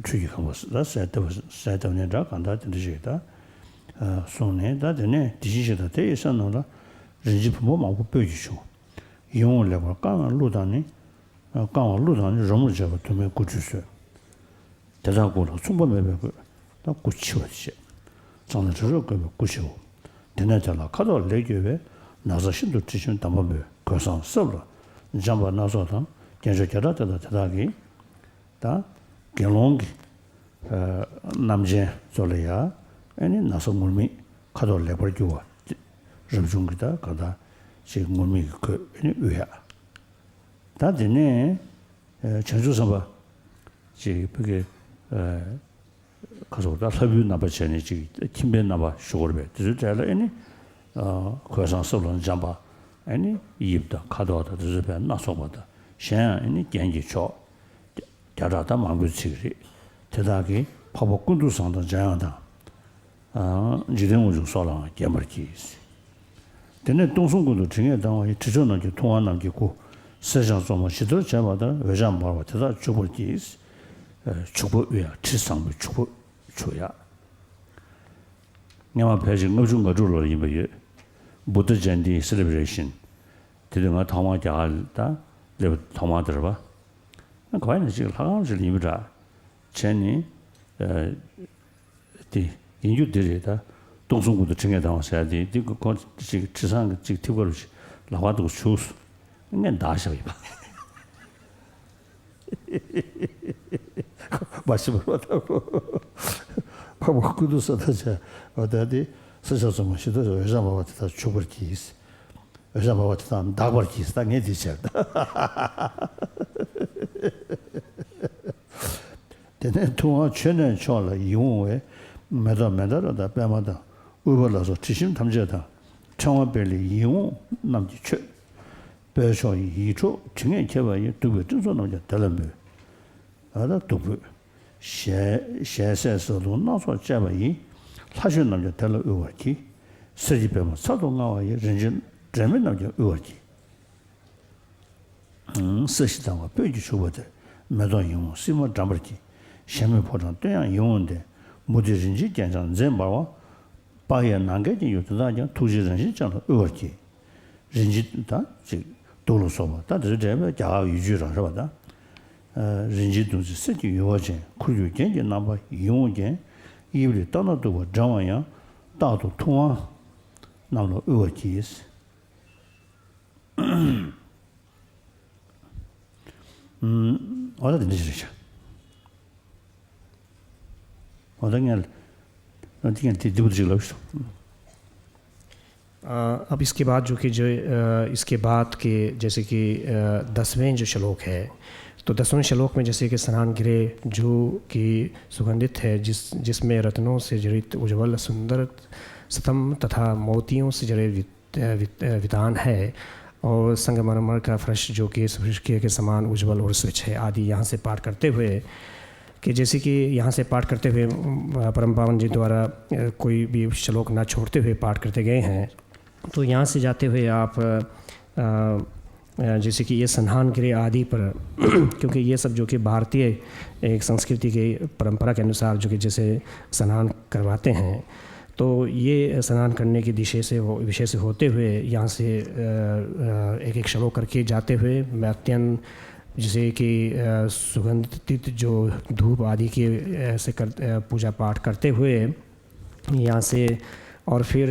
ཁྲུས་ཀྱི་ཁང་པ་ཟེར་ད་ཟེར་ལྟ་བུ་ཟེར་ལྟ་བུ་ནི་འདྲ། གང་ལྟར་དེ་འདྲ་ཞིག་ད། ཨ། གསུངས་ནས། ད་དེ་ནས་དེ་བཞིན་གཤེགས་དང་དེ་ཡི་ས་རྣམས་ལ། རིན་ཆེན་བུམ་པ་མང་པོ་སྤོས་ཀྱིས་ཕྱུག་ཡིད་འོང་ལེགས་པར་བཀང་བའི་གླུ་དང་ནི། བཀང་བའི་གླུ་དང་ནི་རོལ་མོར་བཅས་པ་དུ་མས་སྐུ་ཁྲུས་གསོལ། དེ་དག་སྐུ་ལ་མཚུངས་པ་མེད་པའི་སྐུ། ད་སྐུ་ཕྱི་བ་བྱས། གཙང་ལ་དྲི་རོ་བཀོད་པའི་སྐུ་ཕྱིའོ། དེ་ནས་དེ་ལ་ཁ་དོག་ལེགས་བཀོད་པའི། ན་བཟའ་ཤིན་ཏུ་དྲི་ཞིམ་དམ་པ་སྤོས། གོས་བཟང་སྲབ་ལ་འཇམ་པ་སྣ་ཚོགས་དང་། རྒྱན་མཆོག་བརྒྱ་ཕྲག་དེ་དག་དེ་དག་གིས། ད་དགེ་སློང་གི། ཨ། རྣམ་ཅན་ཚོ་ལ་ཡ། ཨ་ནི་ན་བཟའ་ངུར་སྨྲིག་ཁ་དོག་ལེགས་པར་གྱུར་པ། རབ་བྱུང་གི་ད་ག་ད་ཅིག་ངུར་སྨྲིག་གི་གོས་ཨ་ནི་དབུལ་ཡ། ད་དེ་ནས། ཨ། བྱང་ཆུབ་སེམས་དཔའ་ཅིག་བོད་ཀྱི། ཨ། ཁ་སོགས་ད་ལྷ་བུའི་རྣམ་པ་བྱས་ནས་ཅིག་ཁྱིམ་པའི་རྣམ་པ་ཞུ་དགོས་རེད་པས། དེ་ཚོའི་གྲས་ལ་ཨ་ནི། ཨ། གོས་བཟང་སྲབ་ལ་འཇམ་པ་ཨ་ནི་དབྱིབས་དང་ཁ་དོག་དང་དེ་ཚོ་དཔེ་སྣ་ཚོགས་པ་དང་། གཞན་ཡང་ཨ་ནི་རྒྱན་གྱི་མཆོག་བརྒྱ་ཕྲག་དང་མང་པོའི་ཚིག་རེད། དེ་དག་གིས་འཕགས་པ་ཀུན་ཏུ་བཟང་དང་འཇམ་དབྱངས་དང་། ཨ། འཇིག་རྟེན་དངོས་བྱུང་སོགས་ལའང་བརྒྱན་པར་བགྱི། དེ་ནས་སྟོང་གསུམ་ཀུན་ཏུ་དྲི་ངད་ལྡང་བ་ཡི། དྲི་མཆོག་རྣམས་ཀྱི་ཐུབ་དབང་རྣམས་ཀྱི་སྐུ། གསེར་སྦྱངས་བཙོ་མ་བྱི་དོར་བྱས་པ་ལྟར། འོད་ཞགས་འབར་བ་དེ་དག་བྱུག་པར་བགྱི། ཨ། བྱུག་པ་དབུལ་ཡ། དྲི་བཟང་པོས་བྱུག་པ་བྱུག་ཡ། སྔོན་མ་ཕལ་ཆེར་ལྔ་བཅུ་ང་དྲུག་ལོར་ཡིན་པ་ཡོད། Buddha Jayanti celebration། དེ་དུས་ང་ཐོག་མར་རྒྱ་གར་ད་སླེབས་པ་ཐོག་མ་དེ་རེད་པ། ང་ག་བ་ཡིན་ན་ཅིག་ལྷ་ཁང་ཞིག་ལ་ཡིན་པ་འདྲ། བྱས་ནས། ཨ། དེ་ཡིན་རྒྱུ་དེ་རེད་ད། སྟོང་གསུམ་ཀུན་ཏུ་དྲི་ངད་ལྡང་བ་ཟེར་ཡ་དེ། དེ་ཁོ་ཅིག་དྲི་བཟང་གི་ཅིག་ཐིགས་པ་རུ་ཅིག་ལག་པ་འདུག་བྱུགས། ངས་འདག་བཞག་ཡིན་པ། མ་ཤི་བར་བ་དང་། འཕགས་པ་ཀུན་ཏུ་བཟང་དང་འཇམ་པ་དེ། གསེར་སྦྱངས་བཙོ་མ་བྱི་དོར་བྱས་པ། འོད་ཞགས་འབར་བ་དེ་དག་བྱུག་པར་བགྱི། འོད་ཞགས་འབར་བ་དེ་དག་འདག་པར་བགྱི། ད་ངས་འདི་བྱས། དེ་ནས་ཐུབ་དབང་མཆོད་གནས་མཆོག་ལ་ཡིད་འོང་བའི། མེ་ཏོག་མན་དཱ་ར་དང་པདྨ་དང་། དབུལ་བ་ལ་སོགས་དྲི་ཞིམ་ཐམས་ཅད་དང་། ཕྲེང་བ་སྤེལ་ལེགས་ཡིད་འོང་རྣམས་ཀྱིས་མཆོད། སྤོས་མཆོག་ཡིད་འཕྲོག་དྲི་ངད་ཁྱེར་བ་ཡི། བདུག་པའི་སྤྲིན་ཚོགས་རྣམས་ཀྱང་དེ་ལ་འབུལ། ཨ། ད་བདུག་སྤོས། ཞལ་ཞལ་ཟས་བཟའ་བཏུང་སྣ་ཚོགས་བཅས་པ་ཡིས། ལྷ་མཆོད་རྣམས་ཀྱང་དེ་ལ་དབུལ་བར་བགྱི། གསེར་གྱི་པདྨོ་ཚར་དུ་དངར་བ་ཡིས། རིན་ཆེན་དྲེད་མེད་རྣམས་ཀྱང་དབུལ་བར་བགྱི། ཨང་། ས་གཞི་དྭངས་པ་སྤོས་ཀྱིས་བྱུགས་པ་དེར། མེ་ཏོག་ཡིད་འོང་སིལ་མ་དགྲམ་པར་བགྱི། གཞལ་མེད་ཕོ་བྲང་སྟོད་དབྱངས་ཡིད་འོང་ལྡན། མུ་ཏིག་རིན་ཆེན་རྒྱན་འཕྱང་མཛེས་འབར་བ། དཔག་ཡས་ནམ་མཁའི་དཀྱིལ་འཁྱིལ་དེ་དག་ཀྱང་། ཐུགས་རྗེའི་རང་བཞིན་ཅན་ལ་དབུལ་བར་བགྱི། རིན་ཆེན་ད་ཅིག་གདུགས་ལ་སོགས་པ། ད་དེ་ཚོ་འདྲ་བའི་རྒྱ་གར་ཡུལ་ཆུའི་རང་རེད་པ། ད་རིན་ཆེན་བདུད་རྩི་གསེར་གྱི་ཡུ་བ་ཅན། ཁུར་གྱུར་རྒྱན་གྱི་རྣམ་པ་ཡིད་འོང་ལྡན། དབྱིབས་ལེགས་རྟ་ནག་གདུག་པ་འགྲེང་བ་ཡང་། རྟག་ཏུ་ཐུབ་དབང་རྣམས་ལ་དབུལ་བར་བགྱི། ཨུམ། འོ་ད་དེ་འདྲ་ཞིག་རེད་ཤག་འོ་ད་ངས། འོ་ད་ངས་དེ་འདི་བུ་ཞིག་ལབ་ཤོག་ཨ། अब इसके बाद जो कि जो, अ, इसके बाद के जैसे कि, अ, दसवें जो श्लोक है, तो दसवें श्लोक में जैसे कि स्नान गृह जो कि सुगंधित है, जिस, जिसमें रत्नों से जड़ित उज्ज्वल सुंदर स्तंभ तथा मोतियों से जड़े वित-, अ, वित-, अ, वितान है, और संगमरमर का फर्श जो कि स्फटिक के समान उज्जवल और स्वच्छ है आदि यहाँ से पाठ करते हुए, कि जैसे कि यहाँ से पाठ करते हुए परम पावन जी द्वारा कोई भी श्लोक ना छोड़ते हुए पाठ करते गए हैं। तो यहाँ से जाते हुए आप जैसे कि ये संधान गृह आदि पर क्योंकि ये सब जो कि भारतीय एक संस्कृति की परंपरा के अनुसार जो कि जैसे स्नान करवाते हैं, तो ये स्नान करने की दिशा से विषय से होते हुए यहाँ से एक एक श्लोक करके जाते हुए मैं अत्यंत जैसे कि सुगंधित जो धूप आदि के से कर पूजा पाठ करते हुए यहाँ से और फिर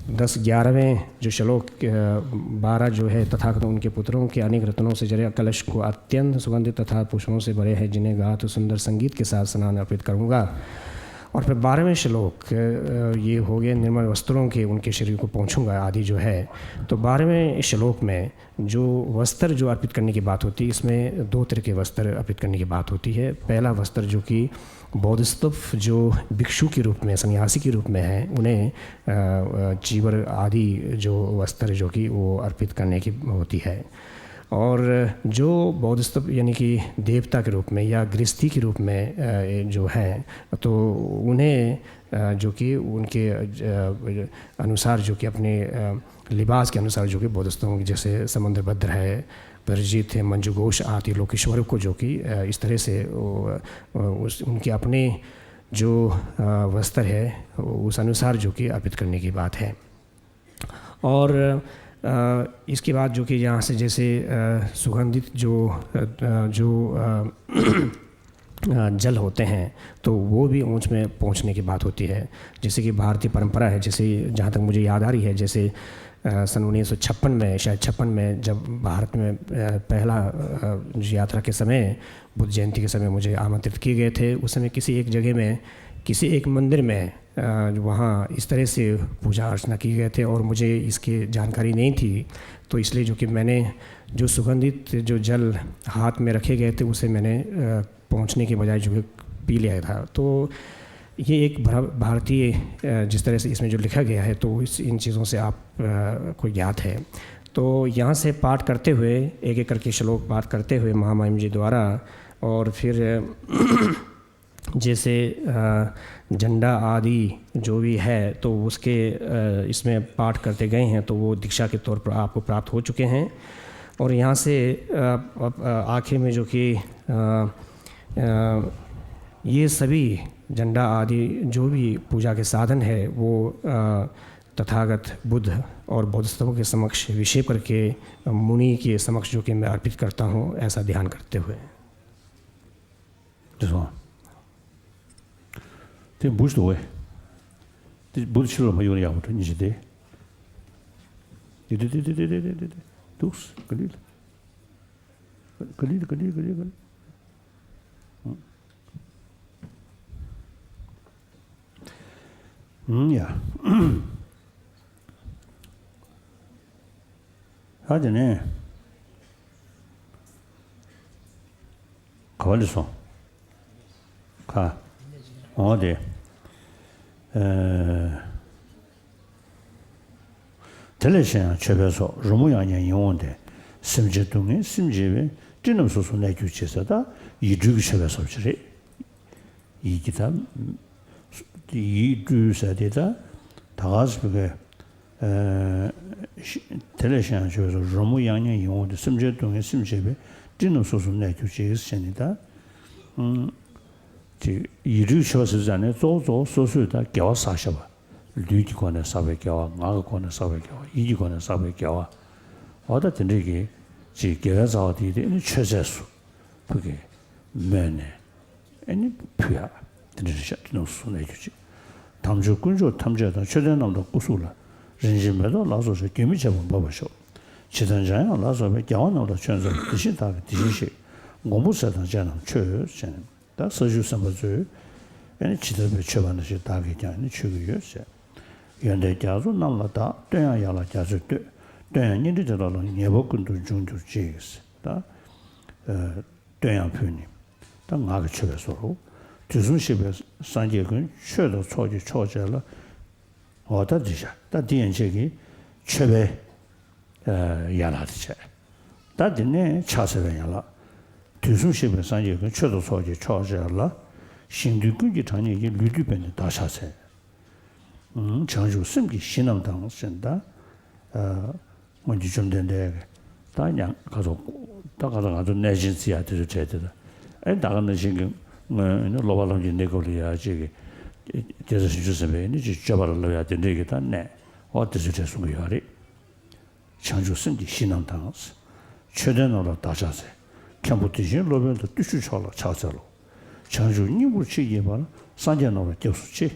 दस ग्यारहवें जो श्लोक बारह जो है तथागत उनके पुत्रों के अनेक रत्नों से जड़े कलश को अत्यंत सुगंधित तथा पुष्पों से भरे हैं जिन्हें गात सुंदर संगीत के साथ स्नान अर्पित करूँगा। और फिर बारहवें श्लोक ये हो गए निर्मल वस्त्रों के उनके शरीर को पोंछूंगा आदि जो है। तो बारहवें श्लोक में जो वस्त्र जो अर्पित करने की बात होती है इसमें दो तरह के वस्त्र अर्पित करने की बात होती है। पहला वस्त्र जो कि बौद्धस्तव जो भिक्षु के रूप में सन्यासी के रूप में है उन्हें चीवर आदि जो वस्त्र जो कि वो अर्पित करने की होती है। और जो बौद्धस्तव यानी कि देवता के रूप में या गृहस्थी के रूप में जो है तो उन्हें जो कि उनके अनुसार जो कि अपने लिबास के अनुसार जो कि बौद्धस्तव जैसे समुद्रभद्र है, परिजित है, मंजुघोष आदि लोकेश्वर को जो कि इस तरह से उस उनके अपने जो वस्त्र है उस अनुसार जो कि अर्पित करने की बात है। और इसके बाद जो कि यहाँ से जैसे सुगंधित जो जो जल होते हैं तो वो भी ऊँच में पहुँचने की बात होती है। जैसे कि भारतीय परंपरा है, जैसे जहाँ तक मुझे याद आ रही है, जैसे सन उन्नीस सौ छप्पन में, शायद छप्पन में जब भारत में पहला यात्रा के समय बुद्ध जयंती के समय मुझे आमंत्रित किए गए थे, उस समय किसी एक जगह में किसी एक मंदिर में वहाँ इस तरह से पूजा अर्चना की गए थे और मुझे इसकी जानकारी नहीं थी। तो इसलिए जो कि मैंने जो सुगंधित जो जल हाथ में रखे गए थे उसे मैंने पहुँचने के बजाय जो कि पी लिया था। तो ये एक भारतीय जिस तरह से इसमें जो लिखा गया है तो इस इन चीज़ों से आप को ज्ञात है। तो यहाँ से पाठ करते हुए एक एक करके श्लोक पाठ करते हुए महामहिम जी द्वारा और फिर जैसे झंडा आदि जो भी है तो उसके इसमें पाठ करते गए हैं तो वो दीक्षा के तौर पर आपको प्राप्त हो चुके हैं। और यहाँ से आखिर में जो कि ये सभी झंडा आदि जो भी पूजा के साधन है वो तथागत बुद्ध और बोधिसत्व के समक्ष विषय करके मुनि के समक्ष जो कि मैं अर्पित करता हूँ, ऐसा ध्यान करते हुए। དེ་འབུ་ཞིག་འདུག་བས། དེ་འབུ་ཕྱི་ལོགས་མ་ཡོང་ན་ཡག་པོ་འདུག་སྙིང་རྗེ་དེ། དེ་དེ་དེ་དེ་དེ་དེ་དེ་དེ་འདུག་ག་ལི་ག་ལི་ག་ལི་ག་ལི་ག་ལི། ཨང་ཡ། ཨ་དེ་ནས་ག་བ་ལི་སོང་། ག་འོ་དེ། ཨ། དེ་ལས་གཞན་ཡང་མཆོད་པའི་ཚོགས་རོལ་མོ་ཡང་སྙན་ཡིད་འོང་སྟེ། སེམས་ཅན་སྡུག་བསྔལ་སེམས་བརྗེད་པའི་སྤྲིན་རྣམས་སོ་སོར་གནས་གྱུར་ཅིག་ཟེར་ད་ཡིད་སྤྲུལ་གྱི་མཆོད་པའི་ཚོགས་ཅིག་རེད། ཡིད་ཀྱི་ད། ཡིད་སྤྲུལ་ཟེར་དེ་ད། ད་ག་ཟེར་བའི་གི། དེ་ལས་གཞན་ཡང་མཆོད་པའི་ཚོགས་རོལ་མོ་ཡང་སྙན་ཡིད་འོང་སྟེ་སེམས་ཅན་སྡུག་བསྔལ་སེམས་བརྗེད་པའི་སྤྲིན་རྣམས་སོ་སོར་གནས་གྱུར་ཅིག་ཟེར་ནི་ད། ཅིག་ཡིད་སྤྲུལ་མཆོད་པ་ཟེར་ཙང་ནས་གཙོ་བོ་གཙོ་བོ་སོ་སོས་ད་དགེ་བ་བསགས་བཞག་པ། ལུས་ཀྱི་སྒོ་ནས་བསགས་པའི་དགེ་བ། ངག་གི་སྒོ་ནས་བསགས་པའི་དགེ་བ། ཡིད་ཀྱི་སྒོ་ནས་བསགས་པའི་དགེ་བ། འོ་ད་དེ་འདྲས་ཀྱི་ཅིག་དགེ་བའི་རྩ་བ་དེ་དེ་ནི་མཆོད་རྫས་སུ་ཕུལ་གི་མོས་ནས་ཨེ་ནི་ཕུལ་ཡག་དེ་འདྲ་རེད་ཤག་དེ་ནང་སོ་སོ་གནས་གྱུར་ཅིག་དམ་ཆོས་དཀོན་མཆོག་ཐམས་ཅད་དང་མཆོད་རྟེན་རྣམས་དང་སྐུ་གཟུགས་ལ། རིན་ཆེན་མེ་ཏོག་ལ་སོགས་བྱ། རྒྱུན་མི་འཆད་པར་འབབ་པར་ཤོག་ཇི་ལྟར་འཇམ་དབྱངས་ལ་སོགས་པའི་རྒྱལ་བ་རྣམས་ལ་མཆོད་མཛོད་དེ་བཞིན་བདག་གིས་དེ་བཞིན་གཤེགས། མགོན་པོ་སྲས་དང་བཅས་རྣམས་མཆོད་ཟེར་ནས། ད་ས་བཅུའི་སེམས་དཔའ་ཚོས་ཨེ་ནི་ཇི་ལྟར་བའི་མཆོད་པ་ནང་བཞིན་བདག་གིས་ཀྱང་ཨེ་ནི་མཆོད་ཀྱི་ཡོད་ཟེར། ཡོན་ཏན་རྒྱ་མཚོ་རྣམས་ལ་བདག་བསྟོད་དབྱངས་ཡན་ལག་རྒྱ་མཚོས་བསྟོད། བསྟོད་དབྱངས་སྙན་སྒྲ་དེ་དག་ལ་ངེས་པར་ཀུན་ཏུ་འབྱུང་གྱུར་ཅིག་ད་བསྟོད་དབྱངས་ཕུལ་ནི། ད་ངག་གི་མཆོད་པའི་བཟོ་རུ། དུས་གསུམ་གཤེགས་པའི་སངས་རྒྱས་ཀུན། མཆོད་དང་ཚོགས་ཀྱི་མཆོག་བཅས་ལ། འོ་ད་འདི་བཞག་ད་འདི་ཡན་ཆད་ཀྱི་ མཆོད་པའི་ཡན་ལག་དེ་བྱས། ད་དེ་ནས་ཕྱག་འཚལ་བའི་ཡན་ལག་དུས་གསུམ་གཤེགས་པའི་སངས་རྒྱས་ཀྱི་མཆོད་དང་ཚོགས་ཀྱི་མཆོག་བཅས་ལ། ཞིང་དུས་ཀུན་གྱི་གྲངས་སྙེད་ཀྱི་ལུས་བཏུད་པས་ནི་བདག་ཕྱག་འཚལ། བྱང་ཆུབ་སེམས་ཀྱི་གཞི་རྣམས་དང་ཟེར་ད། སྔོན་གྱི་བཅོམ་ལྡན་འདས་ཀྱིས་ད་ཡང་ག་ཚོད་ད་ག་ཚོད་ང་ཚོ་གནས་ཆེན་བརྩི་ཡག་དེ་ཚོ་གྲས་དེ་ད་ཨེ་ད་ག་ནང་བཞིན་གྱི་སྔོན་ནི་སློབ་པ་ལྷུན་གྱིས་གནས་སྐབས་ལ་ཡག་ཅིག་གི་རྒྱལ་སྲས་བྱང་ཆུབ་སེམས་དཔའི་ནི་ཅིག་སྤྱོད་པ་ལ་བསླབ་ཡག་དེ་འདྲས་ཀྱི་ད་གནས་ཨོ་དེ་ཚོ་གྲས་གསུང་གི་ཡོད་རེད། བྱང་ཆུབ་སེམས་ཀྱི་གཞི་རྣམས་དང་། མཆོད་རྟེན་རྣམས་ལ་བདག་ཕྱག་འཚལ། མཁན་པོ་དེ་བཞིན་སློབ་དཔོན་དང་བརྟུལ་ཞུགས་མཆོག་ལ་ཕྱག་འཚལ་ལོ། བྱང་ཆུབ་སྙིང་པོར་མཆིས་བགྱིས་པ་ལ། སངས་རྒྱས་རྣམས་ལ་སྐྱབས་སུ་མཆི།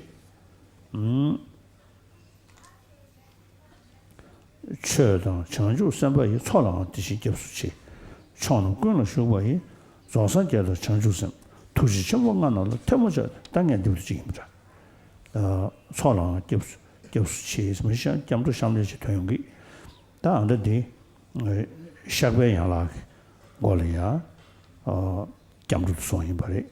ཆོས་དང་བྱང་ཆུབ་སེམས་དཔའ་ཡི། ཚོགས་ལའང་དེ་བཞིན་སྐྱབས་སུ་མཆི། ཕྱོགས་རྣམས་ཀུན་ལ་བཞུགས་པ་ཡི། རྫོགས་སངས་རྒྱས་དང་བྱང་ཆུབ་སེམས། ཐུགས་རྗེ་ཆེན་པོ་ལྔ་རྣམས་ལ། ཐལ་མོ་སྦྱར་ཏེ། ད་ངས་འདི་བར་གཅིག་ཡིན་པ་འདྲ། ཚོགས་ལའང་སྐྱབས་སུ་སྐྱབས་སུ་མཆི། མི་ཤ་སྐྱབས་འགྲོ་ཤམ་ལས་ཀྱི་དོན་ཡོང་གི། ད་ཨ་འདྲ་འདི་བཤགས་པའི་ཡན་ལག་གི་སྒོ་ལ་ཡང་སྐྱབས་འགྲོ་དུ་སོང་ཡིན་པ་རེད།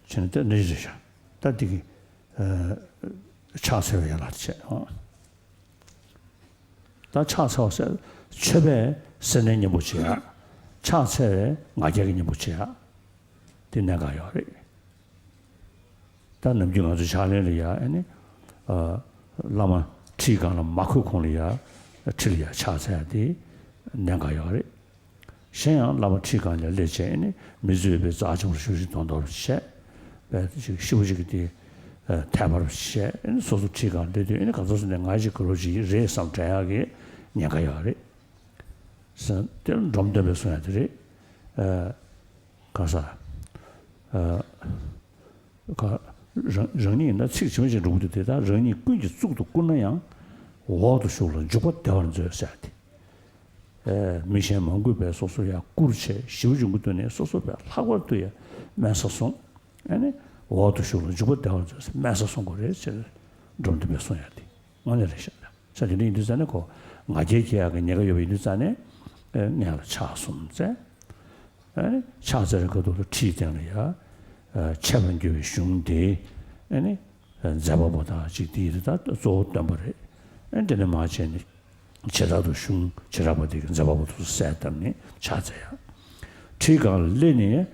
བྱས་ན་དེ་འདྲ་ཞིག་རེད་ཤག་ད་འདི་གི་ཕྱག་འཚལ་བའི་ཡན་ལག་བྱས། ད་ཕྱག་འཚལ་བ་ཟེར་མཆོད་པའི་སེར་སྣའི་གཉེན་པོ་བྱེད་ཡག་ཕྱག་འཚལ་བའི་ང་རྒྱལ་གྱི་གཉེན་པོ་བྱེད་ཡག་དེ་གནད་འགག་ཡོད་རེད། ད་ནམ་རྒྱུན་ང་ཚོ་ཕྱག་ལེན་ལ་ཡ་ཨ་ནི། བླ་མ་ཁྲིའི་སྒང་ལ་མ་འཁོད་གོང་ལ་ཡ་ཁྲི་ལ་ཡ་ཕྱག་འཚལ་ཡ་དེ་གནད་འགག་ཡོད་རེད། གཞན་ཡང་བླ་མ་ཁྲིའི་སྒང་ལ་སླེབས་བྱས་ཨ་ནི་མི་བཟོད་པའི་རྩ་ཆེན་པོ་ཞུ་ཞིག་དོན་དོར་བྱས། པས་ཅིག་ཤི་བོ་ཅིག་གི་དེ་ཐད་པར་བྱས་ཨ་ནི་སོ་སོ་ཁྲིའི་སྒང་སླེབས་དུས་ཨ་ནི་ག་ཚོད་སོང་ནས་ང་ཅིག་ག་རོ་ཅིག་རེད་བསམ་དྲན་ཡག་གི་ཉེན་ཁ་ཡོད་རེད། ཟེར་དེ་འབྲོམ་སྟོན་པས་གསུང་ཡ་དེ་རེད། ག་ས། ཁ། རང་རང་ཉིད་ཡིན་ན་ཚིག་ཇི་མ་ཇི་བཞིན་འགྲོ་གི་འདུག་དེ་དག་རང་ཉིད་ཀུན་གྱི་གཙུག་ཏུ་བཀུར་ན་ཡང་། འོག་ཏུ་ཞུགས་ལ་འཇུག་པ་བདེ་བར་མཛོད་ཟེར་ཏེ། ཨེ་མི་གཞན་མང་པོས་བས་སོ་སོ་ཡང་བཀུར་བྱས་ཞི་བ་འབྱུང་གི་འདུག་ནས་སོ་སོ་བས་ལྷག་པར་དུ་ཡང་དམན་ས་བཟུང་། ཨ་ནི་འོག་ཏུ་ཞུགས་ལ་འཇུག་པ་བདེ་བར་མཛོད་ཟེར་དམན་ས་བཟུང་དགོས་རེད་ཟེར། འབྲོམ་སྟོན་པས་གསུང་ཡ་དེ་དངོས་གནས་རེད་ཤག་ས་དེ་འདྲ་ཡིན་དུས་ཙ་ནས་ཁོ་ང་རྒྱལ་སྐྱེ་ཡག་གི་ཉེན་ཁ་ཡོད་པ་ཡིན་དུས་ཙ་ནས་ཨེ་སྔོན་ལ་ཕྱག་གསུམ་བཙལ། ཨ་ནི་ཕྱག་འཚལ་བའི་ཁ་ཐུག་ལ་ཁྲིའི་སྟེང་ལ་ཡ། ཆད་པར་འགྱུར་བའི་གཞུང་དེ། ཨ་ནི་མཛད་པ་པོ་དང་ཅིག་དེ་ཡི་ད་གཙོ་བོ་སྟོན་པ་རེད། ཨ་ནི་དེ་ནས་མར་བྱས་ནས་བྱེ་བྲག་ཏུ་གཞུང་བྱེ་བྲག་པ་དེ་གི་མཛད་པ་པོ་དེ་ཚོ་གསལ་བཏབ་ནས་ཕྱག་འཚལ་ཡ། ཁྲིའི་སྒང་ལ་སླེབས་ནས་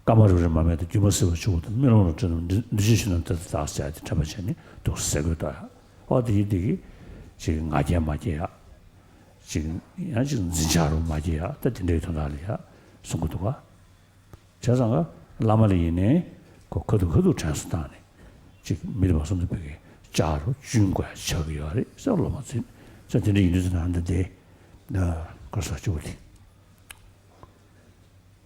ཀ་མ་རུ་རི་མ་སྨད་དང་སྒྱུ་མ་ཟེར་བ་ཆུ་བོ་དང་སྨོན་ལམ་རི་བྲག་རྣམས་འདི་འདི་ཕྱི་ཕྱི་རྣམས་དེ་ལྟར་བདག་ཟེར་ཏེ་དྲན་པ་བྱས་ནས་འདུག་ཟེར་དགོས་ད་ཡ། ཨོ་དེ་ཡི་དེ་གི་ཅིག་ང་རྒྱལ་མ་སྐྱེ་ཡ། ཅིག་ཡང་ཅིག་འཛིན་ཆགས་རུ་མ་སྐྱེ་ཡ་ད་དེ་འདྲའི་དོན་དག་ལ་ཡ་གསུང་གི་འདུག་ག་བྱས་ཙང་ཀ་བླ་མ་ལ་ཡིན་ནའི་ཁོ་ཁ་ཐུག་ཁ་ཐུག་དྲན་གསོ་བཏང་ནས་ཅིག་མི་དེ་བ་སོང་དུ་བོད་ཀྱི་ལྕགས་རུ་གཅུན་དགོས་ཡ་ཆགས་ཀྱི་ཡོད་རེད་ཟེར་སློབ་མ་ཚོས་ཟེར་དེ་འདྲ་ཡིན་དུས་ཙམ་ན་འདི་འདི་ཀར་ས་གཅིག་པོ་དེ་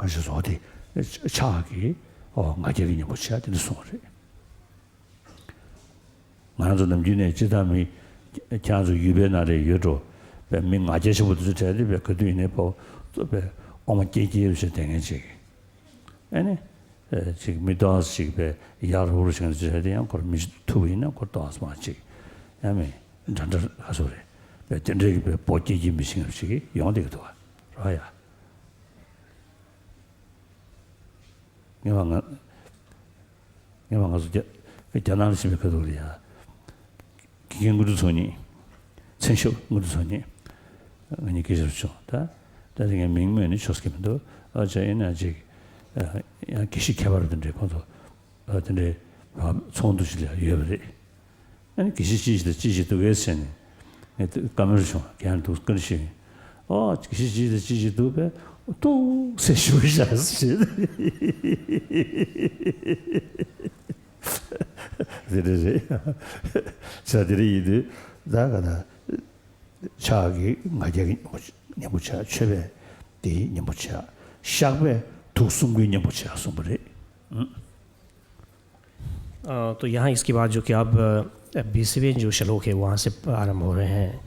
ཀར་ས་བཟོ་དེ་ཕྱག་གི་ཨོ་ང་རྒྱལ་གྱི་གཉེན་པོ་བྱས་དེ་འདྲ་གསུངས་པ་རེད། ང་རང་ཚོ་ནམ་རྒྱུན་ནས་སྤྱིར་བཏང་མི་ཁྱེད་རང་ཚོ་ཡུལ་པའི་ནང་རེ་ཡོད་འགྲོ། པའི་མི་ང་རྒྱལ་ཆེན་པོ་དེ་ཚོ་གྲས་དེ་པའི་ག་དུས་ཡིན་ནའི་པའི་ཨོ་མ་སྐྱེ་སྐྱེ་བྱས་དེ་ངན་ཅིག་ཨེ་ནི། ཅིག་མི་ཏོག་ཙམ་ཅིག་པའི་ཡར་རུ་རུ་ཞིག་ནས་བྱས་དེ་ཡང་ཁོར་མི་ཐུབ་ཡིན་ན་ཁོར་ཏོག་ཙམ་མ་ཅིག་ཡང་མི་འདྲ་འདྲ་ཧ་སོ་རེད། པའི་དེ་འདྲའི་གི་པའི་པོ་སྐྱེ་སྐྱེ་མི་ཤེས་ངན་ཅིག་ཡོང་བསྡད་ཀྱི་འདུག་བ། རོ་ཡ། ངེས་པ་ང་། ངེས་པ་ང་ཚོ་རྒྱ་རྒྱ་ནག་ལ་ཕྱིན་པའི་ཁ་ཐུག་ལ་ཡ། དགེ་རྒན་དངོས་གྲུབ་ཚོགས་གཉིས། མཚན་ཞབས་དངོས་གྲུབ་ཚོགས་གཉིས། ང་གཉིས་སྐད་ཆ་བྱུང་ད། ད་དེ་ངས་མིང་སྨོས་ནས་ཆོག་ས་ཀྱི་མི་འདུག་ཨ་ཅག་ཡིན་ན་ཅིག་ཡང་དགེ་བཤེས་ཁྱད་པར་དེ་འདྲའི་ཁོང་ཚོ་དེ་འདྲའི་ཚོགས་འདུ་ཞིག་ལ་ཡོད་པ་རེད། ཨ་ནི་དགེ་བཤེས་ཅི་ཞིག་དང་ཅི་ཞིག་འདུག་གས་ཟེར་ནས་ངས་བཀའ་མོལ་བྱུང་། རྒན་འདུག་བཀའ་ཤིང་། ཨོ་དགེ་བཤེས་ཅི་ཞིག་དང་ཅི་ཞིག་འདུག་པས་ཏོག་ཙམ་ཞུ་བཞག་ཟེར། དེ་འདྲ་རེད། ས་དེ་འདྲ་ཡིན་དུས་ད་ག་ད་ཕྱག་གི་ང་རྒྱལ་གྱི་གཉེན་པོ་བྱ། མཆོད་པས་དེའི་གཉེན་པོ་བྱ། བཤགས་པས་དུག་གསུམ་གྱི་གཉེན་པོ་བྱ་གསུངས་པ་རེད། अ, तो यहाँ इसके बाद जो कि अब, अ, बीसवें जो श्लोक है, वहाँ से आरंभ हो रहे हैं।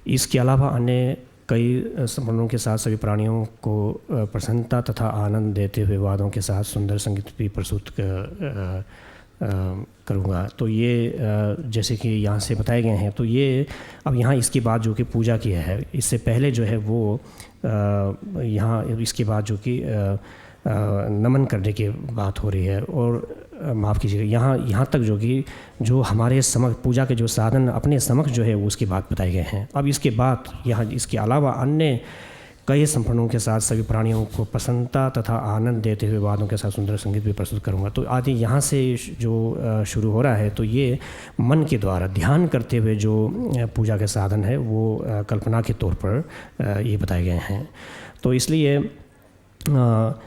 इसके अलावा अन्य कई, अ, संपूर्णों के साथ सभी प्राणियों को, अ, प्रसन्नता तथा आनंद देते हुए वादों के साथ सुंदर संगीत भी प्रस्तुत क-, अ, अ, करूँगा। तो ये, अ, जैसे कि यहाँ से बताए गए हैं, तो ये अब यहाँ इसके बाद जो कि पूजा की है, इससे पहले जो है वो, अ, यहाँ इसके बाद जो कि, अ, अ, नमन करने की बात हो रही है और अ, माफ़ कीजिएगा, यहाँ, यहाँ तक जो कि जो हमारे समक्ष पूजा के जो साधन अपने समक्ष जो है, उसकी बात बताए गए हैं। अब इसके बाद यहाँ, इसके अलावा अन्य कई संस्मरणों के साथ सभी प्राणियों को प्रसन्नता तथा आनंद देते हुए वाद्यों के साथ सुंदर संगीत भी प्रस्तुत करूँगा। तो आदि यहाँ से श-, जो, अ, शुरू हो रहा है, तो ये मन के द्वारा ध्यान करते हुए जो, अ, पूजा के साधन है, वो, अ, कल्पना के तौर पर, अ, ये बताए गए हैं। तो इसलिए, अ,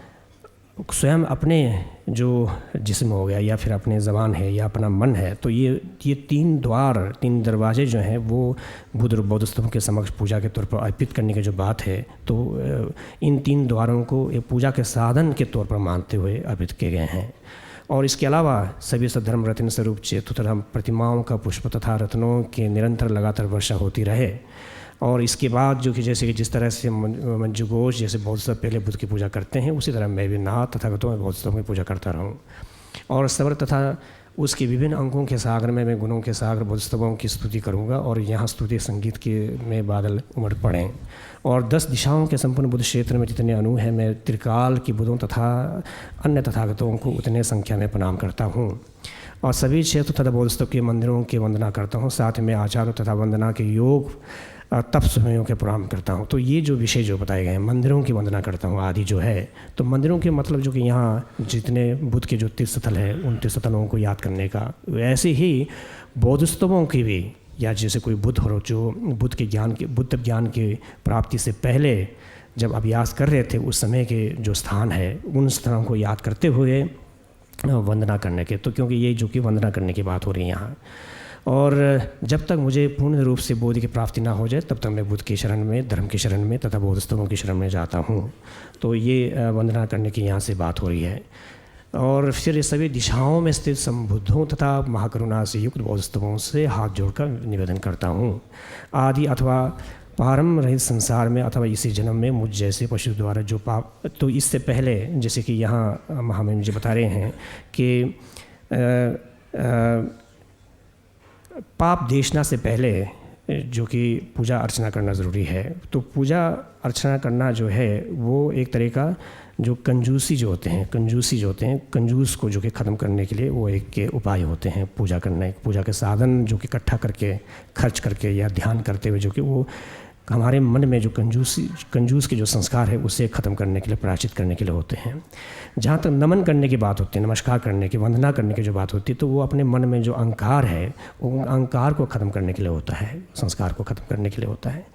स्वयं अपने जो जिस्म हो गया या फिर अपने ज़बान है या अपना मन है, तो ये, ये तीन द्वार, तीन दरवाजे जो हैं, वो बुद्ध और बौद्ध स्तंभ के समक्ष पूजा के तौर पर अर्पित करने की जो बात है, तो, अ, इन तीन द्वारों को एक पूजा के साधन के तौर पर मानते हुए अर्पित किए गए हैं। और इसके अलावा सभी सद्धर्म रत्न स्वरूप चेतुतर्म प्रतिमाओं का पुष्प तथा रत्नों के निरंतर लगातार वर्षा होती रहे। और इसके बाद जो कि जैसे कि जिस तरह से मन-, मंजू घोष जैसे बौद्ध सब पहले बुद्ध की पूजा करते हैं, उसी तरह मैं भी नाथ तथागतों में बौद्ध सब की पूजा करता रहूँ। और सबर तथा उसके विभिन्न अंगों के सागर में मैं गुणों के सागर बौद्ध स्तवों की स्तुति करूँगा और यहाँ स्तुति संगीत के में बादल उमड़ पड़ें। और दस दिशाओं के संपूर्ण बुद्ध क्षेत्र में जितने अणु हैं, मैं त्रिकाल के बुद्धों तथा अन्य तथागतों को उतने संख्या में प्रणाम करता हूँ। और सभी क्षेत्र तथा बौद्ध स्तव के मंदिरों की वंदना करता हूँ। साथ में आचारों तथा वंदना के योग, अ, तप समयों के प्रणाम करता हूँ। तो ये जो विषय जो बताए गए हैं, मंदिरों की वंदना करता हूँ आदि जो है, तो मंदिरों के मतलब जो कि यहाँ जितने बुद्ध के जो तीर्थ स्थल है, उन तीर्थ स्थलों को याद करने का, वैसे ही बौद्ध स्तवों की भी, या जैसे कोई बुद्ध हो, जो बुद्ध के ज्ञान के, बुद्ध ज्ञान की प्राप्ति से पहले जब अभ्यास कर रहे थे, उस समय के जो स्थान है, उन स्थानों को याद करते हुए वंदना करने के, तो क्योंकि ये जो कि वंदना करने की बात हो रही है यहाँ। और जब तक मुझे पूर्ण रूप से बोधि की प्राप्ति ना हो जाए, तब तक मैं बुद्ध की शरण में, धर्म की शरण में तथा बौद्ध स्तवों की शरण में जाता हूँ। तो ये, अ, वंदना करने की यहाँ से बात हो रही है। और फिर ये सभी दिशाओं में स्थित संबुद्धों तथा महाकरुणा से युक्त बौद्ध स्तवों से हाथ जोड़कर निवेदन करता हूँ। आदि अथवा प्रारंभ रहित संसार में अथवा इसी जन्म में मुझ जैसे पशु द्वारा जो पाप, तो इससे पहले जैसे कि यहाँ, अ, महामहिम जी बता रहे हैं कि, अ, अ, पाप देशना से पहले जो कि पूजा अर्चना करना ज़रूरी है। तो पूजा अर्चना करना जो है, वो एक तरह का जो कंजूसी जो होते हैं, कंजूसी जो होते हैं, कंजूस को जो कि ख़त्म करने के लिए वो एक के उपाय होते हैं। पूजा करने, पूजा के साधन जो कि इकट्ठा करके, खर्च करके या ध्यान करते हुए जो कि वो हमारे मन में जो कंजूसी, कंजूस के जो संस्कार है, उसे ख़त्म करने के लिए, प्रायश्चित करने के लिए होते हैं। जहाँ तक नमन करने की बात होती है, नमस्कार करने की, वंदना करने की जो बात होती है, तो वो अपने मन में जो अहंकार है, वो अहंकार को ख़त्म करने के लिए होता है, संस्कार को ख़त्म करने के लिए होता है,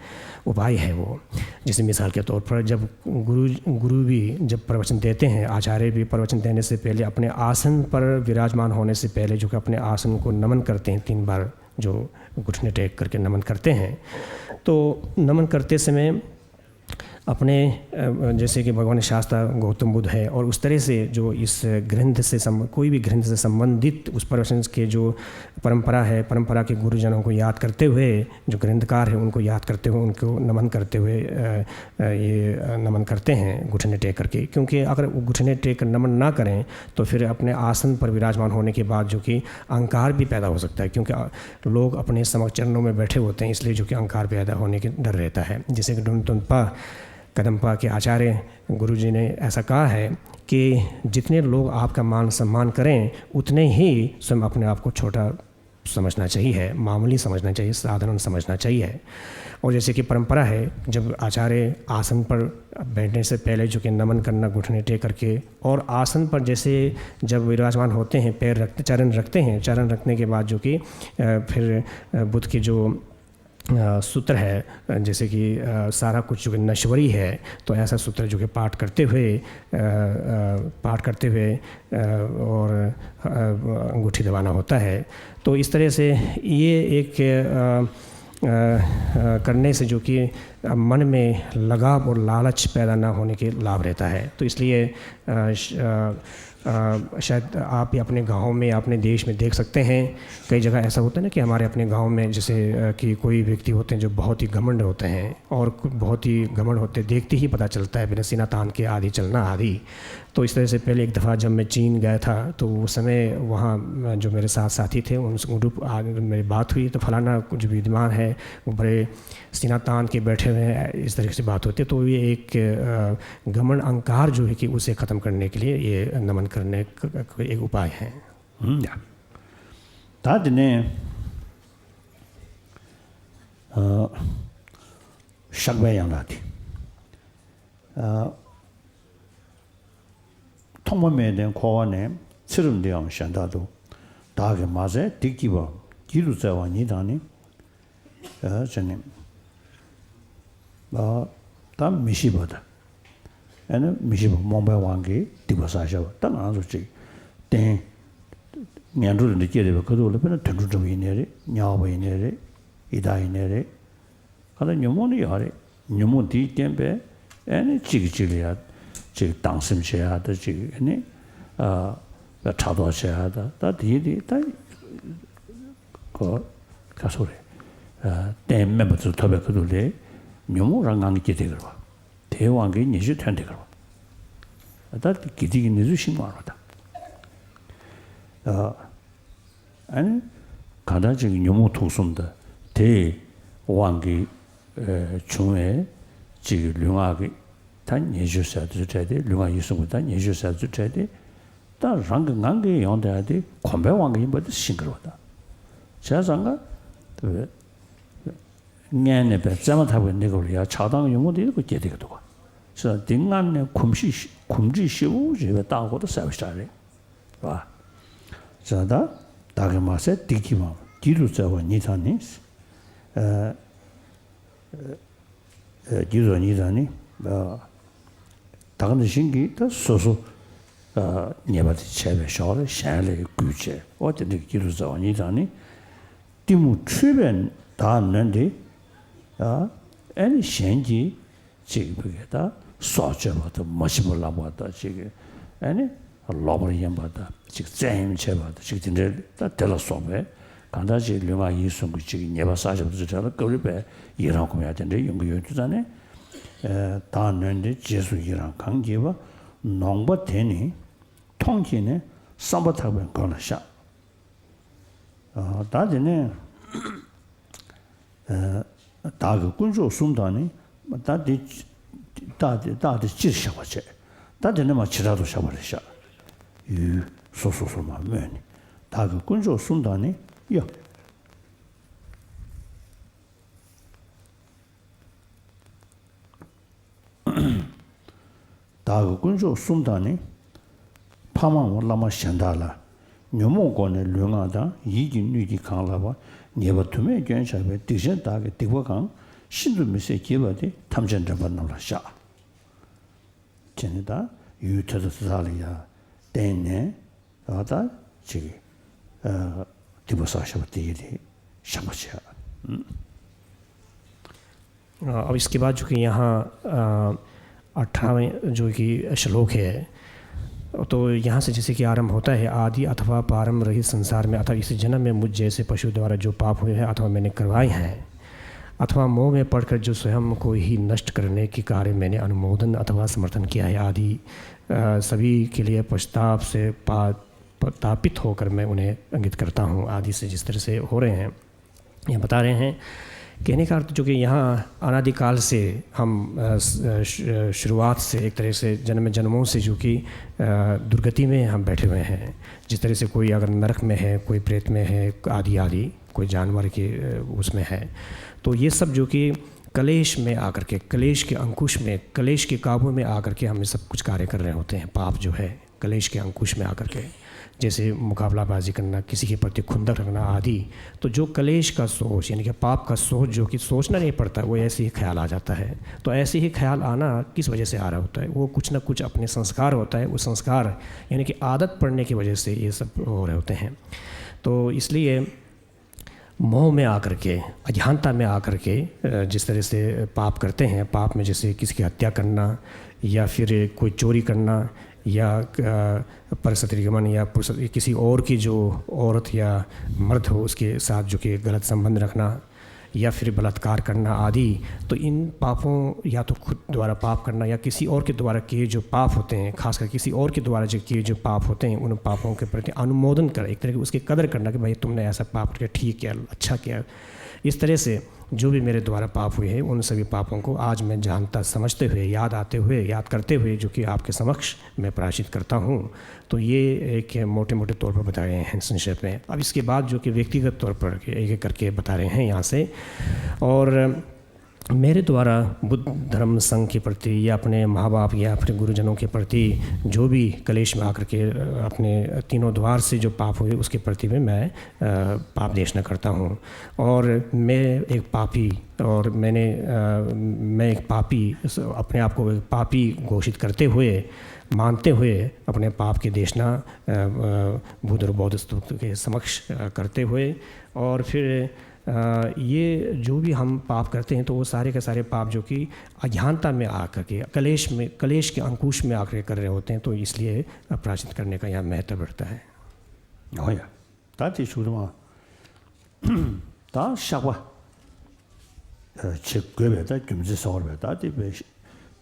उपाय है वो। जैसे मिसाल के तौर पर जब गुरु, गुरु भी जब प्रवचन देते हैं, आचार्य भी प्रवचन देने से पहले अपने आसन पर विराजमान होने से पहले जो कि अपने आसन को नमन करते हैं तीन बार, जो घुटने टेक करके नमन करते हैं, तो नमन करते समय अपने, अ, जैसे कि भगवान शास्ता गौतम बुद्ध है और उस तरह से जो इस ग्रंथ से संब-, कोई भी ग्रंथ से संबंधित उस प्रवचन के जो परंपरा है, परंपरा के गुरुजनों को याद करते हुए, जो ग्रंथकार है उनको याद करते हुए, उनको नमन करते हुए, अ, अ, ये, अ, नमन करते हैं घुटने टेक करके। क्योंकि अगर वो घुटने टेक कर नमन ना करें तो फिर अपने आसन पर विराजमान होने के बाद जो कि अहंकार भी पैदा हो सकता है, क्योंकि, अ, लोग अपने समक्ष चरणों में बैठे होते हैं, इसलिए जो कि अहंकार पैदा होने के डर रहता है। जैसे कि डुनतुनपा कदम्पा के आचार्य गुरु जी ने ऐसा कहा है कि जितने लोग आपका मान सम्मान करें, उतने ही स्वयं अपने आप को छोटा समझना चाहिए, मामूली समझना चाहिए, साधारण समझना चाहिए। और जैसे कि परंपरा है, जब आचार्य आसन पर बैठने से पहले जो कि नमन करना घुटने टेक करके, और आसन पर जैसे जब विराजमान होते हैं, पैर रखते, चरण रखते हैं, चरण रखने के बाद जो कि, अ, फिर, अ, बुद्ध के जो, अ, सूत्र है, अ, जैसे कि, अ, सारा कुछ जो कि नश्वरी है, तो ऐसा सूत्र जो कि पाठ करते हुए, अ, अ, पाठ करते हुए, अ, और, अ, अंगूठी दबाना होता है। तो इस तरह से ये एक, अ, अ, अ, करने से जो कि, अ, मन में लगाव और लालच पैदा ना होने के लाभ रहता है। तो इसलिए, अ, श-, अ, अ, शायद आप भी अपने गाँव में, अपने देश में देख सकते हैं, कई जगह ऐसा होता है ना कि हमारे अपने गाँव में जैसे, अ, कि कोई व्यक्ति होते हैं जो बहुत ही घमंड होते हैं और कु-, बहुत ही घमंड होते हैं, देखते ही पता चलता है, बिना सीना तान के आदि चलना आदि। तो इस तरह से पहले एक दफ़ा जब मैं चीन गया था, तो उस समय वहाँ, अ, जो मेरे साथ साथी थे, उनसे, उन ग्रुप, आ, मेरी बात हुई, तो फलाना जो विद्वान है, वो बड़े सीना तान के बैठे हुए हैं, इस तरीके से बात होती है। तो ये एक, अ, घमंड, अहंकार जो है कि उसे ख़त्म करने के लिए ये नमन करने क-, क-, एक उपाय है। हम्म, या। ད་དེ་ནས་ཨ་བཤགས་པའི་ཡན་ལག་དེ། ཨ་ཐོག་མ་མེད་དེ་འཁོར་བ་ནས། ཚེ་རབས་འདིའང་གཞན་དག་ཏུ། བདག་གིས་མ་བསད་སྡིག་བགྱིས་པའམ། བགྱིད་དུ་སྩལ་བ་ཉིད་དང་ནི། ཨ་ཅེ་ནི། ཨ་ད་མི་ཤེས་པ་དང་། ཨ་ནི་མི་ཤེས་པ་རྨོངས་པའི་དབང་གིས་སྡིག་པ་བསགས་བཞག་པ། ད་ང་ཚོ་ཅིག་རྟེན་ངན་འགྲོ་རེ་འདྲ་སྐྱེས་བསྡད་པའི་ཁ་ཐུག་ལ། དཔེར་ན་དུད་འགྲོ་འདྲ་པོ་ཡིན་ནའི་རེད། དམྱལ་བ་ཡིན་ནའི་རེད། ཡི་དྭགས་ཡིན་ནའི་རེད། གང་ལྟར་ཉོན་མོངས་ནི་ཡོད་རེད། ཉོན་མོངས་དེའི་རྐྱེན་པས་ཨ་ནི་གཅིག་གིས་གཅིག་ལ་ཡ་ཅིག་སྡང་སེམས་བྱེད་ཡ་ད། ཅིག་ཨ་ནི་ཨ་ཕྲག་དོག་བྱེད་ཡ་ད། ད་དེ་དེ་ད་ཁོ་ཁ་སོ་རེད། ཨ་རྟེན་དམན་པ་ཚོ་ཐོབ་པའི་ཁ་ཐུག་ལ་ཉོན་མོངས་རང་ངང་གིས་སྐྱེ་བསྡད་ཀྱི་རེད་པ། དེའི་དབང་གིས་ཉེས་སྤྱོད་ཐོན་བསྡད་ཀྱི་རེད་པ། ད་དེ་དགེ་སྡིག་གི་གནས་ཚུལ་ཤེས་ཀྱི་མ་རེད་པ་ད། ཨ། ཨ་ནི་གང་ལྟར་ཅིག་ཉོན་མོངས་དུག་གསུམ་དང་དེའི་དབང་གིས་ཨ་བྱུང་བའི་ཅིག་ལུས་ངག་གི་ད་ཉེས་སྤྱོད་ཟེར་དུས་ཚོད་སྤྲད་དེ། ལུས་ངག་ཡིད་གསུམ་གྱི་ད་ཉེས་སྤྱོད་ཟེར་དུས་ཚོད་སྤྲད་དེ། ད་རང་གི་ངང་གིས་ཡོང་བསྡད་ཡ་དེ་གོམས་པའི་དབང་གིས་ཡིན་པ་དེ་ཤེས་ཀྱི་རེད་པ་ད། བྱས་ཙང་ཀ་དེ་བས་མངལ་ནས་བས་བཙས་མ་ཐག་པའི་གནས་སྐབས་ལ་ཡ་ཆགས་སྡང་ཉོན་མོངས་དེ་ཁོ་སྐྱེ་བསྡད་ཀྱི་འདུག་ག། བྱས་ཙང་དེ་སྔར་ནས་གོམས་གཤིས་གོམས་འདྲིས་ཞེ་པོ་ཅིག་ཡོད་པའི་རྟགས་ཁོ་ད་གསལ་པོ་ཞིག་རེད། རེད་པ། ཟེར་ད། བདག་གིས་མ་བསད་སྡིག་བགྱིས་པའམ། བགྱིད་དུ་སྩལ་བ་ཉིད་དང་ནི། ཨ་ཨ་བགྱིད་དུ་ཉིད་དང་ནི། ཨ་བདག་འདི་བཞིན་གྱིས་ད་སོ་སོ་ཨ་ཉེས་པ་དེ་བྱས་པའི་ཞོར་ལ་གཞན་ལ་གུས་བྱས། འོ་དེ་འདྲའི་བགྱིད་དུ་སྩལ་བ་ཉིད་དང་ནི། གཏི་མུག་འཁྲུལ་པས་བདག་ནོན་ཏེ། ཨ་ཨ་ནི་གཞན་གྱི་ཅིག་བུ་གའི་ད་སྲོག་གཅོད་པ་དང་། མ་བྱིན་པ་བླང་བ་དང་། ཅིག་གི་ཨ་ནི་ལོག་པར་གཡེམ་པ་དང་། ཅིག་བཙན་གཡེམ་བྱེད་པ་དང་། ཅིག་དེ་འདྲའི་ད་དེ་ལ་སོགས་པའི་གང་ལྟར་ཅིག་ལུས་ངག་ཡིད་གསུམ་གྱི་ཅིག་ཉེས་པ་བསགས་བཞག་པ་དེ་ཚོའི་གྲས་ལ་སྐབས་རེ་བས་ཡི་རང་སྒོམ་ཡ་དེ་འདྲའི་ཡོང་གི་ཡོད་དུས་ཙང་ནས། ཨ་བདག་ནོན་ཏེ་རྗེས་སུ་ཡི་རང་གང་བགྱིས་པ། ནོངས་པ་དེ་ནི་མཐོང་བགྱིས་ནས། བསམ་པ་ཐག་པས་མགོན་ལ་བཤགས། ཨ་ད་དེ་ནས་ཨ་བདག་གིས་དཀོན་མཆོག་གསུམ་དང་ནི། ད་དེ་རྟགས་དེ་རྟགས་དེ་སྤྱིར་བཞག་པ་བྱས། ད་དེ་ནས་མར་བྱེ་བྲག་ཏུ་བཞག་པ་རེད་ཤག། ཡུལ་སོ་སོ་སོ་མར་སྨོས་ནས། བདག་གིས་དཀོན་མཆོག་གསུམ་དང་ནི། ཡ། བདག་གིས་དཀོན་མཆོག་གསུམ་དང་ནི། ཕ་མའམ་བླ་མ་གཞན་དག་ལ། ཉོན་མོངས་སྒོ་ནས་ལུས་ངག་དང་། ཡིད་ཀྱི་སྣོད་ཀྱིས་གང་བསླབ་པ། ཉེས་པ་དུ་མས་སྐྱོན་ཆགས་པའི། སྡིག་ཅན་བདག་གིས་སྡིག་པ་གང་། ཤིན་ཏུ་མི་བཟད་བགྱིས་པ་དེ། ཐམས་ཅད་འདྲེན་པ་རྣམས་ལ་བཤགས། བྱས་ནས་ད་ཡུལ་དེ་དང་དེ་དག་ལ་ཡ་བརྟེན་ནས། ད་ཅིག་ཨ་སྡིག་པ་བསགས་བཞག་པ་དེ་ཡི་དེ་བཤགས་པ་བྱས། ཨ། ཨ། अब इसके बाद जो कि यहाँ अठारहवें जो कि श्लोक है, तो यहाँ से जैसे कि आरंभ होता है, आदि अथवा पारम रहित संसार में अथवा इस जन्म में मुझ जैसे पशु द्वारा जो पाप हुए हैं अथवा मैंने करवाए हैं, अथवा मोह में पड़कर जो स्वयं को ही नष्ट करने के कार्य मैंने अनुमोदन अथवा समर्थन किया है आदि, अ, सभी के लिए पश्चाताप से पा-, पश्चातापित होकर मैं उन्हें इंगित करता हूँ आदि से जिस तरह से हो रहे हैं, या बता रहे हैं। कहने का अर्थ जो कि यहाँ अनादिकाल से हम, अ, स-, अ, श-, अ, शुरुआत से एक तरह से जन्म जन्मों से जो कि, अ, दुर्गति में हम बैठे हुए हैं। जिस तरह से कोई अगर नरक में है, कोई प्रेत में है, आदि आदि, कोई जानवर के, अ, उसमें है, तो ये सब जो कि कलेश में आकर के, कलेश के अंकुश में, कलेश के काबू में आकर के हम ये सब कुछ कार्य कर रहे होते हैं। पाप जो है कलेश के अंकुश में आकर के, जैसे मुकाबलाबाजी करना, किसी के प्रति खुंदक रखना आदि, तो जो कलेश का सोच, यानी कि पाप का सोच, जो कि सोचना नहीं पड़ता, वो ऐसे ही ख्याल आ जाता है। तो ऐसे ही ख्याल आना किस वजह से आ रहा होता है? वो कुछ ना कुछ अपने संस्कार होता है, वो संस्कार यानी कि आदत पड़ने की वजह से ये सब हो रहे होते हैं। तो इसलिए मोह में आकर के, अज्ञानता में आकर के, अ, जिस तरह से पाप करते हैं, पाप में जैसे किसी की हत्या करना या फिर कोई चोरी करना या, अ, परस्त्रीगमन या पुरुष, किसी और की जो औरत या मर्द हो, उसके साथ जो कि गलत संबंध रखना या फिर बलात्कार करना आदि, तो इन पापों, या तो खुद द्वारा पाप करना या किसी और के द्वारा किए जो पाप होते हैं, खासकर किसी और के द्वारा जो किए जो पाप होते हैं, उन पापों के प्रति अनुमोदन कर, एक तरह की उसकी कदर करना कि भाई, तुमने ऐसा पाप किया, ठीक किया, अच्छा किया, इस तरह से जो भी मेरे द्वारा पाप हुए हैं, उन सभी पापों को आज मैं जानता, समझते हुए, याद आते हुए, याद करते हुए, जो कि आपके समक्ष मैं प्रायश्चित करता हूँ। तो ये एक मोटे-मोटे तौर पर बताए हैं संक्षेप में। अब इसके बाद जो कि व्यक्तिगत तौर पर एक-एक करके बता रहे हैं यहाँ से। और मेरे द्वारा बुद्ध धर्म संघ के प्रति या अपने माँ बाप या अपने गुरुजनों के प्रति जो भी कलेश में आकर के, अ, अपने तीनों द्वार से जो पाप हुए, उसके प्रति भी मैं, अ, पाप देशना करता हूँ। और मैं एक पापी, और मैंने, अ, मैं एक पापी, अपने आप को एक पापी घोषित करते हुए, मानते हुए अपने पाप की देशना, अ, अ, बुद्ध और बौद्ध स्तूप के समक्ष, अ, करते हुए, और फिर अ, ये जो भी हम पाप करते हैं, तो वो सारे के सारे पाप जो कि अज्ञानता में आकर के, कलेश में, कलेश के अंकुश में आकर के कर रहे होते हैं, तो इसलिए प्रायश्चित करने का यहाँ महत्व बढ़ता है। ཨོ་ཡ། ད་དེ་ཞུ་དུ་མ། ད་བཤགས་པ་བྱེད་དགོས་པའི་ད་རྒྱུ་མཚན་གསལ་བར་བས། ད་དེ་བས་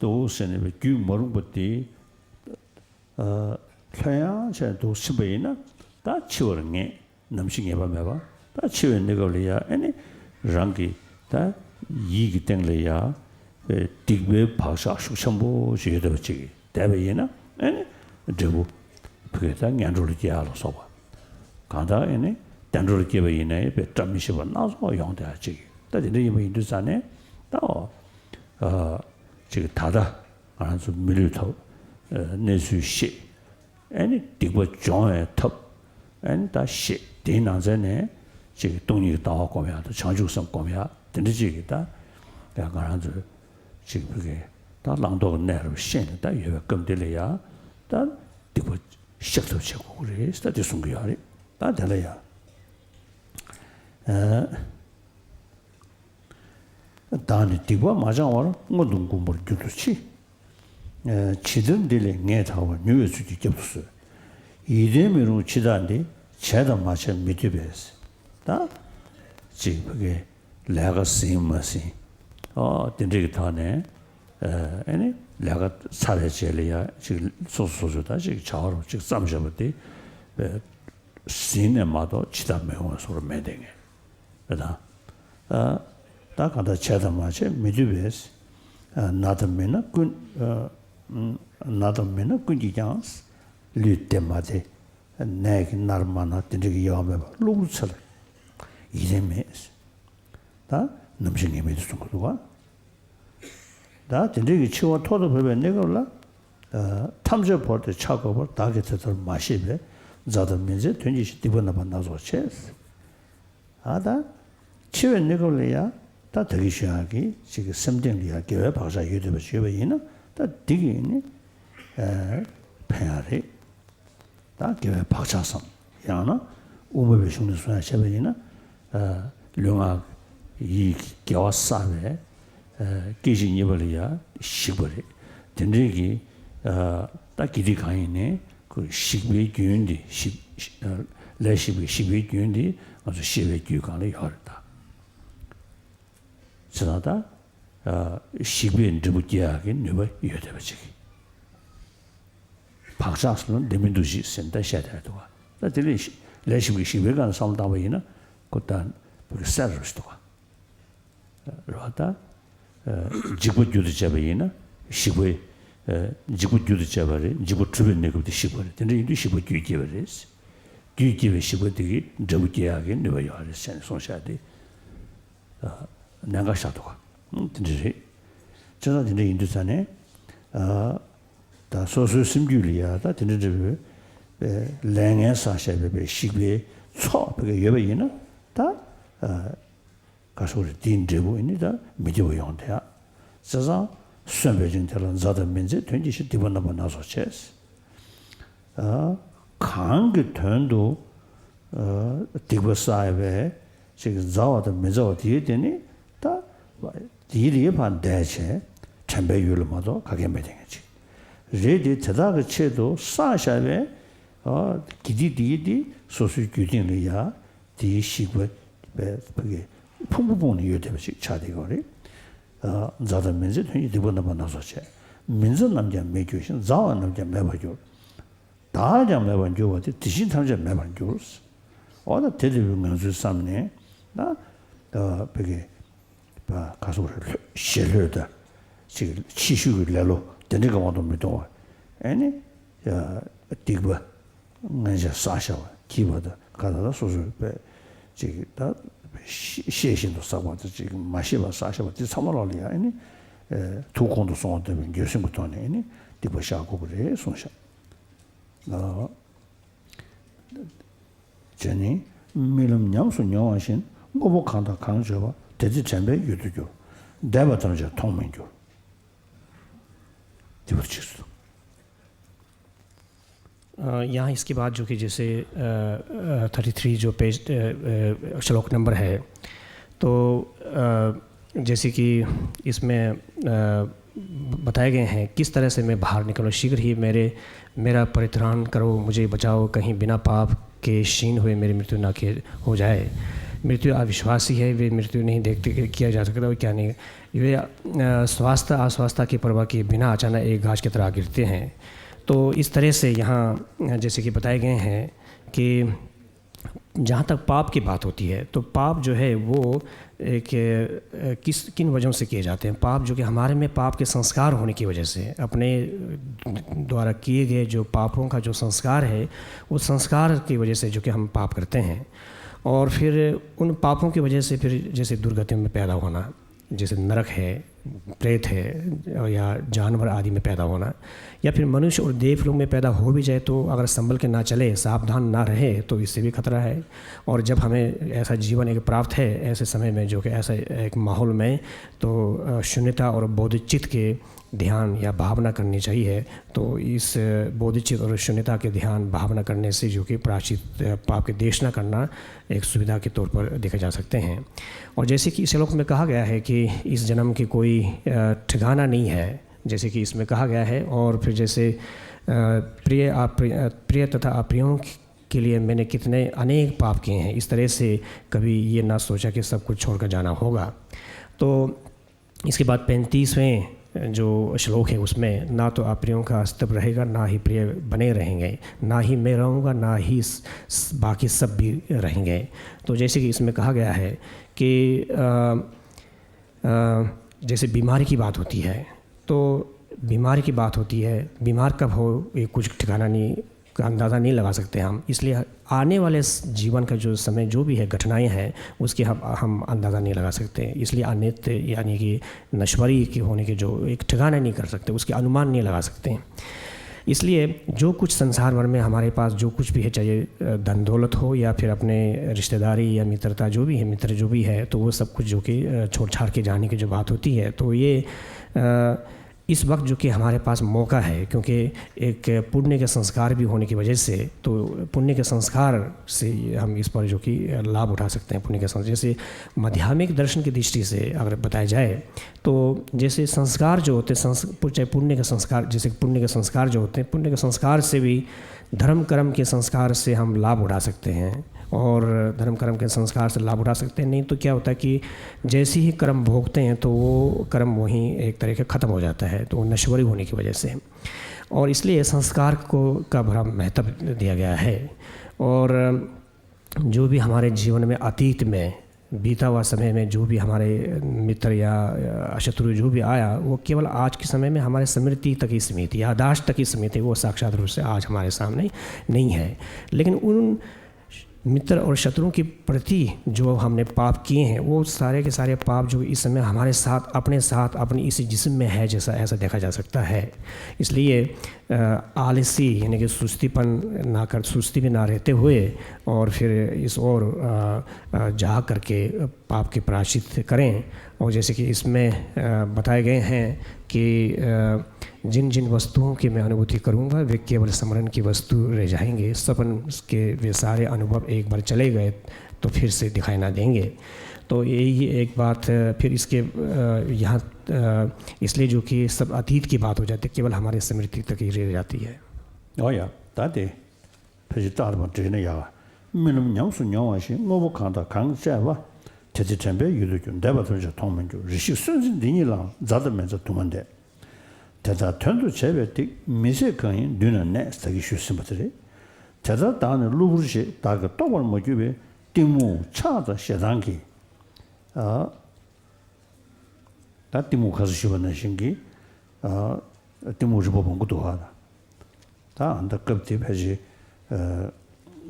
དུ་ཟེར་ནས་བས་རྒྱུད་མ་རུངས་པ་དེ། ལྷོད་ཡངས་བྱས་འདུག་ཕྱིན་པ་ཡིན་ན། ད་འཆི་བར་ངེས། ནམ་འཆི་ངེས་པ་མེད་པ། ད་འཆི་བའི་གནས་སྐབས་ལ་ཡ་ཨེ་ནི་རང་གི་ད་ཡིད་ཀྱི་སྟེང་ལ་ཡ་སྡིག་པའི་བག་ཆགས་ཤུགས་ཆེན་པོ་ཞིག་ཡོད་བསྡད་པ་ཅིག་བསྡད་པ་ཡིན་ན། ཨེ་ནི་འབྲས་བུ་ཕ་གི་ད་ངན་འགྲོ་ལ་སྐྱེ་ཡ་ལ་སོགས་པ། གང་ལྟར་ཨེ་ནི་བདེ་འགྲོ་ལ་སྐྱེས་པ་ཡིན་ན་ཡང་བཀྲ་མི་ཤིས་པ་སྣ་ཚོགས་ཡོང་བསྡད་ཡ་ཅིག་ད་དེ་འདྲ་ཡིན་པ་ཡིན་དུས་ཙང་ནས་ད་ཨོ་ཅིག་ད་ལྟ། ང་རང་ཚོ་མི་ལུས་ཐོབ། ཨ་གནས་ཚུལ་ཤེས། ཨ་ནི་སྡིག་པ་སྦྱོང་བའི་ཐབས། ཨ་ནི་ད་ཤེས། དེའི་ནང་ཚན་ནས་ཅིག་སྟོང་ཉིད་ཀྱི་ལྟ་བ་སྒོམ་ཡག་དང་བྱང་ཆུབ་སེམས་སྒོམ་ཡག་དེ་འདྲ་ཅིག་གིས་ད་ཡང་ང་རང་ཚོས་ཅིག་ཕ་གི་ད་བླང་དོར་གྱི་གནས་རབ་ཤེས་ནས་ད་ཡོད་པའི་སྐབས་འདི་ལ་ཡང་ད་སྡིག་པ་བཤགས་ཐབས་བྱེད་དགོས་ཀྱི་རེད། ད་དེ་གསུང་གི་ཡོད་རེད། ད་དེ་ལ་ཡང་། ཨ། བདག་ནི་སྡིག་པ་མ་བྱང་བར། སྔོན་དུ་འགུམ་པར་འགྱུར་དུ་མཆི། ཇི་ལྟར་འདི་ལས་ངས་ཐར་བར། མྱུར་བའི་ཚུལ་གྱིས་བསྐྱབ་ཏུ་གསོལ། ཡིད་བརྟན་མི་རུང་འཆི་བདག་འདི། བྱས་དང་མ་བྱས་མི་སྡོད་པས། ད་ཅིག་ཕ་གི་ལས་ཀ་ཟིན་མ་ཟིན། ཨོ་དེ་འདྲ་གི་ཐོག་ནས་ཨ་ནི་ལས་ཀ་ཚར་བའི་རྗེས་ལ་ཡ་ཅིག་སོ་སོ་སོ་སོ་ད་ཅིག་བྱ་བ་རུ་ཅིག་བརྩམས་བཞག་པ་དེ་ཟིན་ནས་མ་གཏོགས་འཆི་བདག་མི་འོང་བའི་བཟོ་འདྲ་མེད་དེ་ངས། དེ་དང་། ད་གང་ལྟར་བྱས་དང་མ་བྱས་མི་སྡོད་པས། ན་དང་མི་ན་ཀུན། ན་དང་མི་ན་ཀུན་གྱིས་ཀྱང་། ལུས་བདེ་མ་བདེ་ནད་ཀྱིས་མནར་མ་མནར་དེ་འདྲ་གི་དབྱེ་བ་མེད་པར་གློ་བུར་ཚེ་ལ་ཡིད་བརྟན་མེད། ད་ནམ་འཆི་ངེས་མེད་དུ་གསུང་གི་འདུག་ག་ད་དེ་འདྲ་གི་འཆི་བ་ཐོག་ཏུ་བབས་པའི་གནས་སྐབས་ལ། ཐམས་ཅད་བོར་ཏེ་ཆ་བགོས་པར། བདག་གིས་དེ་ལྟར་མ་ཤེས་པས། མཛའ་དང་མི་མཛའི་དོན་གྱིས་ཤིན། སྡིག་པ་རྣམ་པ་སྣ་ཚོགས་བྱས། ཨ་ད། འཆི་བའི་གནས་སྐབས་ལ་ཡང་ད་ད་གིན་ཞུ་ཡག་གི་ཅིག་གི་སེམས་གཏིང་ལ་ཡང་དགེ་བའི་བག་ཆགས་ཡོད་བསྡད་པ་ཞིག་ཡོད་པ་ཡིན་ན། ད་འདི་གིས་ནི་ཕན་ཡག་རེད། ད་དགེ་བའི་བག་ཆགས་སམ། ཡང་ན་དབུ་མ་པའི་གཞུང་ནས་གསུང་ཡག་བྱས་པ་ཡིན་ན། ལུས་ངག་ཡིད་ཀྱི་དགེ་བ་བསགས་པའི་སྐད་ཅིག་གཉིས་པ་ལ་ཡང་ཞིག་པ་རེད། དེ་འདྲའི་གི་ད་དགེ་སྡིག་གང་ཡིན་ནའི་ཁོ་ཞིག་པའི་རྒྱུན་དེ་ཞིག་ལས་ཞིག་པའི་ཞིག་པའི་རྒྱུན་དེ་ང་ཚོ་ཤེས་པའི་རྒྱུད་སྒང་ལ་ཡོད་རེད་ད། བྱས་ཙང་ད། ཞིག་པའི་འབྲས་བུ་སྐྱེ་ཡག་གི་ནུས་པ་ཡོད་བསྡད་པ་ཅིག་བག་ཆགས་སུ་འདི་མི་འདུག་ཅིག་ཟེར་ནས་ད་བཤད་བསྡད་འདུག་ག་ད་དེ་ལས་ལས་ཞིག་པའི་ཞིག་པའི་སྒང་ལ་བསམ་བློ་བཏང་པ་ཡིན་ན་ཁོ་ད་བུ་གི་གསལ་རུ་ཞིག་འདུག་ག་རེད་བ་ད། འཇིགས་པ་རྒྱུ་དུ་བྱས་པ་ཡིན་ན་ཞིག་པའི། འཇིགས་པ་རྒྱུ་དུ་བྱས་པ་རེད། འཇིགས་པ་གྲུབ་པའི་གནས་སྐབས་དེ་ཞིག་པ་རེད། དེ་འདྲ་ཡིན་དུས་ཞིག་པ་རྒྱུས་སྐྱེས་པ་རེད། རྒྱུས་སྐྱེས་པའི་ཞིག་པ་དེ་གིས་འབྲས་བུ་སྐྱེ་ཡག་གི་ནུས་པ་ཡོད་རེད་ཟེར་ནས་གསུངས་བཞག་དེ། གནད་འགག་ཆགས་འདུག་ག་དེ་འདྲ་རེད། བྱས་ཙང་དེ་འདྲ་ཡིན་དུས་ཙང་ནས། ད་སོ་སོའི་སེམས་རྒྱུད་ལ་ཡ་ད་དེ་འདྲ་འདྲ་བའི་ལས་ངན་བསགས་བཞག་པའི་ཞིག་པའི་ཚོགས་ཕ་གི་ཡོད་པ་ཡིན་ན་ད། ག་སོགས་རེད། དེའི་འབྲས་བུ་ཨེ་ནི་ད་མི་བདེ་བ་ཡོང་དེ་ཨ། བྱས་ཙང་གསོན་པའི་རིང་དེ་ལ་མཛའ་དང་མི་མཛའི་དོན་གྱིས་ཤིན། སྡིག་པ་རྣམ་པ་སྣ་ཚོགས་བྱས། གང་གི་དོན་དུ་སྡིག་པ་བསགས་པའི་ཅིག་མཛའ་བ་དང་མི་མཛའ་བ་དེའི་དེ་ནི་ད་དེའི་དེའི་ཕར་འདས་བྱས་དྲན་པའི་ཡུལ་ལ་མ་གཏོགས་ག་གེ་མེད་དེ་ངེས་ཅིག་རེད་དེ། དེ་དག་གི་ཆེད་དུ་བསགས་བཞག་པའི་དགེ་སྡིག་དེའི་དེ་སོ་སོའི་རྒྱུད་སྟེང་ལ་ཡ། དེའི་ཞིག་པ་བས་ཕ་གི་ཕུང་པོ་སྤུངས་ནས་ཡོད་བསྡད་པ་ཞིག་ཆགས་བསྡད་ཡོད་རེད། མཛའ་དང་མི་མཛའི་དོན་གྱིས་སྡིག་པ་རྣམ་པ་སྣ་ཚོགས་བྱས། མི་མཛའ་རྣམས་ཀྱང་མེད་འགྱུར་ཞིང་། མཛའ་བ་རྣམས་ཀྱང་མེད་པར་འགྱུར། བདག་ཀྱང་མེད་པར་འགྱུར་བ་སྟེ། དེ་བཞིན་ཐམས་ཅད་མེད་པར་འགྱུར། འོ་ན་དེ་ལྟ་བུའི་ངང་ཚུལ་བསམ་ནས་ན། ཨ་བོད་ཀྱི་ཨ་ག་སོགས་རེད། ལྷོད་ཞི་ལྷོད་དང་ཅིག་ཕྱི་ཤུགས་ཀྱི་ལེ་ལོ་དེ་འདྲ་གི་དབང་དུ་མི་གཏོང་བ། ཨ་ནི་ཨ་སྡིག་པ་སྔོན་ཆད་བསགས་བཞག་པ་འཁྱིལ་བ་དང་ག་ད་ལ་སོ་སོའི་པའི་ཅིག་ད་ཤེས་བཞིན་དུ་བསགས་པ་དང་ཅིག་མ་ཤེས་པ་བསགས་བཞག་པ་དེ་ཚང་མ་ལོག་ལ་ཡ་ཨ་ནི་ཨ་ཐུགས་ཁོང་དུ་སོང་བ་ལྟ་བུའི་འགྱོད་སེམས་ཀྱི་ཐོག་ནས་ཨ་ནི་སྡིག་པ་བཤགས་དགོས་ཀྱི་རེད་གསུངས་བཞག་ཨ། བྱས་ནས། རྨི་ལམ་ཉམས་སུ་མྱོང་བ་བཞིན་དངོས་པོ་གང་དང་གང་བརྗོད་པ། དེ་ཚེ་དྲན་པའི་ཡུལ་དུ་འགྱུར། འདས་པ་ཐམས་ཅད་མཐོང་མི་འགྱུར། དེ་བར་ཆིག་སུ། अ, यहाँ इसके बाद जो कि जैसे थर्टी थ्री जो पेज, श्लोक नंबर है, तो अ, जैसे कि इसमें अ, बताए गए हैं किस तरह से मैं बाहर निकलूँ। शीघ्र ही मेरे मेरा परित्राण करो, मुझे बचाओ, कहीं बिना पाप के क्षीण हुए मेरी मृत्यु ना के हो जाए। मृत्यु अविश्वासी है, वे मृत्यु नहीं देखते कि किया जा सकता और क्या नहीं। वे अ, स्वास्थ्य अस्वस्थता की परवाह किए बिना अचानक एक घास की तरह गिरते हैं। तो इस तरह से यहाँ अ, जैसे कि बताए गए हैं कि जहाँ तक पाप की बात होती है, तो पाप जो है वो एक अ, किस किन वजहों से किए जाते हैं। पाप जो कि हमारे में पाप के संस्कार होने की वजह से, अपने अ, द्वारा किए गए जो पापों का जो संस्कार है, उस संस्कार की वजह से जो कि हम पाप करते हैं, और फिर उन पापों की वजह से फिर जैसे दुर्गतियों में पैदा होना, जैसे नरक है, प्रेत है, या जानवर आदि में पैदा होना, या फिर मनुष्य और देवलोक में पैदा हो भी जाए तो अगर संभल के ना चले, सावधान ना रहे, तो इससे भी खतरा है। और जब हमें ऐसा जीवन एक प्राप्त है, ऐसे समय में जो कि ऐसा एक माहौल में, तो अ, शून्यता और बोधिचित्त के ध्यान या भावना करनी चाहिए। तो इस बोधिचित्त और शून्यता के ध्यान भावना करने से जो कि प्रायश्चित, अ, पाप की देशना करना एक सुविधा के तौर पर देखे जा सकते हैं। और जैसे कि इस श्लोक में कहा गया है कि इस जन्म की कोई अ, ठिकाना नहीं है, जैसे कि इसमें कहा गया है। और फिर जैसे अ, प्रिय अप्रिय, अ, प्रिय तथा अप्रियों के लिए मैंने कितने अनेक पाप किए हैं, इस तरह से कभी ये ना सोचा कि सब कुछ छोड़कर जाना होगा। तो इसके बाद पैंतीसवें जो श्लोक है, उसमें ना तो अप्रियों का अस्तित्व रहेगा, ना ही प्रिय बने रहेंगे, ना ही मैं रहूँगा, ना ही स-, स-, बाकी सब भी रहेंगे। तो जैसे कि इसमें कहा गया है कि अ, अ, जैसे बीमारी की बात होती है, तो बीमारी की बात होती है, बीमार कब हो, ये कुछ ठिकाना नहीं, का अंदाज़ा नहीं लगा सकते हम। इसलिए आने वाले स-, जीवन का जो समय, जो भी है, घटनाएं हैं, उसकी हम, हम अंदाज़ा नहीं लगा सकते। इसलिए अनित्य, यानी कि नश्वरी की होने के जो एक ठिकाना नहीं कर सकते, उसके अनुमान नहीं लगा सकते हैं। इसलिए जो कुछ संसार भर में हमारे पास जो कुछ भी है, चाहे अ, धन दौलत हो या फिर अपने रिश्तेदारी या मित्रता जो भी है, मित्र जो भी है, तो वो सब कुछ जो कि अ, छोड़ छाड़ के जाने की जो बात होती है, तो ये अ, इस वक्त जो कि हमारे पास मौका है, क्योंकि एक पुण्य के संस्कार भी होने की वजह से, तो पुण्य के संस्कार से हम इस पर जो कि लाभ उठा सकते हैं। पुण्य के संस्कार, जैसे माध्यमिक दर्शन की दृष्टि से अगर बताया जाए, तो जैसे संस्कार जो होते हैं, संस-, पु-, चाहे पुण्य के संस्कार, जैसे कि पुण्य के संस्कार जो होते हैं, पुण्य के संस्कार से भी, धर्म कर्म के संस्कार से हम लाभ उठा सकते हैं। और धर्म कर्म के संस्कार से लाभ उठा सकते हैं। नहीं तो क्या होता है कि जैसे ही कर्म भोगते हैं, तो वो कर्म वहीं एक तरह के ख़त्म हो जाता है, तो वो नश्वर होने की वजह से। और इसलिए संस्कार को, का बड़ा महत्व दिया गया है। और जो भी हमारे जीवन में अतीत में बीता हुआ समय में जो भी हमारे मित्र या, या शत्रु जो भी आया, वो केवल आज के समय में हमारे स्मृति तक ही सीमित, याददाश्त तक ही सीमित है, वो साक्षात रूप से आज हमारे सामने नहीं है। लेकिन उन मित्र और शत्रुओं के प्रति जो हमने पाप किए हैं, वो सारे के सारे पाप जो इस समय हमारे साथ, अपने साथ, अपने इसी जिस्म में है, जैसा, ऐसा देखा जा सकता है। इसलिए अ, आलसी, यानी कि सुस्तीपन ना कर, सुस्ती में ना रहते हुए, और फिर इस ओर अ, अ, जा करके पाप के प्रायश्चित करें। और जैसे कि इसमें अ, बताए गए हैं कि अ, जिन जिन वस्तुओं की मैं अनुभूति करूँगा, वे केवल स्मरण की वस्तु रह जाएंगे। सपन के वे सारे अनुभव एक बार चले गए, तो फिर से दिखाई ना देंगे। तो यही एक बात, अ, फिर इसके, अ, यहाँ, अ, इसलिए जो कि सब अतीत की बात हो जाती है, केवल हमारी स्मृति तक ही रह जाती है। ཨོ་ཡ། ད་དེ་ཕལ་ཆེར་ཏག་ཏག་འགྲིག་ན་ཡག། རྨི་ལམ་ཉམས་སུ་མྱོང་བ་བཞིན། དངོས་པོ་གང་དང་གང་བཅས་པ། དེ་ཚེ་དྲན་པའི་ཡུལ་དུ་འགྱུར། འདས་པ་ཐམས་ཅད་མཐོང་མི་འགྱུར། རེ་ཞིག་སུན་འབྱིན་འདི་ཉིད་ལའང་། མཛའ་དང་མི་མཛའ་དུ་མ་འདས། དེ་ལྟར་དོན་དུ་བྱས་པའི་སྡིག། མི་ཚེ་གང་ཡིན་མདུན་ན་གནས། ཟེར་གྱི་ཞུས་ཟིན་པ་དེ་རེད། དེ་ལྟར་བདག་ནི་གློ་བུར་ཞིག། བདག་གིས་རྟོགས་པར་མ་གྱུར་པའི། གཏི་མུག་ཆགས་དང་ཞེ་སྡང་གིས། ཨ། ད་གཏི་མུག་ཁ་སང་ཞུས་པ་ནང་བཞིན་གྱི། ཨ། གཏི་མུག་རིག་པ་སྦོམ་པོ་འདུག་ག་ད་ཨ་ད་སྐབས་དེ་ཕལ་ཆེར། ཨ།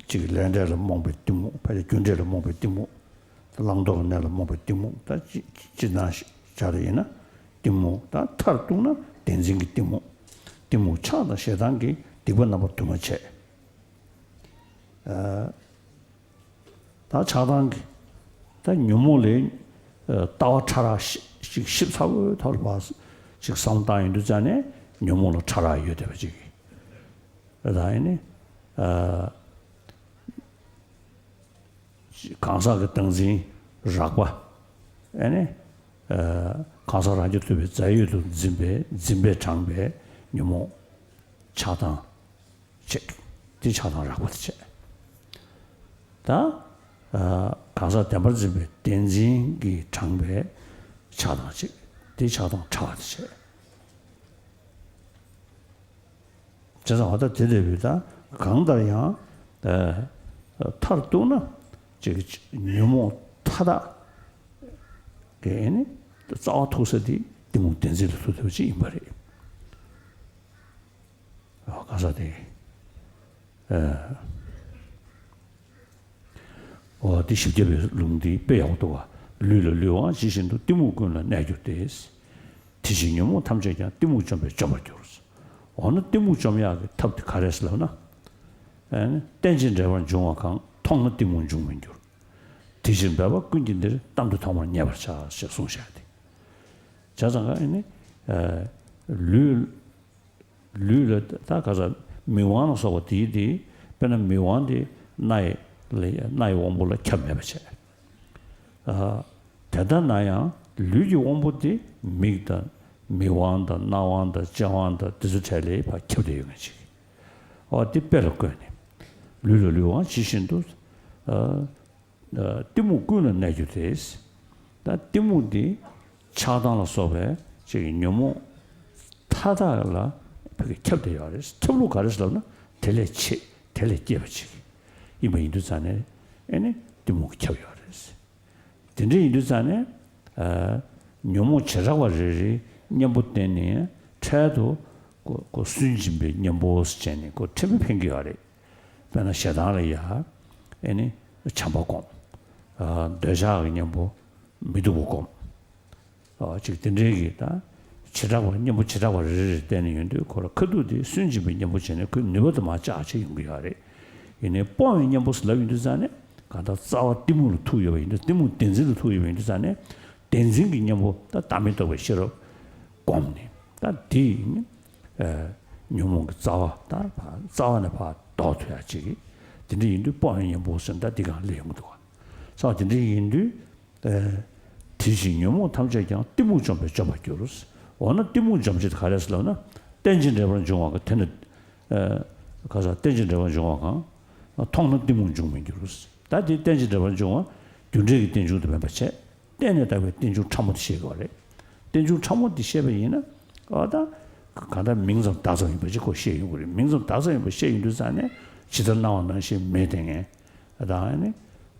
གཅིག་ལས་འབྲས་ལ་རྨོངས་པའི་གཏི་མུག་ཕལ་ཆེར་རྒྱུ་འབྲས་ལ་རྨོངས་པའི་གཏི་མུག་བླང་དོར་གྱི་གནས་ལ་རྨོངས་པའི་གཏི་མུག་ད་ཅི་ཅི་ན་ཞིག་བྱ་རེ་ཡིན་ན་གཏི་མུག་ད་མཐར་གཏུགས་ན་བདེན་འཛིན་གྱི་གཏི་མུག་གཏི་མུག་ཆགས་དང་ཞེ་སྡང་གི་སྡིག་པ་རྣམ་པ་དུ་མ་བྱས། ཨ། ད་ཆགས་སྡང་གི་ད་ཉོན་མོངས་ལས། ཨ། ལྟ་བ་ཕྲ་རགས་ཤིག་ཞིབ་ཚགས་པོའི་ཐོག་ལ་ཕར་ཅིག་བསམ་བློ་བཏང་ཡོང་དུས་ཙ་ནས་ཉོན་མོངས་ལ་ཕྲ་རགས་ཡོད་བསྡད་པ་ཅིག་ད་ཡིན་ནི། ཨ། གང་ཟག་གི་བདག་འཛིན་རགས་པ། ཨ་ནི། ཨ། གང་ཟག་རང་རྐྱ་ཐུབ་པའི་རྫས་ཡོད་དུ་འཛིན་པའི་འཛིན་པས་དྲངས་པའི་ཉོན་མོངས་ཆགས་སྡང་བྱེད། དེ་ཆགས་སྡང་རགས་པ་དེ་བྱེད། ད། ཨ། གང་ཟག་བདེན་པར་འཛིན་པའི་བདེན་འཛིན་གྱིས་དྲངས་པའི་ཆགས་སྡང་བྱེད། དེ་ཆགས་སྡང་ཕྲ་བ་དེ་བྱེད། བྱས་ཙང་འོ་ད་དེ་ལྟ་བུའི་ད་གང་ལྟར་ཡང་། ཨ། མཐར་གཏུགས་ན་ཅིག་ཉོན་མོངས་མཐའ་དག་གི་ནི་རྩ་བ་ཐུག་ས་དེ་གཏི་མུག་བདེན་འཛིན་ལ་ཐུག་བསྡད་པ་ཅིག་ཡིན་པ་རེད། ཨ། གང་ཟག་དེ། ཨ། འོ་དེ་བཞི་བརྒྱ་པའི་ལུང་འདི་དཔེ་ཡག་པོ་འདུག་ག་ལུས་ལ་ལུས་པའང་ཇི་བཞིན་དུ། གཏི་མུག་ཀུན་ལ་གནས་གྱུར་ཏེ། དེ་ཕྱིར་ཉོན་མོངས་ཐམས་ཅད་ཀྱང་། གཏི་མུག་འཇོམས་པས་འཇོམས་པར་འགྱུར། འོ་ན་གཏི་མུག་འཇོམས་ཡག་གི་ཐབས་དེ་ག་རེ་ཟེར་ལབ་ན། ཨ་ནི། རྟེན་ཅིང་འབྲེལ་པར་འབྱུང་བ་གང་། མཐོང་ན་གཏི་མུག་འབྱུང་མི་འགྱུར། དེ་ཕྱིར་འབད་པ་ཀུན་གྱིས་འདིར། གཏམ་དུ་མཐོང་བར་མཉེས་པར་བྱ། ཞེས་གསུངས་བཞག་སྟེ། བྱས་ཙང་ཨ་ནི། ཨ། ལུས། ལུས་ལ་ད་ག་ས་མིག་དབང་ལ་སོགས་པ་དེའི་དེ་དཔེར་ན་མིག་དབང་དེ་སྣའི་ལ་སྣའི་དབང་པོ་ལ་ཁྱབ་མེད་པ་བྱས། ཨ། དེ་ལྟ་ན་ཡང་ལུས་ཀྱི་དབང་པོ་དེ་མིག་དང་མིག་དབང་དང་རྣ་དབང་དང་ལྕེ་དབང་དང་དེ་ཚོ་གྲས་ལས་ཕར་ཁྱབ་བསྡད་ཡོད་མཁན་ཅིག་འོ་དེ་དཔེ་ལ་བཀོད་ནས་ལུས་ལ་ལུས་པའང་ཇི་བཞིན་དུ། ཨ། གཏི་མུག་ཀུན་ལ་གནས་གྱུར་ཏེ། ད་གཏི་མུག་འདི་ཆགས་སྡང་ལ་སོགས་པའི་ཅིག་ཉོན་མོངས་མཐའ་དག་ལ་ཕ་གི་ཁྱབ་བསྡད་ཡོད་རེད། ཁྱབ་ལུགས་ག་རེ་ཟེར་ལབ་ན་དེ་ལས་མཆེད་དེ་ལས་སྐྱེས་པ་ཅིག་ཡིན་པ་ཡིན་དུས་ཙང་ནས་ཨེ་ནི་གཏི་མུག་གིས་ཁྱབ་ཡོད་རེད། དེ་འདྲ་ཡིན་དུས་ཙང་ནས་ཨ་ཉོན་མོངས་བྱེ་བྲག་པ་རེ་རེའི་གཉེན་པོ་བསྟེན་ནས་འཕྲལ་དུ་ཁོ་ཁོ་སུན་འབྱིན་པའི་གཉེན་པོ་ཟེར་བྱས་ནས་ཁོ་ཕྲན་བུ་འཕེན་གྱི་ཡོད་རེད། དཔེར་ན་ཞེ་སྡང་ལ་ཡ། ཨེ་ནི། བྱམས་པ་སྒོམ། ཨ། འདོད་ཆགས་ཀྱི་གཉེན་པོ་མི་སྡུག་པ་སྒོམ། ཨ། ཅིག་དེ་འདྲའི་གི་ད། བྱེ་བྲག་པ་གཉེན་པོ་བྱེ་བྲག་པ་རེ་རེ་རེ་བསྟེན་ནས་ཡོང་དུས་ཁོ་ལ་ཁ་ཐུག་དེ་སུན་འབྱིན་པའི་གཉེན་པོ་བྱས་ནས་ཁོའི་ནུས་པ་དུ་མ་ལྕགས་ཆེ་ཡོང་གི་ཡོད་རེད། ཡིན་ནའི་སྤོང་བའི་གཉེན་པོ་ཟེར་ལབ་ཡོང་དུས་ཙང་ནས་གང་ལྟར་རྩ་བ་གཏི་མུག་ལ་ཐུག་ཡོད་པ་ཡིན་དུས་གཏི་མུག་བདེན་འཛིན་ལ་ཐུག་ཡོད་པ་ཡིན་དུས་ཙང་ནས་བདེན་འཛིན་གྱི་གཉེན་པོ་ད་བདག་མེད་རྟོགས་པའི་ཤེས་རབ་སྒོམ་ནས་ད་དེ་ཡིན། ཨ། ཉོན་མོངས་ཀྱི་རྩ་བ་དང་ཕར་རྩ་བ་ནས་ཕར་ཟློག་ཐུབ་ཡ་ཅིག་གི་དེ་འདྲ་ཡིན་དུས་སྤོང་བའི་གཉེན་པོ་ཟེར་ན་ད་འདི་གང་སླེབས་ཡོང་གི་འདུག་ག་ས་དེ་འདྲ་ཡིན་དུས། ཨ། དེ་བཞིན་ཉོན་མོངས་ཐམས་ཅད་ཀྱང་། གཏི་མུག་འཇོམས་པས་འཇོམས་པར་འགྱུར། འོ་ན་གཏི་མུག་འཇོམས་བྱེད་དེ་ག་རེ་ཟེར་ལབ་ན། རྟེན་ཅིང་འབྲེལ་པར་འབྱུང་བ་གང་། དེ་ནི། ཨ། ག་ས་རྟེན་ཅིང་འབྲེལ་པར་འབྱུང་བ་གང་། མཐོང་ན་གཏི་མུག་འབྱུང་མི་འགྱུར། ད་དེ་རྟེན་ཅིང་འབྲེལ་པར་འབྱུང་བ་རྒྱུ་འབྲས་ཀྱི་རྟེན་འབྱུང་དུ་མེད་པ་བྱས། གཏན་ནས་དག་པའི་རྟེན་འབྱུང་ཕྲ་མོ་དེ་ཤེས་དགོས་རེད། རྟེན་འབྱུང་ཕྲ་མོ་དེ་ཤེས་པ་ཡིན་ན། ཨ། ད་གང་ལྟར་མིང་ཙམ་བཏགས་ཙམ་ཡིན་པ་ཅིག་ཁོ་ཤེས་ཡོང་གི་རེད། མིང་ཙམ་བཏགས་ཙམ་ཡིན་པ་ཤེས་ཡོང་དུས་ཙང་ནས་ཇི་ལྟར་སྣང་བ་ནང་བཞིན་མེད་དེ་ངས། ད་ཨ་ནི།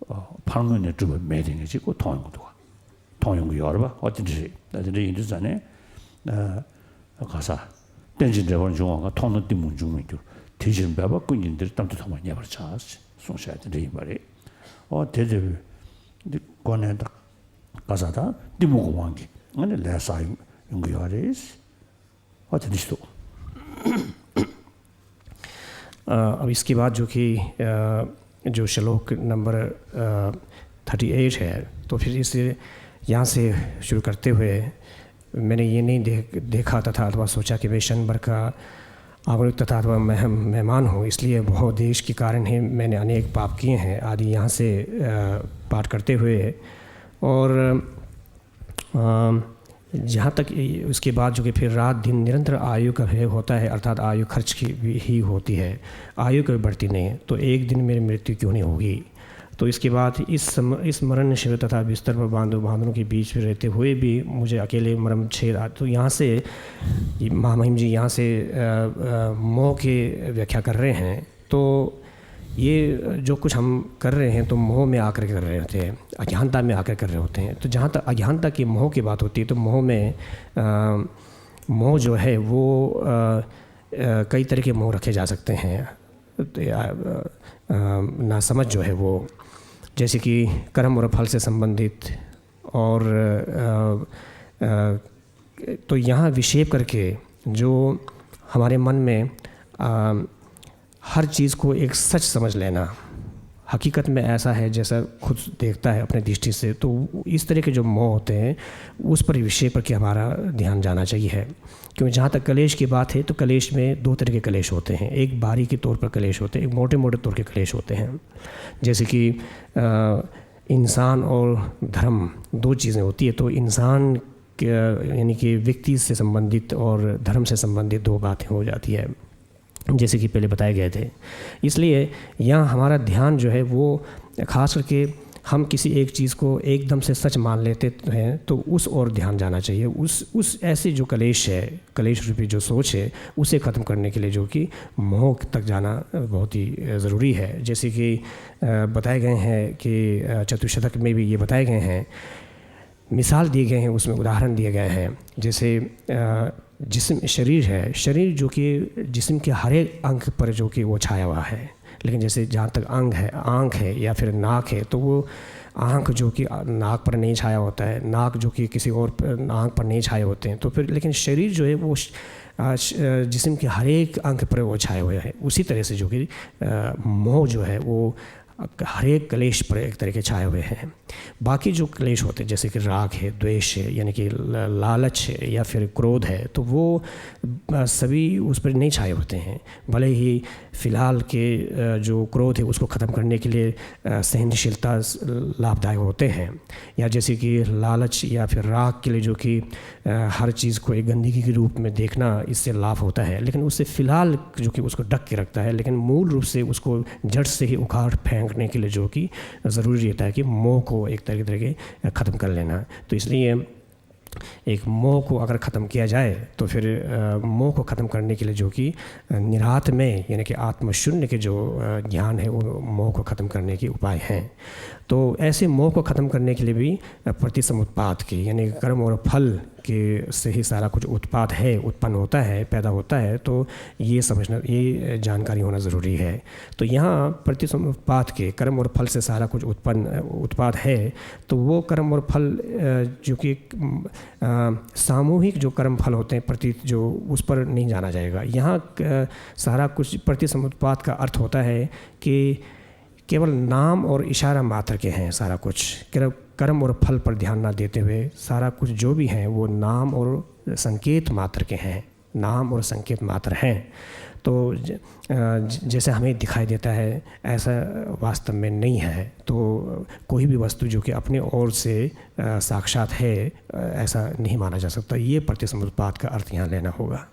ཨ། ཕར་ངོས་ནས་གྲུབ་པ་མེད་དེ་ངས་ཅིག་ཁོ་མཐོང་ཡོང་གི་འདུག་ག་མཐོང་ཡོང་གི་ཡོད་རེད་པ། ཨོ་དེ་འདྲ་རེད། ད་དེ་འདྲ་ཡིན་དུས་ཙང་ནས། ཨ། ག་ས། རྟེན་ཅིང་འབྲེལ་པར་འབྱུང་བ་གང་། མཐོང་ན་གཏི་མུག་འབྱུང་མི་འགྱུར། དེ་ཕྱིར་འབད་པ་ཀུན་གྱིས་འདིར། གཏམ་དུ་མཐོང་བར་མཉེས་པར་བྱ། གསུངས་བཞག་དེ་འདྲ་ཡིན་པ་རེད། ཨོ་དེ་དེ་འདི་གོ་ནས་ད་ག་ས་ད་གཏི་མུག་གི་དབང་གིས་ཨ་ནི་ལས་བསགས་ཡོང་ཡོང་གི་ཡོད་རེད། ཨོ་དེ་འདྲ་ཞིག་འདུག་ཨ། अब इसके बाद जो कि, अ, जो श्लोक नंबर, अ, थर्टी एट है, तो फिर इस, यहाँ से शुरू करते हुए मैंने ये नहीं दे-, देखा तथा अथवा सोचा कि मैं क्षण भर का आगंतुक तथा अथवा मेह-, मेहमान हूँ, इसलिए बहुद्देश के कारण ही मैंने अनेक पाप किए हैं आदि यहाँ से, अ, पाठ करते हुए और अम, जहाँ तक इ-, उसके बाद जो कि फिर रात दिन निरंतर आयु का व्यय होता है, अर्थात आयु खर्च की भी ही होती है, आयु कभी बढ़ती नहीं है। तो एक दिन मेरी मृत्यु क्यों नहीं होगी? तो इसके बाद इस सम-, इस मरण शिविर तथा बिस्तर पर बांधो, बांधनों के बीच में रहते हुए भी मुझे अकेले मरण छेद आ-, तो यहाँ से ये महामहिम जी यहाँ से, अ, अ, मोह की व्याख्या कर रहे हैं। तो ये जो कुछ हम कर रहे हैं, तो मोह में आकर के कर रहे होते हैं, अज्ञानता में आकर कर रहे होते हैं। तो जहाँ तक अज्ञानता की, मोह की बात होती है, तो मोह में, अ, मोह जो है वो, अ, अ, कई तरह के मोह रखे जा सकते हैं। तो या, अ, अ, नासमझ जो है वो, जैसे कि कर्म और फल से संबंधित और, अ, अ, तो यहाँ विक्षेप करके जो हमारे मन में, अ, हर चीज़ को एक सच समझ लेना, हकीकत में ऐसा है जैसा खुद देखता है अपनी दृष्टि से, तो इस तरह के जो मोह होते हैं, उस पर विषय पर कि हमारा ध्यान जाना चाहिए है। क्योंकि जहाँ तक कलेश की बात है, तो कलेश में दो तरह के कलेश होते हैं। एक बारीकी तौर पर कलेश होते हैं, एक मोटे मोटे तौर के कलेश होते हैं। जैसे कि, अ, इंसान और धर्म दो चीज़ें होती है, तो इंसान के, यानी कि व्यक्ति से संबंधित और धर्म से संबंधित दो बातें हो जाती है, जैसे कि पहले बताए गए थे। इसलिए यहाँ हमारा ध्यान जो है, वो खास करके हम किसी एक चीज़ को एकदम से सच मान लेते हैं, तो उस ओर ध्यान जाना चाहिए। उस उस ऐसे जो कलेश है, कलेश रूपी जो सोच है, उसे ख़त्म करने के लिए जो कि मोह तक जाना बहुत ही ज़रूरी है। जैसे कि, अ, बताए गए हैं कि, अ, चतुशतक में भी ये बताए गए हैं, मिसाल दिए गए हैं, उसमें उदाहरण दिए गए हैं। जैसे, अ, जिस्म, शरीर है, शरीर जो कि जिस्म के हर एक अंग पर जो कि वो छाया हुआ है, लेकिन जैसे जहाँ तक अंग है, आँख है या फिर नाक है, तो वो आँख जो कि नाक पर नहीं छाया होता है, नाक जो कि किसी और प-, आँख पर नहीं छाए होते हैं, तो फिर लेकिन शरीर जो है वो श-, अ, श-, अ, जिस्म के हर एक अंग पर वो छाए हुए हैं। उसी तरह से जो कि, अ, मोह जो है वो हर एक कलेश पर एक तरह के छाए हुए हैं। बाकी जो कलेश होते हैं, जैसे कि राग है, द्वेष है, यानी कि ल-, लालच है या फिर क्रोध है, तो वो, अ, सभी उस पर नहीं छाए होते हैं। भले ही फिलहाल के, अ, जो क्रोध है, उसको ख़त्म करने के लिए, अ, सहनशीलता स-, लाभदायक होते हैं, या जैसे कि लालच या फिर राग के लिए जो कि, अ, हर चीज़ को एक गंदगी के रूप में देखना, इससे लाभ होता है, लेकिन उससे फिलहाल जो कि उसको ढक के रखता है, लेकिन मूल रूप से उसको जड़ से ही उखाड़ फेंकने के लिए जो कि ज़रूरी रहता है कि मोह को एक तरह, तरह के ख़त्म कर लेना। तो इसलिए एक मोह को अगर ख़त्म किया जाए, तो फिर, अ, मोह को ख़त्म करने के लिए जो कि, अ, निरात्मय, यानी कि आत्मशून्य के जो, अ, ज्ञान है, वो मोह को ख़त्म करने के उपाय हैं। तो ऐसे मोह को ख़त्म करने के लिए भी, अ, प्रतिसमुत्पाद के, यानी कर्म और फल के से ही सारा कुछ उत्पाद है, उत्पन्न होता है, पैदा होता है, तो ये समझना, ये जानकारी होना ज़रूरी है। तो यहाँ प्रतिसमुत्पाद के, कर्म और फल से सारा कुछ उत्पन्न, अ, उत्पाद है, तो वो कर्म और फल, अ, जो कि, अ, सामूहिक जो कर्म फल होते हैं प्रतीत, जो उस पर नहीं जाना जाएगा। यहाँ, अ, सारा कुछ प्रतिसमुत्पाद का अर्थ होता है कि केवल नाम और इशारा मात्र के हैं सारा कुछ। कर्म, कर्म और फल पर ध्यान ना देते हुए सारा कुछ जो भी है वो नाम और संकेत मात्र के हैं, नाम और संकेत मात्र हैं। तो ज-, अ, ज-, जैसे हमें दिखाई देता है, ऐसा वास्तव में नहीं है। तो कोई भी वस्तु जो कि अपने ओर से, अ, साक्षात है, अ, ऐसा नहीं माना जा सकता। ये प्रतिसमुत्पाद का अर्थ यहाँ लेना होगा।